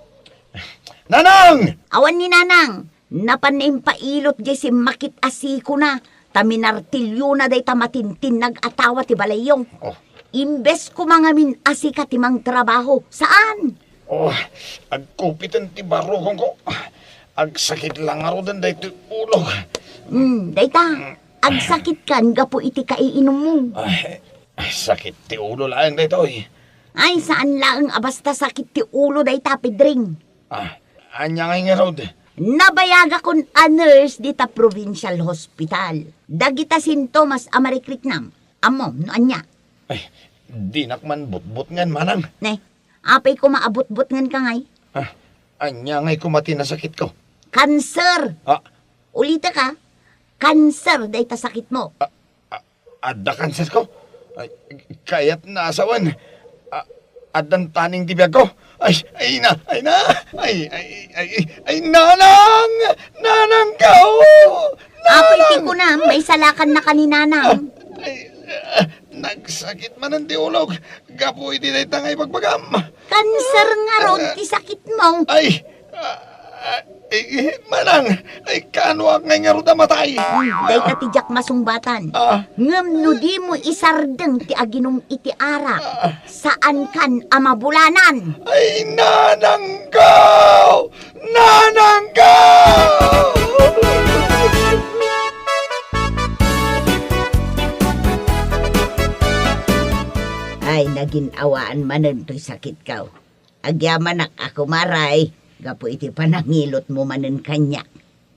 Nanang! Awan ni Nanang. Napanna impailot jay simmakit a sikona, ta minartilyona dayta matintinnag a tawa ti balayyo. Oh. Imbes koma ngamin a sika ti mangtrabaho, saan? Oh, agkupiten ti barukongko. Agsakit la ngaruden daytoy ulok. Hmm, dayta, agsakitkan gapu iti kaiinummo. Ay, sakit ti ulo laeng daytoy. Ay, saan laeng a basta sakit ti ulo dayta, Pedring. Ah, ania ngay ngarud? Nabayagakon a nurse dita provincial hospital. Dagita sintomas a marikriknam. Ammom no ania? Ay, dinak man butbutngen, manang. Ne, apay koma a butbutngenka ngay? Ah, ania ngay koma ti nasakitko? Kanser! Ah. Ulitek a, kanser dayta sakitmo. Ah, ah, adda kanserko? Ay, kayatna a sawen. Ah, addan taning ti biagko. Ay, ay na, ay na, ay, ay, ay, ay, nanang! Nanangko! Apay ti kunam, maisalakan na ka ni nanang. Ay, ah, nagsakit manen ti ulok gapu iti dayta nga ibagbagam. Kanser ngarud ti sakitmo. Ay, ah, ah, eh, eh, manang, ay, kaanoak ngay ngarud a matay? Hmm, dayta ti diak masungbatan. Ah. Ngem no dimo isardeng ti aginum iti arak, ah, saankan a mabulanan. Ay, nanangko! Nanangko! Ay, nagin-awaan manen toy sakitko. Agyamanak a kumaray, gapu iti panangilotmo manen kaniak.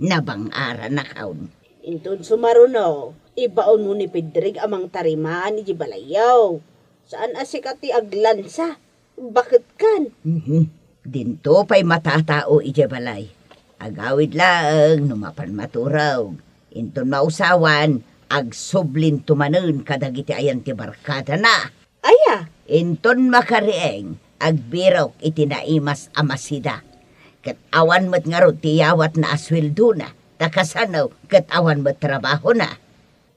Nabang-aranakon. Inton sumaruno, ibaonmo ni Pedring a mangtarimaan idiay balayyo. Saan a sika ti aglansa. Baketkan. Mhm. Dinto pay matatao idiay balay. Agawid laeng no mapan maturog. Inton mausawan, agsublinto manen kadagiti ayan ti barkadana. Aya? Inton makariing, agbirok iti naimas a masida. Ket awan met ngarud ti iyawatna a sueldona. Ta kasano ket awan met trabahona?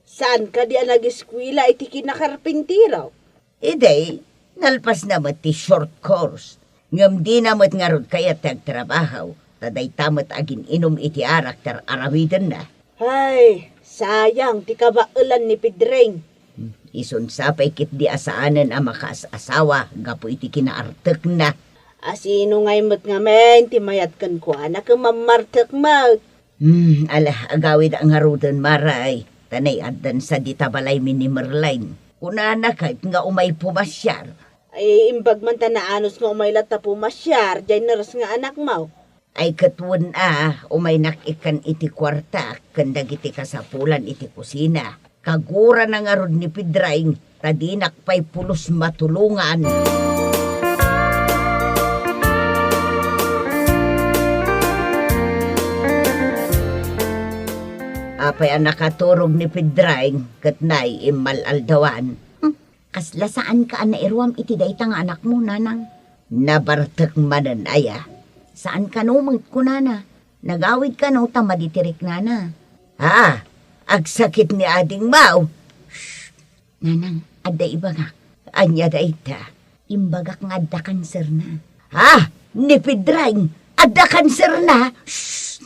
Saan kadi a nageskuela iti kinakarpintero? Idi, nalpasna met ti short course. Ngem dina met ngarud kayat ti agtrabaho, ta dayta met agin-inum iti arak ti ar-arawidenna. Ay, sayang ti kabaelan ni Pedring. Hmm, isun sa pay ketdi a saanen a makaas-asawa gapu iti kinaartekna. Asino ngay met ngamin ti mayat kenkuana ken mammartek met? Hmm, ala, agawid a ngaruden, Maray. Ta nay-addan sa dita balaymi ni Merlin. Kunana ket nga umay pumasiar. Ay, imbag man ta naanus nga umay latta pumasiar, jay nurse nga anakmo. Ay, ket wen a, umaynak ikkan iti kuarta ken dagiti kasapulan iti kusina. Kagurana ngarud ni Pedring, ta dinak pay pulos matulongan. Apay a nakaturog ni Pedring ket nay immal-aldawan? Hmm, kasla saanka a nairuam iti dayta nga anakmo, nanang? Nabartek manen aya? Saan kano met kunana. Nagawid kano ta madi ti riknana. Ha? Agsakit ni adingmo? Shh! Nanang, adda ibagak. Ania dayta? Imbagak nga adda kanserna. Ha? Ni Pedring, adda kanserna? Shh!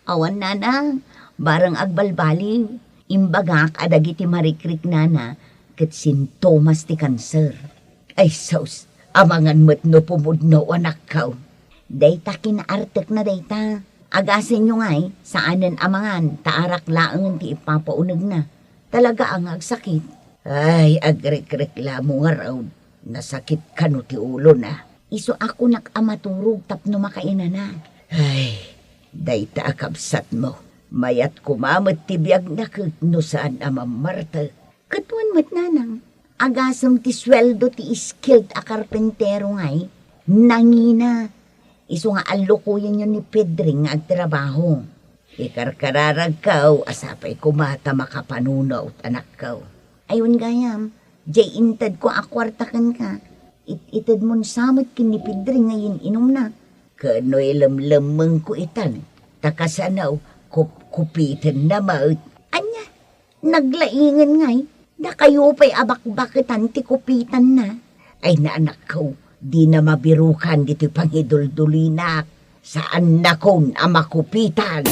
Awan, nanang. Bareng agbalbaliw. Imbagak a dagiti marikriknana ket sintomas ti kanser. Ay sus, amangan met no pumudno, anakko. Dayta kinaartekna dayta. Agasenyo ngay, saanen a mangan, ta arak laengen ti ipapaunegna. Talaga a nga agsakit. Ay, agrikreklamo ngarud. Nasakit kano ti ulona. Isu a kunak a maturog tapno makainana. Ay, dayta a kabsatmo. Mayat koma met ti biagna ket no saan a mammartek. Ket wen met, nanang, agasem ti sueldo ti skilled a karpentero ngay, nangina. Isu nga allukoyenyo ni Pedring nga agtrabaho. Ikarkararagko a sapay koma ta makapanunot, anakko. Ay, wen gayam, jay intedko a kuarta kenka. It-itedmon sa met ken ni Pedring nga yin-inumna. Ken no ilemlemmengko itan, ta kasano, kupkupitenna met. Ania? Naglaingen ngay, dakayo pay a bakbaketan ti kupitanna. Ay, naanakko, dina mabirukan ditoy pangiduldulinak. Saannakon a makupitan.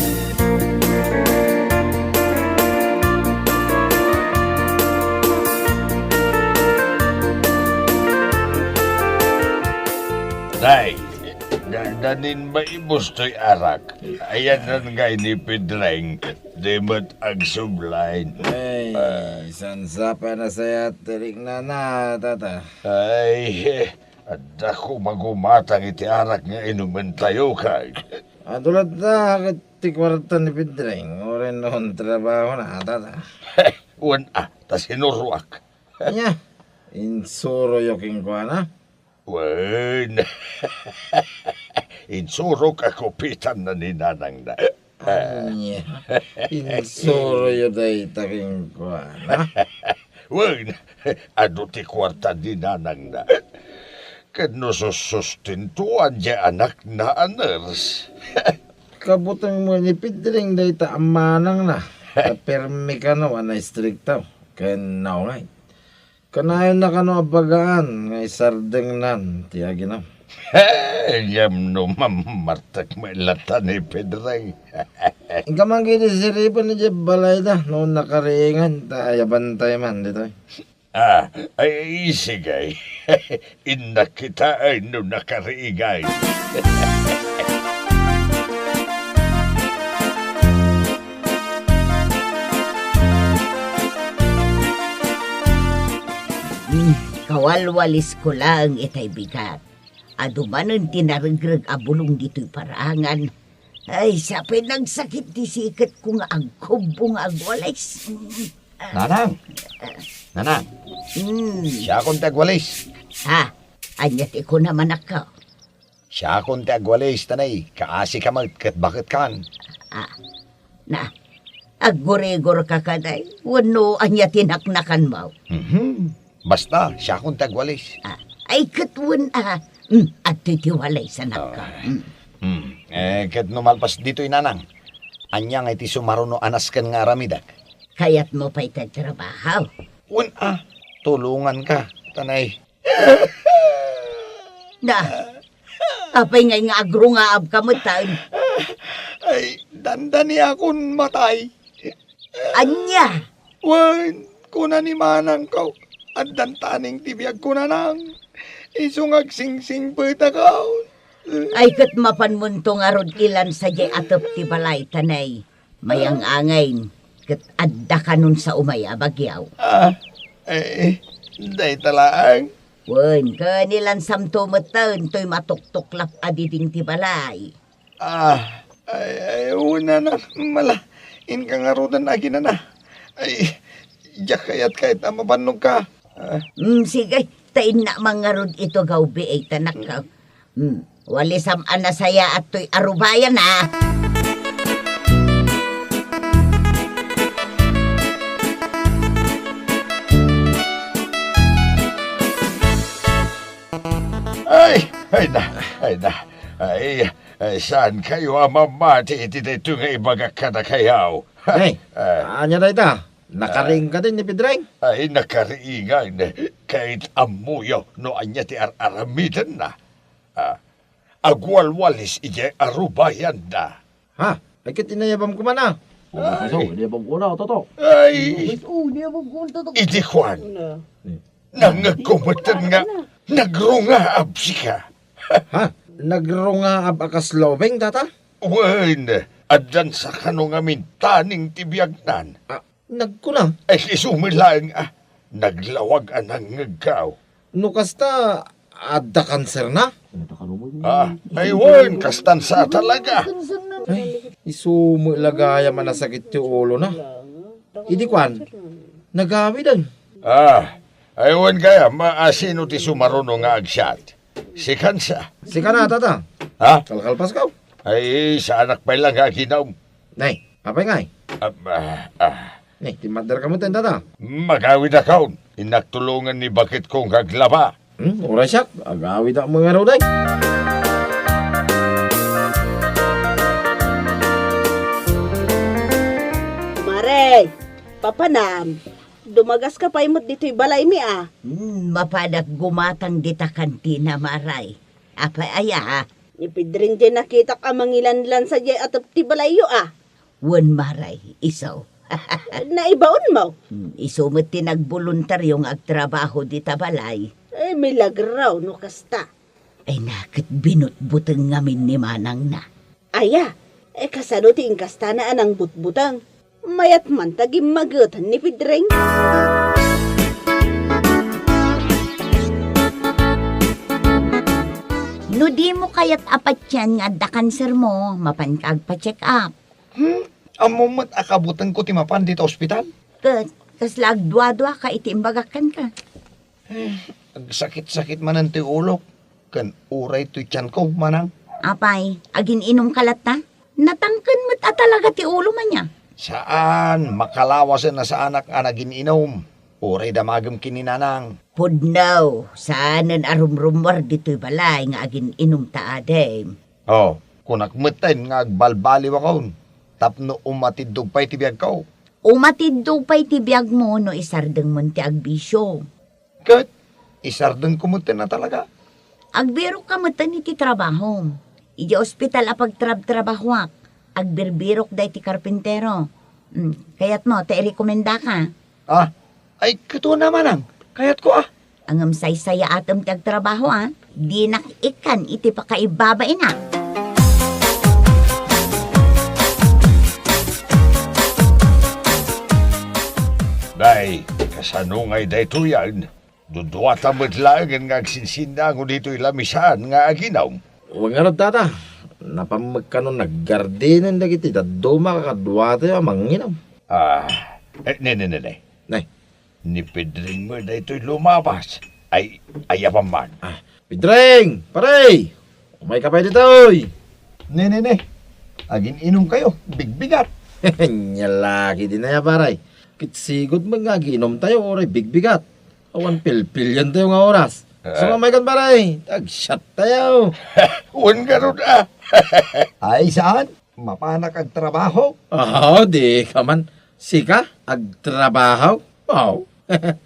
Nay, da-, danin maibus toy arak. Ayanna ngay ni Pedring. Di met agsublain. Ay, ah, saan sa pay a nasayat ti riknana, tata? Ay, eh, adda koma gumatang iti arak nga inumentayo, kay. Adu latta ket ti kuarta ni Pedring, uray no trabahona, tata? Wen a, ta sinuroak. Ania, insuroyo kenkuana? Wen, insurok a kupitanna ni nanangna. Ania, insuroyo dayta kenkuana? Wen, adu ti kuarta ni nanangna. Ket no sussustentuan ti anakna a nurse. Kabuteng met ni Pedring dayta a manangna. Ta permi kano a naistrikto ken naunay. Kanayonna kano a bagaan nga isardengnan ti aginum. Ngem no mammartek met latta ni Pedring. Inka man ketdi siriben idiay balayda no nakariingan ta ayabantay man ditoy. Ah, ay, sige. Innak kitaen no nakariingay. Hmm, kawalwalisko laeng itay bigat. Adu manen ti naregreg a bulong ditoy parangan. Ay, sapay nagsakit ti siketko nga agkubbo nga agwalis. Nanang! Nanang! Hmm. Siakon ti agwalis. Ha? Ania ti kunam, anakko? Siakon ti agwalis, tanay, kaasika met ket baketkan. Ah, na, aggurigorka kadi, wenno ania ti naknakanmo? Mhm. Basta, siakon ti agwalis. Ah, ay, ket wen, ah, mm, adtoy ti walis, anakko. Ah. Mm. Hmm. Eh, ket no malpas ditoy, nanang, Ania ngay ti sumaruno a nasken nga aramidek? Kayatmo pay ti agtrabaho? Wen a, tulonganka, tanay. Na, apay ngay nga agrungaabka metten? Ay, dandaniakon matay. Ania? Wen, kuna ni manangko, addan taning ti biagko, nanang. Isu nga agsingsingpetakon. Ay, ket mapanmonto ngarud ilan sadiay atep ti balay, tanay. Mayang-angayen, ket adda kanon sa umay a bagyaw. Ah, eh, dayta laeng. Wen, ken ilansamto metten toy matuktuklap a diding ti balay. Ah, ay, ay, una na, mala. Inka ngaruden aginana. Ay, diak kayat-kayat a mabannogka. Ah. Mm, sige, ta innak man ngarud ito gawbi ay tanakka. Mm, walisam a nasayaat toy arubayan, a. Ay, ay na, ay na. Ay, Ay, saankayo a mamati iti daytoy nga ibagak kadakayo? Ay, ah, ania dayta? Nakariing kadi ni Pedreng? Ay, nakariingan. Ket ammoyo no ania ti ar-aramidenna. Ah, agwalwalis idiay arubayanna. Ha? Ay, ket inayabam koma, a. Ay. Inayabam koma, Toto. Ay. Oh, inayabam koma, Toto. Idi kuan. Nangngegko metten nga nagrungaab sika. Ha? Nagrungaab a kasla ubing, tata? Wen, addan sa kano ngamin taning ti biagnan. Ah, nagkuna? Ay, isu met laeng, a. Naglawag a nangngegko. No kasta, adda kanserna? Ah, ay wen, kastan sa talaga. Ay, isu met la gayam a nasakit ti ulona. Idi kuan, nagawiden. Ah, ay wen gayam, a, sino ti sumaruno nga agsiat? Sikansa? Sikana, tata. Ha? Kalkalpasko. Ay, saanak pay la nga aginum. Nay, apay ngay? Ah, ah, ah. Nay, timmaderka metten, tata. Magawidakon. Innak tulongen ni baketko nga aglaba. Hmm, uray siak, agawidak met ngarud, ay. Mare, papanam, dumagaska pay met ditoy balaymi, a. Hmm, mapanak gumatang dita kantina, Mare. Apay aya, a? Ni Pedring diay nakitak a mangilanlan sadiay atep ti balayyo, a. Wen, Mare, isu. Naibaonmo? Hmm, isu met ti nagboluntario nga agtrabaho dita balay. Ay, milagro no kasta. Ay, na ket binutbuteng ngamin ni manangna. Aya, e, kasano ti inkastana a nangbutbuteng? Mayat man ta gimmageten ni Pedring. No dimo kayat a patien nga adda kansermo, mapanka agpa-check up. Hmm? Ammom met a kabutengko ti mapan dita ospital? Ket, kasla agduaduaka iti imbagak kenka. Eh, agsakit-sakit manen ti ulok, ken uray toy tianko, manang. Apay, agin-inumka latta? Natangken met a talaga ti ulom ania? Saan, makalawasen a saanak a nagin-inum. Uray damagem ken ni nanang. Pudno, saanen a rumrumuar ditoy balay nga agin-inum ta adim. Oh, kunak metten nga agbalbaliwakon tapno umatiddog pay ti biagko. Umatiddog pay ti biagmo no isardengmon ti agbisio. Ket isardengko metten a talaga. Agbirokka metten iti trabahom. Idiay ospital a pagtrabtrabahoak, agbirbirok daytoy karpintero. Mm, kayatmo ta irekomendaka? Ah, ay, ket una, manang. Kayatko, a. Ngem saysayaatem ti agtrabaho, a. Dinak ikkan iti pakaibabainak. Nay, kasano ngay daytoyen? Duduata met laengen nga agsinsinnaango ditoy lamisaan nga aginum. Wen ngarud, tata. Napan met kano naggardinen dagiti dadduma a kaduatayo a manginum. Ah, eh, ne, ne, ne, ne. Nay. Ni Pedring met daytoy lumabas. Ay, ayaban man. Ah, Pedring! Pare! Umayka pay ditoy! Ne, ne, ne. Agin-inumkayo, bigbigat. Ania la ketdin aya, pare. Ket sigud met nga agin-inumtayo uray bigbigat. Awan pilpiliantayo nga oras. Ah. Sumamay kan, pare. Agsiattayo. Wen ngarud, a. Ay, saan? Mapanak agtrabaho? Ah, di ka man. Sika, agtrabaho? Aw.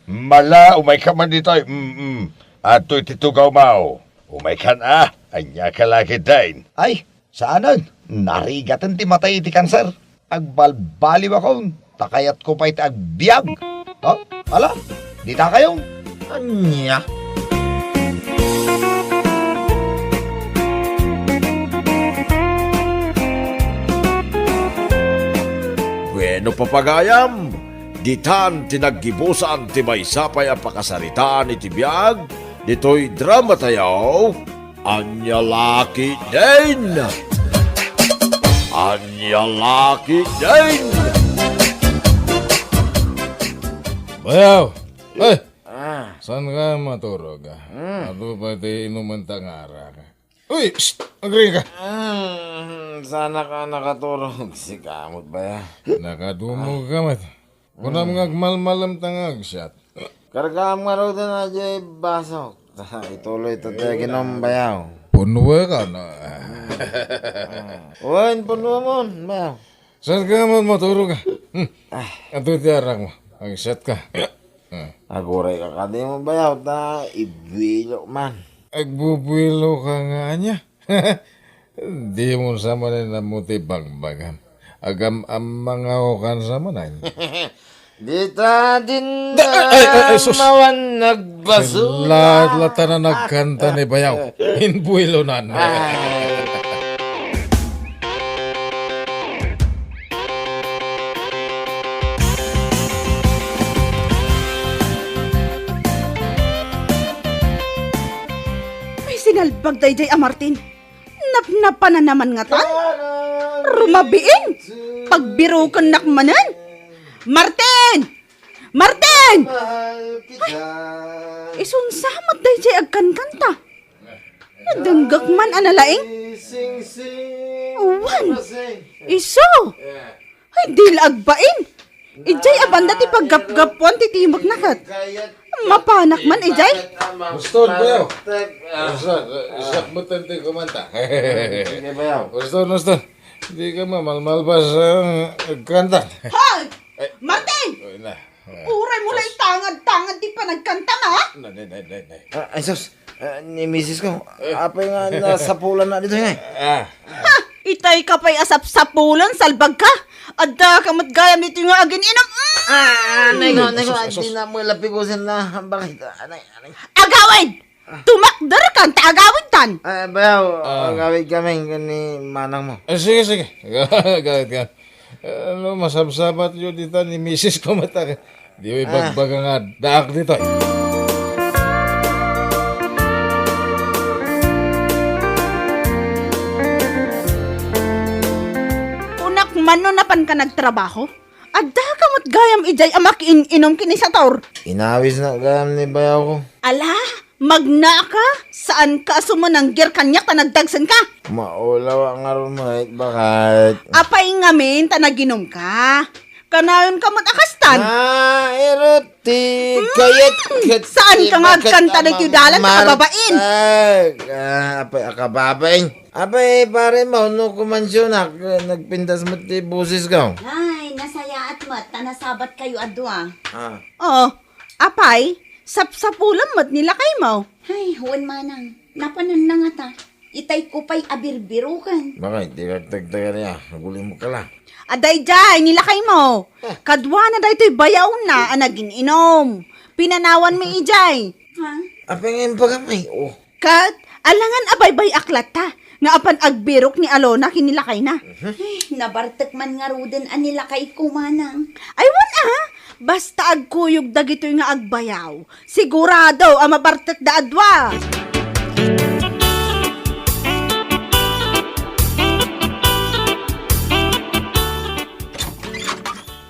Mala, umayka man ditoy. Mm-mm. Adtoy ti tugawmaw. Umaykan a. Ania ka la ketdin? Ay, saanen. Narigaten ti matay iti kanser. Agbalbaliwakon. Ta kayatko pay ti agbiag. Ha? Ala, ditakayo. Ania? Bueno, papagayam, ditan ti naggibusan ti maysa pay a pakasaritaan iti biag ditoy dramatayo, Ania la ketdin? Ania la ketdin? Bayaw! Ay! Ah. Saan ka maturog, ah? Hmm. Adu pay ti inuman ta nga arak. Uy! Psst! Agri ka! Hmm, saan ka nakaturog? Sika met, bayaw. Nakadumog ka met. Kunam nga agmalmalem ta nga agsiat. Kargaam ngaruden a diay basok. Ituloy ta ti aginom, bayaw. Punwe ka, no? Wen, punwe mon, bayaw. Saan ka man maturog, ah? Hmm. Ah. Ato ti arak mo. Agsiat ka. Hmm. Aguray ka kadi mo, bayaw, ta ibuilo man. Agbubuilo ka nga ania? Di mo sa manen ammo ti bagbagam. Agam-ammangaw kan sa manen. Dita din Da-, ay, ay, ay, sus. Mawan nagbasura. Lahat lata na nagkanta ni Bayaw. Inbuilonan. Ay. Ay, sinalbag daydiay a Martin. Napnapan na naman ngatan? Rumabiin! Pagbirukennak manen! Martin! Martin! Ay, isunsa met daydiay agkankanta? Nadenggak man a nalaing? Wan! Isu! Ay, di la agbain. Idiay a banda ti paggapgapuan ti timekna ket. Mapanak man idiay. Uston, bayaw. Uston, isak met ti kumanta. Sige, bayaw. Uston, uston. Di ka mamalmalpas, ah, kanta. Hoy! Ay. Martin! Uy, na. Uray mo la itangad-tangad ti panagkanta, ha? Nay, nay, nay, nay, nay. Ah, ay, sus. Ah, ni misis ko, eh, apay nga nasapulan na dito, eh? Ah. Ha! Itay ka pay a sapsapulan, salbag ka! Adda ka met gayam dito nga agin-inom! Mm! Ah, nay ko, nay ko, asus, asus, di na mo lapigusin na. Bakit? Anay, anay. Agawid! Ah. Tumakder kan ta agawid tan! Ah, bayaw, ah, agawid kami ni manang mo. Eh, sige, sige. Agawid ka. Ano, masabsabat yo dita ni misis ko mata. Di mo ibagbaga nga daak ditoy. Kunak man no napan ka nagtrabaho? Adda ka met gayam idiay a makiin-inom ken ni Sator. Inawis na gayam ni bayaw ko. Ala, magna ka? Saan ka a sumananggir kaniak ta nagdagsen ka? Maulaw a ngarud mo, bakit? Apay ngamin ta naginom ka? Kanayon ka met a kastan? Nairot ti kayat ket saan ka nga agkanta daytoy dalan ta kababain? Ah, apay a kababain? Apay, pare mo, no kumansionak, nagpintas met ti boses ko. Ay, nasayaat met, ta nasabat kayo a dua. Ah. Oo, apay, sapsapulan met ni lakay mo. Ay, wen manang, napanan na ngata. Itay ko pay a birbiruken. Bakit? Di ka tagtagan niya. Nagulimok ka la. Adaydiay, ni lakay mo. Ah. Kaduana daytoy bayawna a nagin-inom. Pinanawan mi idiay. Ha? Apay nga imbagam ay, oh. Ket, alangan a baybay-ak latta, nga apan agbirok ni Alona ken ni lakayna. Mhm. Ay, nabartek man ngaruden a ni lakay ko, manang. Ay, wen a, basta agkuyog dagitoy nga agbayaw. Sigurado a mabartekda a dua.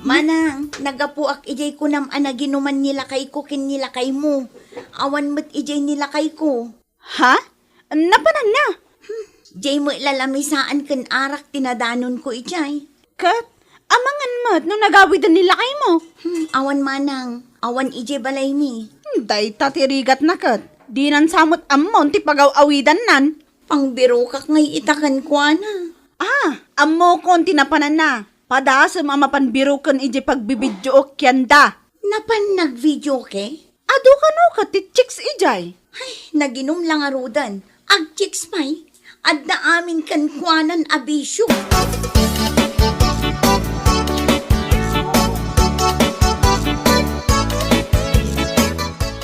Manang, nagapuak idiay kunam a naginuman ni lakay ko ken ni lakay mo. Awan met idiay ni lakay ko. Ha? Napananna? Hmm, diay met lalamisaan ken arak ti nadanonko idiay. Ket, amangan met no nagawiden ni lakay mo? Hmm, awan manang, awan idiay balaymi. Hmm, dayta ti rigatna ket, dinan sa met ammon ti pagaw-awidannan. Pangbirokak ngay ita kenkuana. Ah, Ammokon ti napananna. Padasem a mapan biroken idiay pagbibidyook ken da. Napan nagvideoke? Adu kano ket ti chicks idiay? Ay, naginum la ngaruden. Agchicks pay. Adda amin kenkuanan a bisio.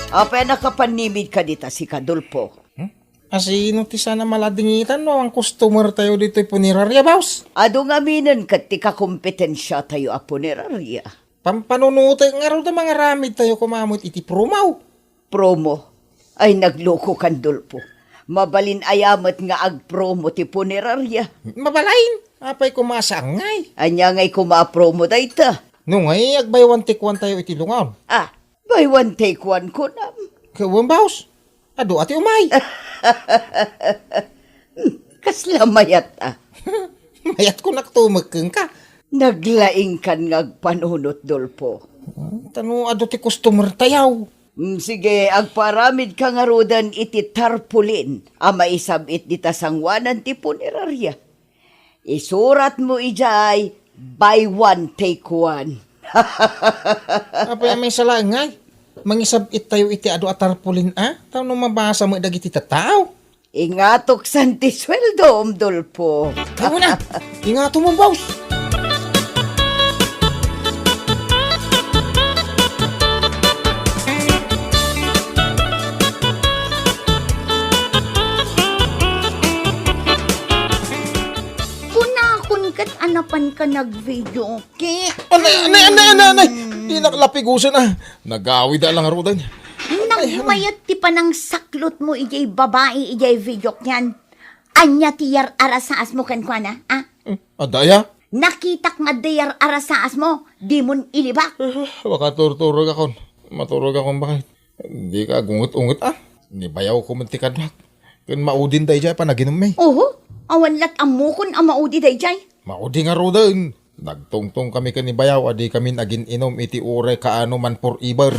Apay a nakapannimid ka dita, sika, Dolpo? Hmm? Asino ti saan a maladingitan no awan customer tayo ditoy punerarya, boss? Adu ngaminen ket ti kakompetensia tayo a punerarya. Pampanunutek ngarud a mangaramid tayo koma met iti promo. Promo? Ay, naglokokan, Dolpo. Mabalin aya met nga agpromo ti punerarya? Mabalin? Apay koma a saan ngay? Ania ngay koma a promo dayta? No ngay, ag-buy one take one tayo iti lungaon. Ah, buy one take one kunam? Ket wen, boss. Adu a ti umay. Kasla mayat a. Mayat ko naktumekeng ka. Naglaingkan nga agpanunot, Dolpo. Hmm, tano adu ti customer tayaw. Hmm, sige, agpaaramid ka ngaruden iti tarpaulin a maisab-it dita sangoanan ti punerarya. Isuratmo idiay, buy one, take one. Apay a maisalaeng ngay? Mangisab-it tayo iti adu a tarpaulin a? Tapno mabasa met dagiti tattao. Ingatok san ti sueldom, Dolpo. Ay, wen a. Ingatom, boss. Kunakon ket a napan ka nagvideoke. Anay, anay, anay, anay, anay! Dinak lapigusen a. Nagawid a lang aruden. Nagmayat ti panangsaklotmo idiay babai idiay videok yan. Ania ti yar-arasaasmo kenkuana, a? Hmm, adda aya? Nakitak nga adda yar-arasaasmo, dimon ilibak. Eh, makaturturogakon. Maturogakon baket. Dika agunget-unget a. Ni bayawko met ti kaduak. Ken maudin daydiay a panaginummi. Oho, awan lat ammokon a maudi daydiay. Maudi ngaruden. Nagtungtong kami ken ni bayaw a dikami agin-inum iti uray kaano man forever.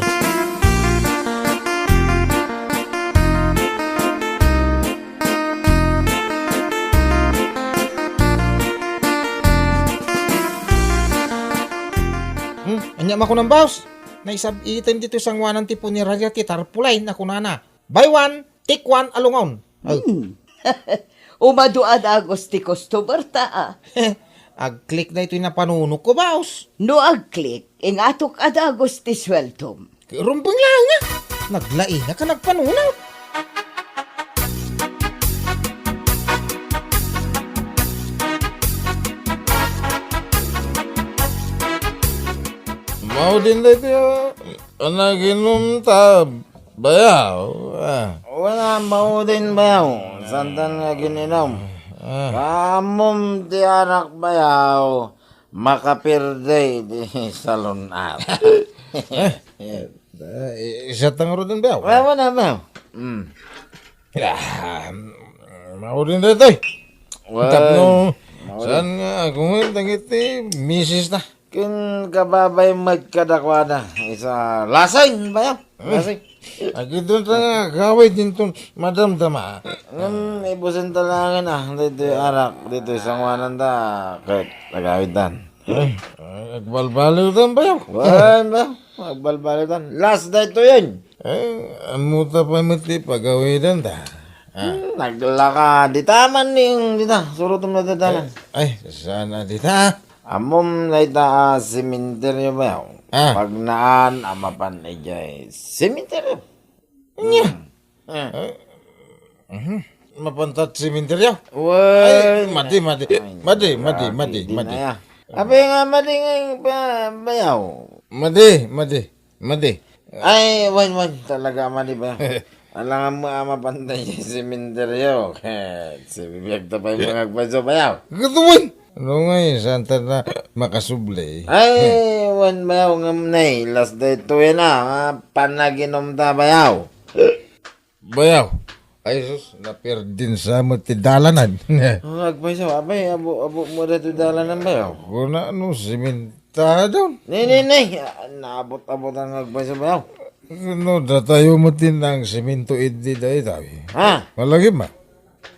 Hmm, ania makunan, boss? Naisab-iten ditoy sangoanan ti punerarya ti tarpaulin a kunana, "Buy one, take one a lungaon." Ay. Hmm. Umadu a dagus ti customer ta, a. Ag-click daytoy napanunotko, boss. No ag-click, ingatok a dagus ti sueldom. Rumbeng laeng a. Naglaing a ka nagpanunot. Maudin daytoy, a. Anaginum ta, bayaw, a. Wala, maudin, bayaw. Santan nga gin-inum. A. Kaamum ti arak, bayaw. Makapirdi di salon-at. Eh, eh, isat ta ngaruden, bayaw. Wala, wala, bayaw. Mm. A, maudin daytoy. Wen, tapno, maudin. Saan nga agunget dagiti misis ta? Ken kababay met kadakuada. Isa, lasing, bayaw. Eh, lasing. Agidun ta nga agawid dinton, madamdama. Ngem, ibusen ta laengen, a, ditoy arak, ditoy sangoanan ta, ket agawid tan. Eh, agbalbaliw tan, bayaw. Wen, bayaw. Agbalbaliw tan. Last daytoyen. Eh, ammo ta pay met ti pagawidan ta. A. Hmm, naglaka. Dita man ning, dita. Surotem dayta dalan. Ay, ay, saan a dita? Ammom dayta a sementeryo, bayaw. A. Pagnaan a mapan idiay sementeryo. Nia? Hmm. A. Eh. Mhm. Mapan ta sementeryo? Wen. Ay, madi, madi. Ay, madi, madi, madi, madi. Apay nga madi nga, ba-, bayaw? Madi, madi. Madi. Ay, wen, wen, talaga, madi, bayaw. Alangan mo a mapan ta sementeryo. Ket sibibiag ta pay nga agpayso, bayaw. Ket wen. No ngay, saan ta na makasubli? Ay, wen, bayaw, ngem nay, last daytoyen a, a, panaginum ta, bayaw. Bayaw. Ay, sus, napirdin sa met ti dalanan. Ang agpayso, apay, abo, abo mo daytoy dalanan, bayaw? Kuna no, sementadon. Nay, nay, nay. A, naabot-abot ang agpayso, bayaw. No, datayo met ti nangsemento idi dayta. Ha? Malagip ma?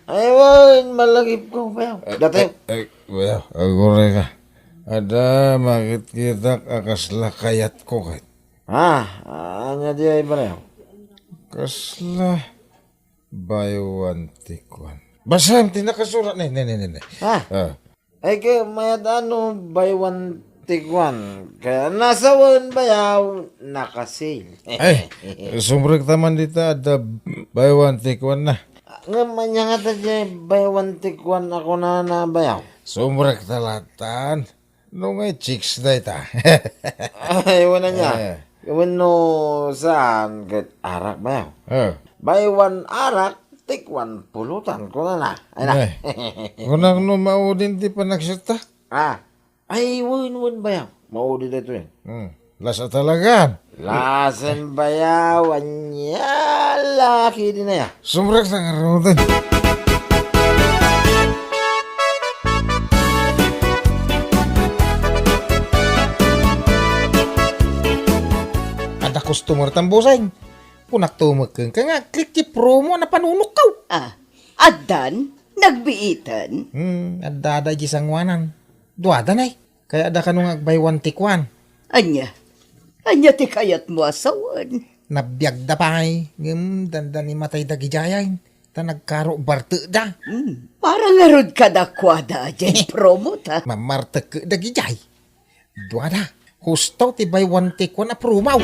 Ay, wen, malagipko, bayaw. Eh, Dati. Eh, eh, bayaw, aguray ka. Adda makitkitak a kasla kayatko ket. Ah, ania diay, bayaw? Kasla buy one, take one. Basam ti nakasurat. Ne, ne, ne, ne, ne. Ah. Ah. Ay, kay mayat ano, buy one, take one. Kaya nasawen, bayaw, naka-sale. Ay, sumrekta man dita, adda buy one, take one na. Ngem ania ngata diay buy one, take one a kunana, bayaw? Sumrekta latan. No ngay chicks dayta. Ay, wala niya. Eh. Wenno saan ket arak, bayaw? Eh. Buy one arak, take one pulutan, kunana. Ay na. Eh. Kunak no maudin ti panagsiutta? Ah. Ay, wen, wen, bayaw. Maudi daytoy. Hmm. Lasa talaga. Lasen, bayaw, ania laki dinaya. Sumrekta ngaruden. Adda customer tan, bossing. Kunak to mekken ka nga, click ti promo a napanunokko. Ah, addan? Nagbiiten? Hmm, adda, adda iti sangoanan. Duada, nay. Kayatda kano nga ag-buy one, take one. Ania? Ania ti kayatmo a sawen? Nabiagda pay, ngem dandani matay dagidiay, ta nagkaro bartekda. Hmm, para ngarud kadakuada, diay promo ta. Mamartek dagidiay. Duada. Husto ti buy one, take one a promo.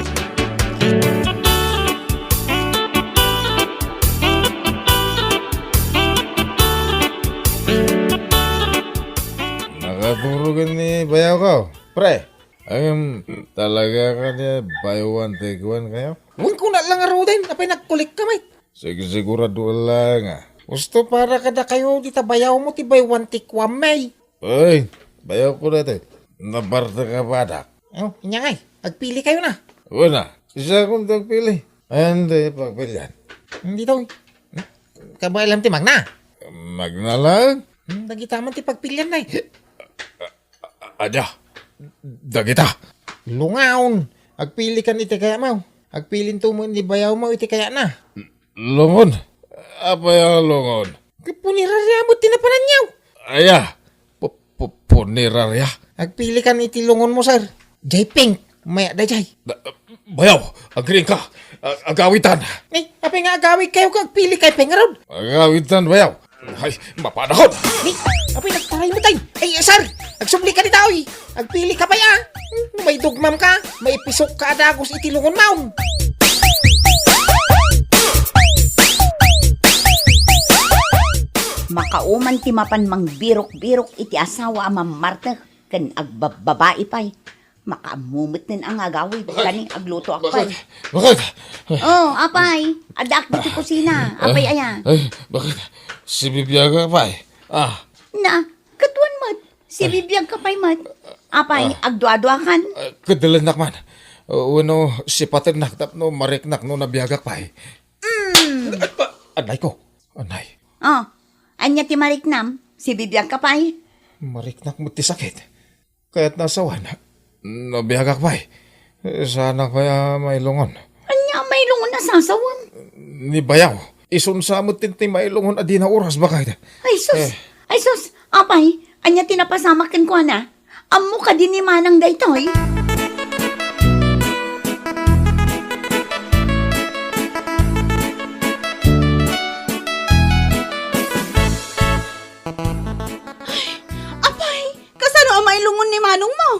Nakaturogen ni bayaw ko. Pre, em, talaga ka ni buy one, take one kayo? Wen, kuna lang ngaruden, apay nagkulik ka, mate? Sige, sigurado lang, ah. Husto para kadakayo, dita bayaw mo ti buy one, take one, may. Uy, bayaw ko daytoy. Nabartek ka badak. Oh, inya ngay, agpili kayo na. Wala. Isa akong agpili. Ay, hindi, pagpilian. Hindi daw. Kabaelam ti magna. Magna lang? Hmm, dagita man ti pagpilian, nay. Ada. Dagita. Lungaon. Agpili kan iti kaya mo. Agpilin to mo ni bayaw mo iti kaya na. Lungon? Apay a lungon? Puniraria mo ti napananyaw. Aya, pu-, pu-, puniraria? Agpili kan iti lungon mo, sir. Jay Pink, maya da jay. Da-, bayaw, agriing ka. A-, agawitan. Eh, apay nga agawid kayo ka agpili kay Pink Road? Agawitan, bayaw. Ay, mapanahon! Ni, apay nagtaray mo, tay? Ay, sir! Agsubli ka dita, oy! Agpili ka pay, ah! No maidugmam ka, maipisok ka a dagus iti lungon maon! Makauman ti mapan mangbirok-birok iti asawa a mammartek ken agbabbabai pay. Makaammo met nen a nga agawid, kani aglutoak pay. Bakit? Oh, apay, addaak ditoy kusina. Apay aya? Ay, bakit? Sibibiagak pay. Ah. Na, katuan met. Sibibiag ka pay met. Apay, agduaduakan? Ah, kadalanak man. Wenno sipatennak tapno mariknak no nabiagak pay. Mm. Anay ko. Anay. Oh, ania ti mariknam? Sibibiag ka pay? Mariknak met ti sakit. Kayatna a sawen. Nabiagak pay. Saanak pay a mailungon. Ania a mailungon a sasawem? Ni bayaw. Isun sa met ti mailungon a dina oras, bakay. Ay, sus! Eh. Ay, sus! Apay, ania ti napasamak kenkuana? Ammo kadi ni Manang daytoy? Apay, kasano a mailungon ni manongmo?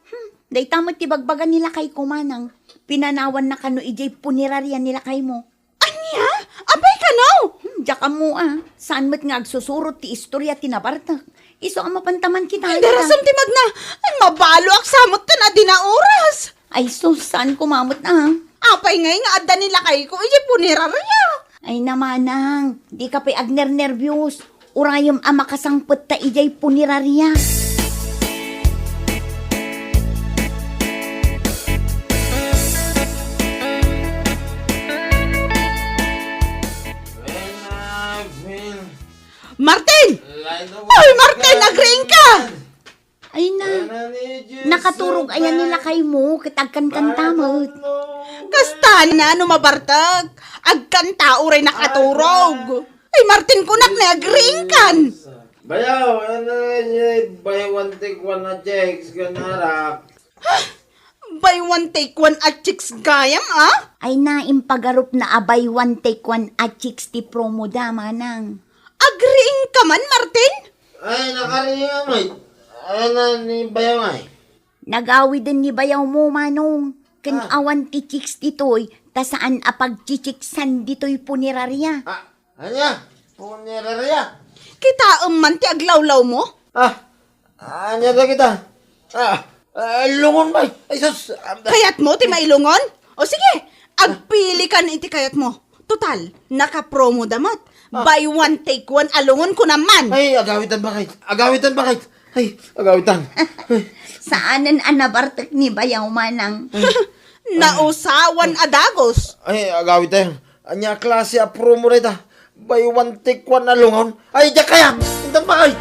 Hmm, dayta met ti bagbaga ni lakayko, manang. Pinanawanna kano idiay puneraria ni lakaymo. Ania? Apay kano? Hmm, diak ammo a. Saan met nga agsusurot ti istoria ti nabartek. Isu a mapanta man kita. Ay, darasam ti magna. Ay, mabaloak sa met ken a dina oras. Ay, sus, saan koma met a. Apay ngay nga adda ni lakayko idiay puneraria? Ay, na manang, dika pay agnernerbios. Urayem a makasangpet ta idiay puneraria. Martin! Ay, Martin, agriing ka! Ay na, nakaturog aya ni lakaymo, ket agkankanta met. Kasta na no mabartek, agkanta uray nakaturog. Ay, Martin, kunak na agriingkan. Bayaw, ano na yun, buy one take one a chicks, ganarak. Buy one take one a chicks gayam, ah? Ay na, impagarup na a buy one take one a chicks ti promo da, manang. Agriingka man, Martin? Ay, nakariing, ay. Ano ni bayaw, ay? Nagawiden ni bayaw mo, manong. Ken awan ti chicks ditoy, ta saan a pagchichiksan ditoy puneraria. Ah, ania? Puneraria? Kitaem man ti aglawlaw mo? Ah, ania dagita? Ah, ah, lungon, bay. Ay, sus. Kayat mo ti mailungon? O sige, agpili kan iti kayat mo. Total, nakapromo da met. Ah. Buy one, take one a lungon kunam man. Ay, agawitan bakit? Agawitan bakit? Ay, agawitan. Saanen a nabartek ni bayaw, manang. Nausawan a dagus. Ay, agawitan. Ania klase a promo dayta? Buy one, take one a lungon? Ay, diak kayat! Intan bakit?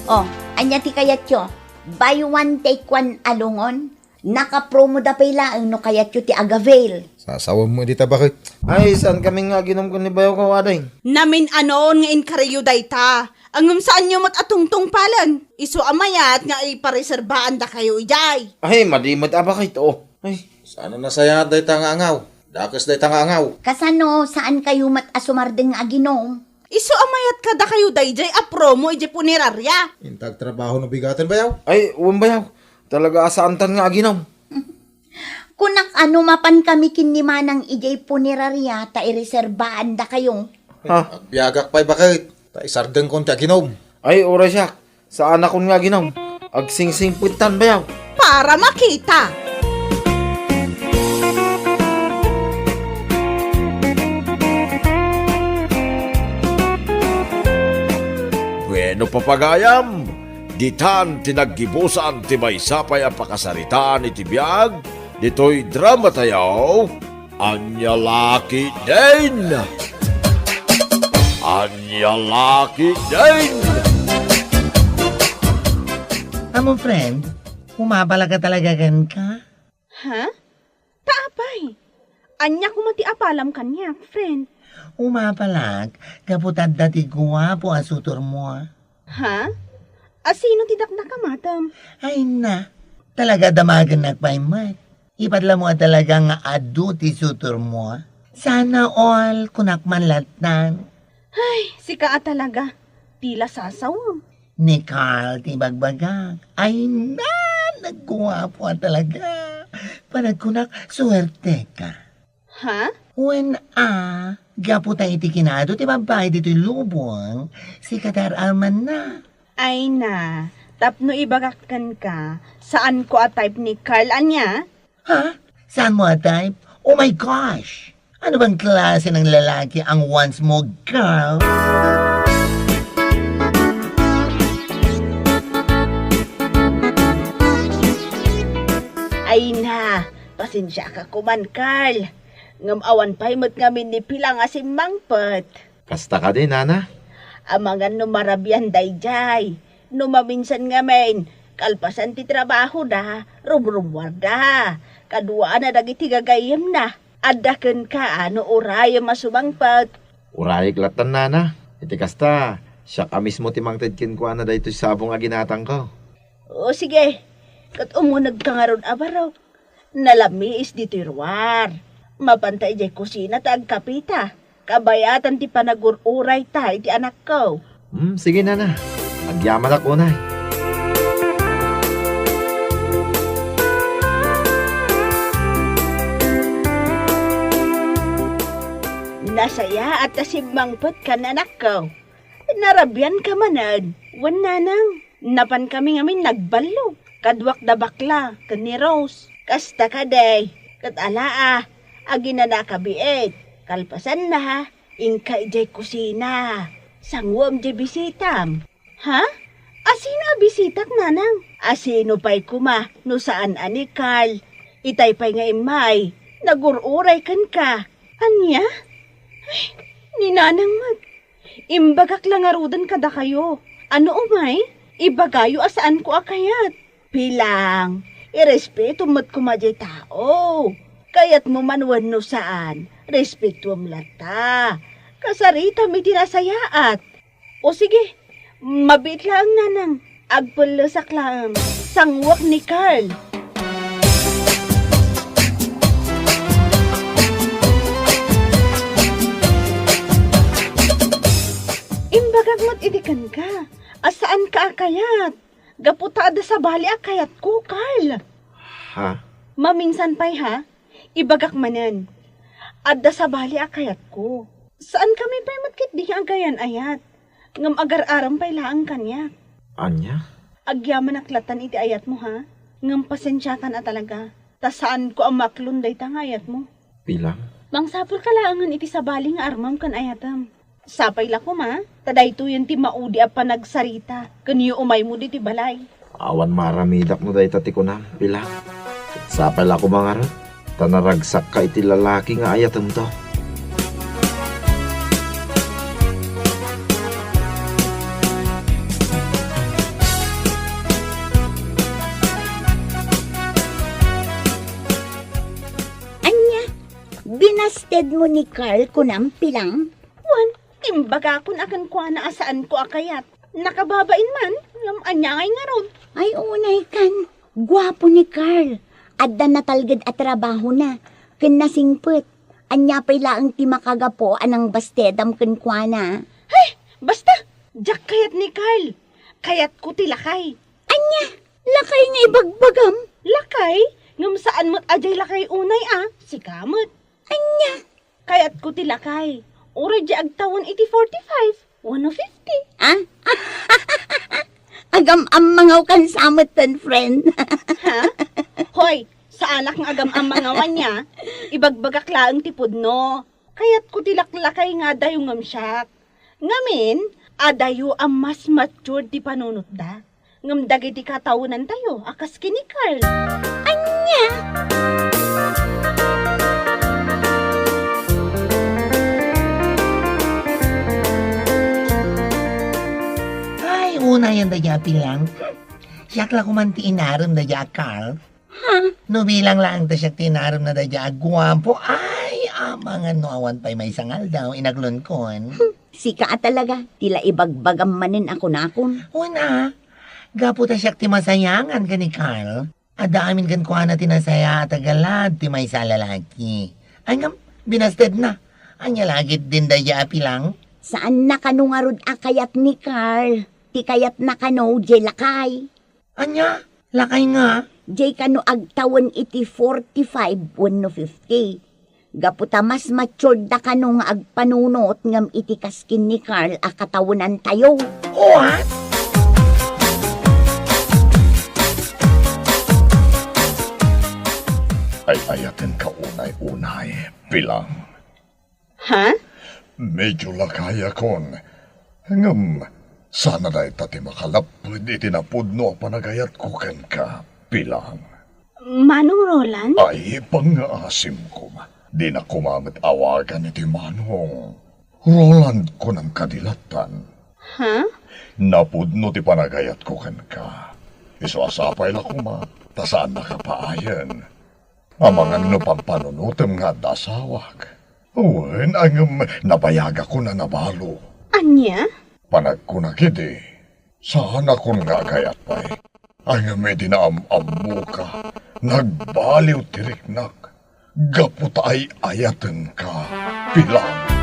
Oh, ania ti kayatyo? Buy one, take one a lungon? Nakapromo da pay laeng no kayatyo ti agavail. Sasawem met dita, bakit? Ay, saan kami nga aginom ken ni bayaw ko, aday? Namin-anon nga inkariyo dayta. Ngem saanyo met a tungtungpalen. Isu a mayat nga ipareserbaandakayo idiay. Ay, madi met a bakit, oh. Ay. Saan a nasayaat dayta nga angaw? Dakes dayta nga angaw. Kasano, saan kayo met a sumardeng nga aginom? Isu a mayat kadakayo daydiay a promo idiay puneraria. Inta agtrabaho no bigaten, bayaw? Ay, wen, bayaw. Talaga a saantan nga aginom. Kunak a no mapan kami ken ni manang idiay puneraria ta ireserbaandakayo. Ha? Agbiagak pay, bakit? Ta isardengkon ti aginom. Ay, uray siak. Saanakon nga aginom. Agsingsingpettan, bayaw. Para makita. Bueno, papagayam, ditan ti naggibusan ti maysa pay a pakasaritaan iti biag ditoy drama tayo. Ania la ketdin? Ania la ketdin? Amo, friend, umabalak ka talaga kenka? Ha? Ta apay? Ania koma ti apalam kaniak, friend? Umabalak, gapu ta adda ti guapo a sutormo. Ha? A sino ti dakdakamatem? Ay na, talaga damagennak pay met. Ipadla mo a talaga nga adu ti sutormo. Sana all, kunak man lattan. Ay, sika a talaga. Tila sasawem. Ni Carl ti bagbagak. Ay na, nagguapo a talaga. Panagkunak, suwerte ka. Ha? Wen a, gapu ta iti kinado ti babbai ditoy lubong, sika ti ar-armanna. Ay na, tapno ibagak kenka, saanko a type ni Carl ania? Ha? Saanmo a type? Oh my gosh! Ano bang klase ng lalaki ang wants mo, girl? Ay na, pasensiaka koman, Carl. Ngem awan pay met ngamin ni pila nga simmangpet. Kasta kadi, nana? Amangan no marabian daydiay. No maminsan ngamin, kalpasan ti trabahoda, rumrummuarda. Kaduaanna dagiti gagayyemna. Adda kenka no urayem a sumangpet. Urayek lattan, nana. Iti kasta, siak a mismo ti mangted kenkuana daytoy sabong a ginatangko. O sige, ket umunegka ngarud a barok. Nalamiis ditoy ruar. Mapanta idiay kusina ta agkapita. Kabayatan ti panagur-urayta iti anakko. Hmm, sige, nana. Agyamanak unay. Nasayaat ta simmangpetkan, anakko. Narabianka manen, wen, nanang? Napankami ngamin nagballog. Kaduak da bakla ken ni Rose. Kasta kadi, ket ala a, aginanaka biit. Kalpasanna, inka idiay kusina. Sanguem diay bisitam. Ha? Asino a bisitak, nanang? Asino pay koma no saan a ni Carl? Itay pay nga immay, nagur-uray kenka. Ania? Ay, ni nanang met. Imbagak la ngaruden kadakayo. Ano umay? Ibagayo a saanko a kayat. Pilang, irespetom met koma diay tao. Kayatmo man wenno saan, respetuem latta. Kasaritam iti nasayaat. O sige, mabiit laeng, Nanang. Agpellesak laeng. Sanguek ni Carl. Imbagak met idi kenka a saanka a kayat. Gapu ta adda sabali a kayatko, Carl. Ha? Maminsan pay, ha? Ibagak manen. Adda sabali a kayatko. Saankami pay met ketdi nga agayan-ayat. Ngem agar-arem pay laeng kaniak. Ania? Agyamanak latan iti ayatmo, ha? Ngem pasensiakan a talaga. Ta saanko a maklon dayta nga ayatmo. Pilang? Mangsapulka laengen iti sabali nga armem ken ayatem. Sapay la koma, ta daytoyen ti maudi a panagsarita ken yuumaymo ditoy balay. Awan maaramidak no dayta ti kunam, Pilang. Sapay la koma ngarud, ta naragsakka iti lalaki nga ayatemto. Ania? Binastedmo ni Carl kunam, Pilang? Wen, imbagakon a kenkuana a saanko a kayat. Nakababain man, ngem ania ngay ngarud? Ay, unay kan. Guapo ni Carl. Adda natalged a trabahona. Ken nasingpet. Ania pay laeng ti makagapu a nangbastedam kenkuana? Hay, basta! Diak kayat ni Carl. Kayatko ti lakay. Ania? Lakay nga ibagbagam? Lakay? Ngem saan met a diay lakay unay a, sika met. Ania? Kayatko ti lakay. Uray diay agtawen iti forty-five wenno fifty. Ah? Agam-ammangaw kan sa metten, friend. Ha? Hoy, saanak nga agam-ammangaw ania. Ibagbagak laeng ti pudno. Kayatko ti laklakay nga adayo ngem siak. Ngamin, adayo a mas mature ti panunotda. Ngem dagiti katawenantayo a kas ken ni Carl. Ania? Ay, unayen daydiay a Pilang. Siak la koman ti inarem daydiay a Carl. Ha? No bilang laeng ta siak ti inarem na daydiay a guapo, ay, amangan no awan pay maysa nga aldaw, inaklonkon. Sika a talaga, ti la ibagbagam manen a kunakon. Wen a, gapu ta siak ti masayangan ken ni Carl. Adda amin kenkuana ti nasayaat a galad ti maysa a lalaki. Ay ngem, binastedna. Ania la ketdin daydiay a Pilang? Saanna kano ngarud a kayat ni Carl. Ti kayatna kano, diay lakay. Ania? Lakay nga? Diay kano agtawen iti forty-five wenno fifty. Gapu ta mas matured da kano nga agpanunot ngem iti kas ken ni Carl a katawenantayo. What? Ay-ayatenka unay-unay, Pilang. Ha? Medyo lakayakon. Ngem, saan a dayta ti makalapped iti napudno a panagayatko kenka, Pilang. Manong Roland? Ay, pangngaasim koma. Dina koma met awagan iti Manong. Roland, kunam kadi lattan. Ha? Napudno ti panagayatko kenka. Isu a sapay la koma, ta saannaka paayen. Amangan no pampanunotem nga adda asawak. Wen, ngem nabayagakon a nabalo. Ania? Panagkunak idi, saanakon nga agayat pay. Ngem idi naam-ammoka, nagbaliw ti riknak. Gapu ta ay-ayatenka, Pilang.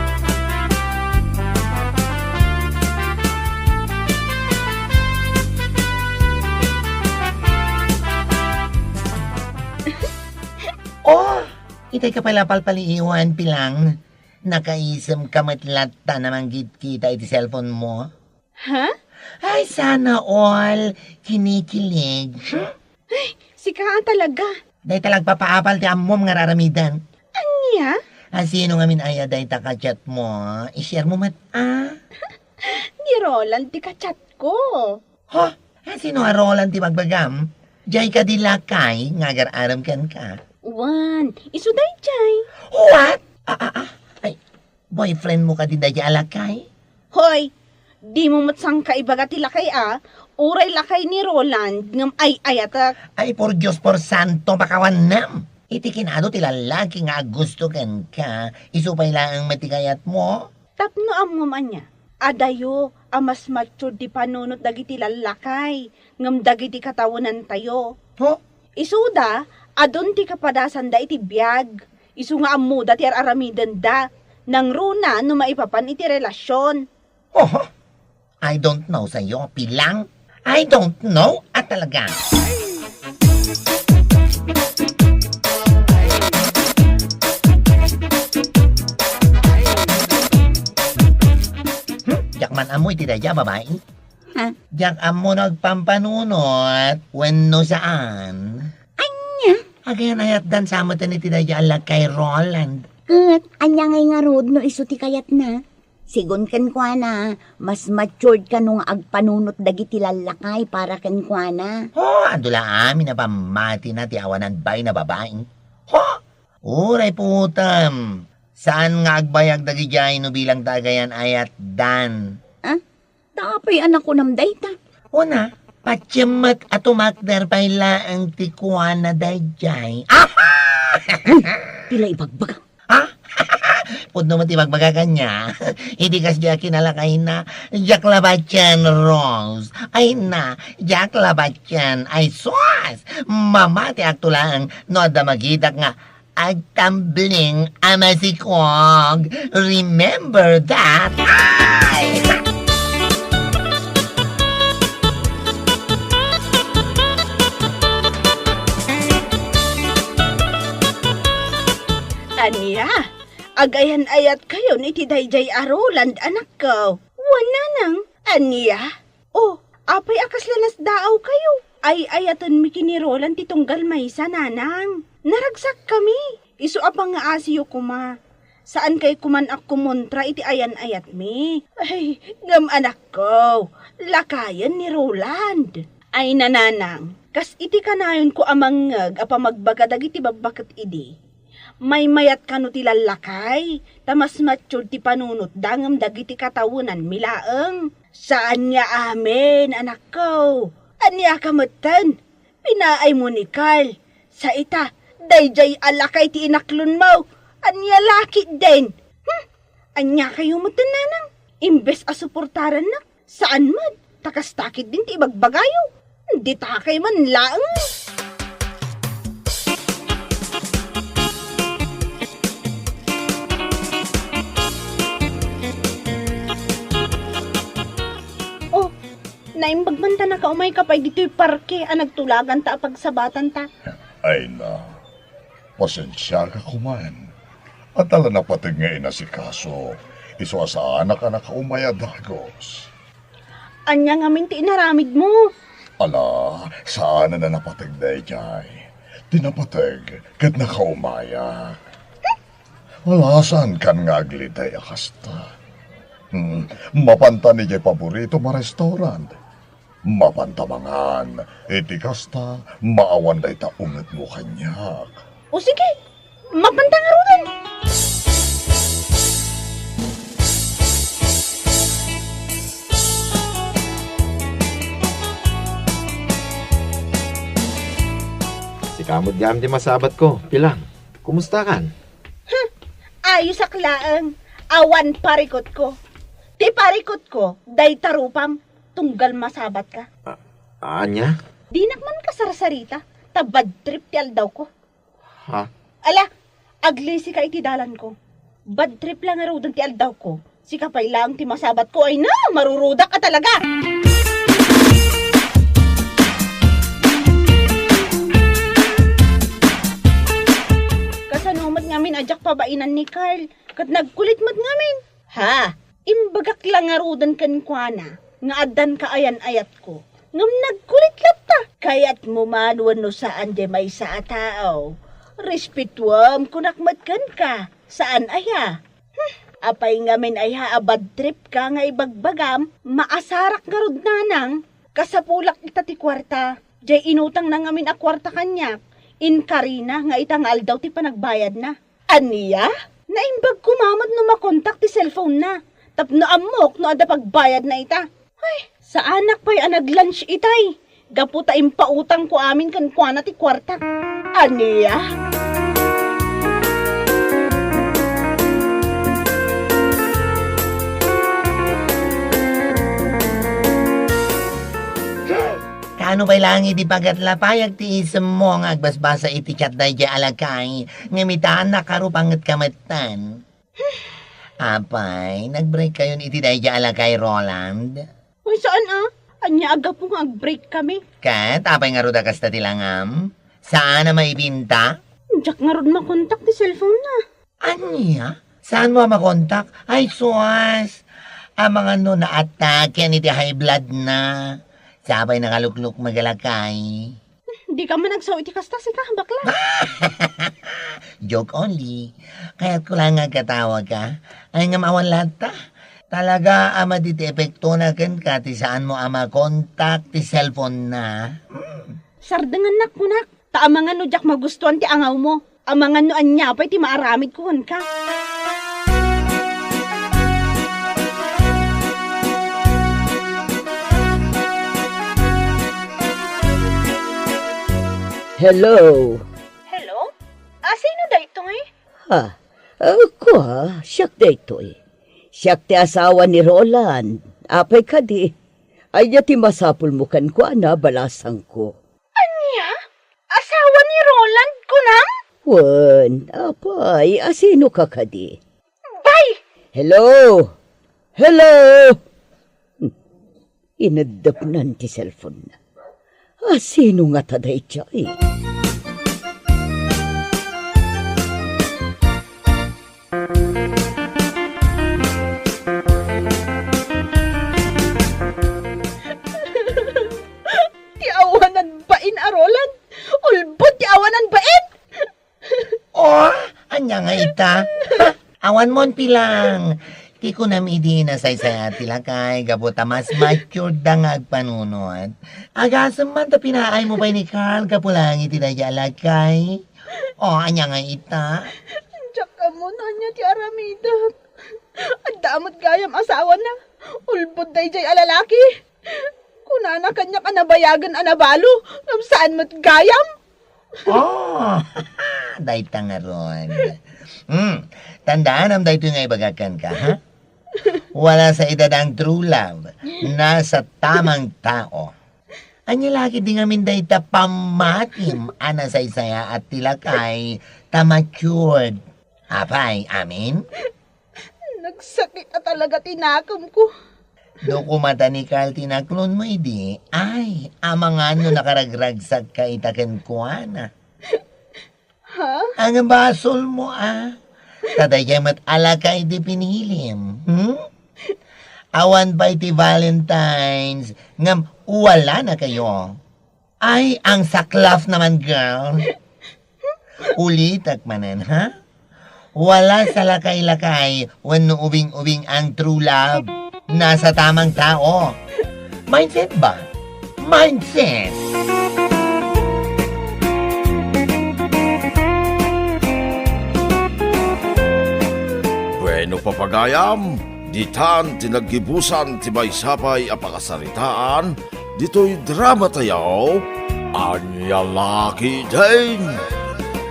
Oh, itay ka pay la palpaliiwan, Pilang. Nakaisemka met latta a mangkitkita iti cellphone mo. Ha? Ay, sana all. Kinikilig. Ay, sika a talaga. Dayta la agpapaapal ti ammom nga ar-aramiden. Ania? A, sino ngamin aya dayta ka-chat mo? I-share mo met, a? Ni Roland ti ka-chat ko. Ha? A, sino a Roland ti bagbagam? Diay kadi lakay nga agar-arem kenka? Wen, isu daydiay. What? A, a, a. Ay, boyfriend mo kadi daydiay a lakay? Hoy, dimo met sangka ibaga ti lakay a, Uray lakay ni Roland, ngem ay-ayatek. Ay, por Dios, por santo, pakawanam. Iti kinado ti lallaki nga aggusto kenka, isu pay laeng met ti kayatmo? Tapno ammom ania, adayo a mas mature ti panunot dagiti lallakay ngem dagiti katawenantayo. Ho? Isuda, adun ti kapadasanda iti biag. Isu nga ammoda ti ar-aramidenda. Nangruna no maipapan iti relasyon. Oho. I don't know sayo, Pilang. I don't know a talaga. Hmm, diak man ammo iti daydiay a babai. Ha? Diak ammo no agpampanunot wenno saan. Ania? Agayan-ayatdan sa met iti daydiay a lakay, Roland. Ket ania ngay ngarud no isu ti kayatna? Sigun kenkuana, mas matured kano nga agpanunot dagiti lallakay para kenkuana. Ho, adu la amin a pammatina ti awanan bain a babai. Ho! Uray puotem, saan nga agbayag dagidiay no bilang ta agayan-ayatdan. Ah? Ta apay a nakunam dayta? Una, patiem met a tumakder pay laeng ti kuana daydiay. Aha! Ay, pila ibagbaga? Ha? Pudno met ti bagbaga kaniak. Iti kasdiay a kinalakayna, diak la patien, Rose. Ay na, diak la patien. Ay sus! Mamatiakto laeng no adda makitak nga agtambling a masikog. Remember that! Ay! Ania? Agayan-ayatkayon iti daydiay a Roland, anakko? Wen, nanang, ania? Oh, apay a kasla nasdaawkayo? Ay-ayatenmi ken ni Roland ti tunggal maysa, nanang. Naragsakkami. Isu a pangngaasiyo koma. Saankayo koman a kumontra iti ayan-ayatmi. Ay, ngem anakko, lakayen ni Roland. Ay, nanang, kas iti kanayonko a mangngeg a pamagbaga dagiti babbaket idi. Maymayat kano ti lallakay, ta mas mature ti panunotda ngem dagiti katawenanmi laeng. Saan nga amin, anakko. Ania ka metten? Pinaaymo ni Carl. Sa ita, daydiay a lakay ti inaklonmo. Ania la ketdin? Hmm? Ania kayo metten, nanang? Imbes a suportarannak, saan met, ta kasta ketdin ti ibagbagayo. Ditakay man laeng. Oh, naimbag man ta nakaumayka pay ditoy parke a nagtulaganta a pagsabatanta. Ay na, pasensiaka koman. Adda la napateg nga inasikaso, isu a saanak a nakaumay a dagus. Ania ngamin ti inaramidmo? Ala, saanen a napateg daydiay. Ti napateg ket nakaumayak. Ala, saankan nga aglitay a kasta. Hmm, mapanta idiay paboritom a restaurant. Mapanta mangan, iti kasta, maawan dayta ungetmo kaniak. O sige, mapanta ngaruden. Sika met gayam ti masabatko, Pilang. Kumustakan? Hmm, ayosak laeng. Awan parikutko. Ti parikutko, dayta rupam. Tunggal masabatka. A-, ania? Dinak man kasarsarita, ta bad trip ti aldawko. Ha? Ala, aglisika iti dalanko. Bad trip la ngaruden ti aldawko. Sika pay laeng ti masabatko, ay na, marurudak a talaga! Kasano met ngamin a diak pabainan ni Carl? Ket nagkulit met ngamin. Ha? Imbagak la ngaruden kenkuana nga addan kaayan-ayatko. Ngem nagkulit latta. Kayatmo man wenno saan diay maysa a tao, respetuem kunak met kenka. Saan aya? Hmm, apay ngamin aya a bad trip ka nga ibagbagam, maasarak ngarud nanang? Kasapulak ita ti kuarta. Diay inutangna ngamin a kuarta kaniak, inkarina nga ita nga aldaw ti panagbayadna. Ania? Naimbag koma met no makontak ti cellphone-na tapno ammok no adda pagbayadna ita. Ay, Saanak pay a nag-lunch itay. Gapu ta impautangko amin kenkuana ti kuartak. Ania? Kaano pay laeng iti pagatla pay agtiisemmo nga agbasbasa iti chat daydiay a lakay, ngem ita, nakarupangetka metten. Apay, nag-break kayon iti daydiay a lakay, Roland? Uy, saan a? Ania a gapu nga ag-break kami? Ket apay ngarud a kasta ti langam? Saan a maibinta? Diak ngarud makontak ti cellphone na. Ania? Saan mo a makontak? Ay, sus! Amangan no naatake iti high blood na. Sapay nakaluklukmeg a lakay. Di ka man agsao iti kasta, sika, bakla. Joke only. Kayatko laeng nga agkatawag ka. Ay, ngem awan latta. Talaga a madi ti epektona kenka ti saan mo a makontak ti cellphone na. Hmm. Sardengennak kunak. Ta amangan no diak magustuan ti angawmo. Amangan no ania pay ti maaramidko kenka. Hello? Hello? Ah, sino daytoy? Ha? Ah, kua, siak daytoy. Siak ti asawa ni Roland. Apay kadi? Ania ti masapulmo kenkuana, balasangko? Ania? Asawa ni Roland, kunam? Wen, apay, asino ka kadi? Bay! Hello? Hello? Hmm. Ineddepnan ti cellphone na. Asino ngata daydiay? Ti awanan bain a Roland! Ulbod ti awanan bain! Oh, ania nga ita? Ha? Awan mon pilang. Ti kunam idi nasaysayaat ti lakay, gapu ta mas matured da nga agpanunot. Agasem man ta pinaaymo pay ni Carl gapu laeng iti daydiay a lakay. Oh, ania nga ita? Diak ammo no ania ti aramidek. Adda met gayam asawana. Ulbod daydiay a lalaki. Kunana kaniak a nabayagen a nabalo, ngem saan met gayam. Oh, dayta ngarud. Hmm, tandaanam daytoy nga ibagak kenka, ha? Wala sa edad ang true love, nasa tamang tao. Ania la ketdi ngamin dayta pammatim a nasaysayaat ti lakay ta matured. Apay, amin? Nagsakit a talaga ti nakemko. No kumata ni Carl ti naklonmo idi, ay, amangan no nakaragragsakka ita kenkuana. Ha? Ang basolmo, ah. Ta daydiay met a lakay ti pinilim, hmm? Awan pay ti Valentine's, ngem wala na kayo. Ay, ang saklaf naman, girl. Ulitek manen, ha? Wala sa lakay-lakay wenno ubing-ubing ang true love. Nasa tamang tao. Mindset ba? Mindset! Bueno, papagayam, ditan ti naggibusan ti maysa pay a pakasaritaan ditoy drama tayo, Ania La Ketdin.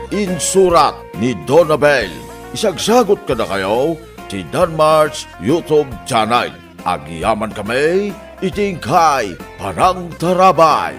Insurat ni Donabel. Isagsagut kadakayo ti Danmar's YouTube channel. Agyaman kami iti inkay panangtarabay.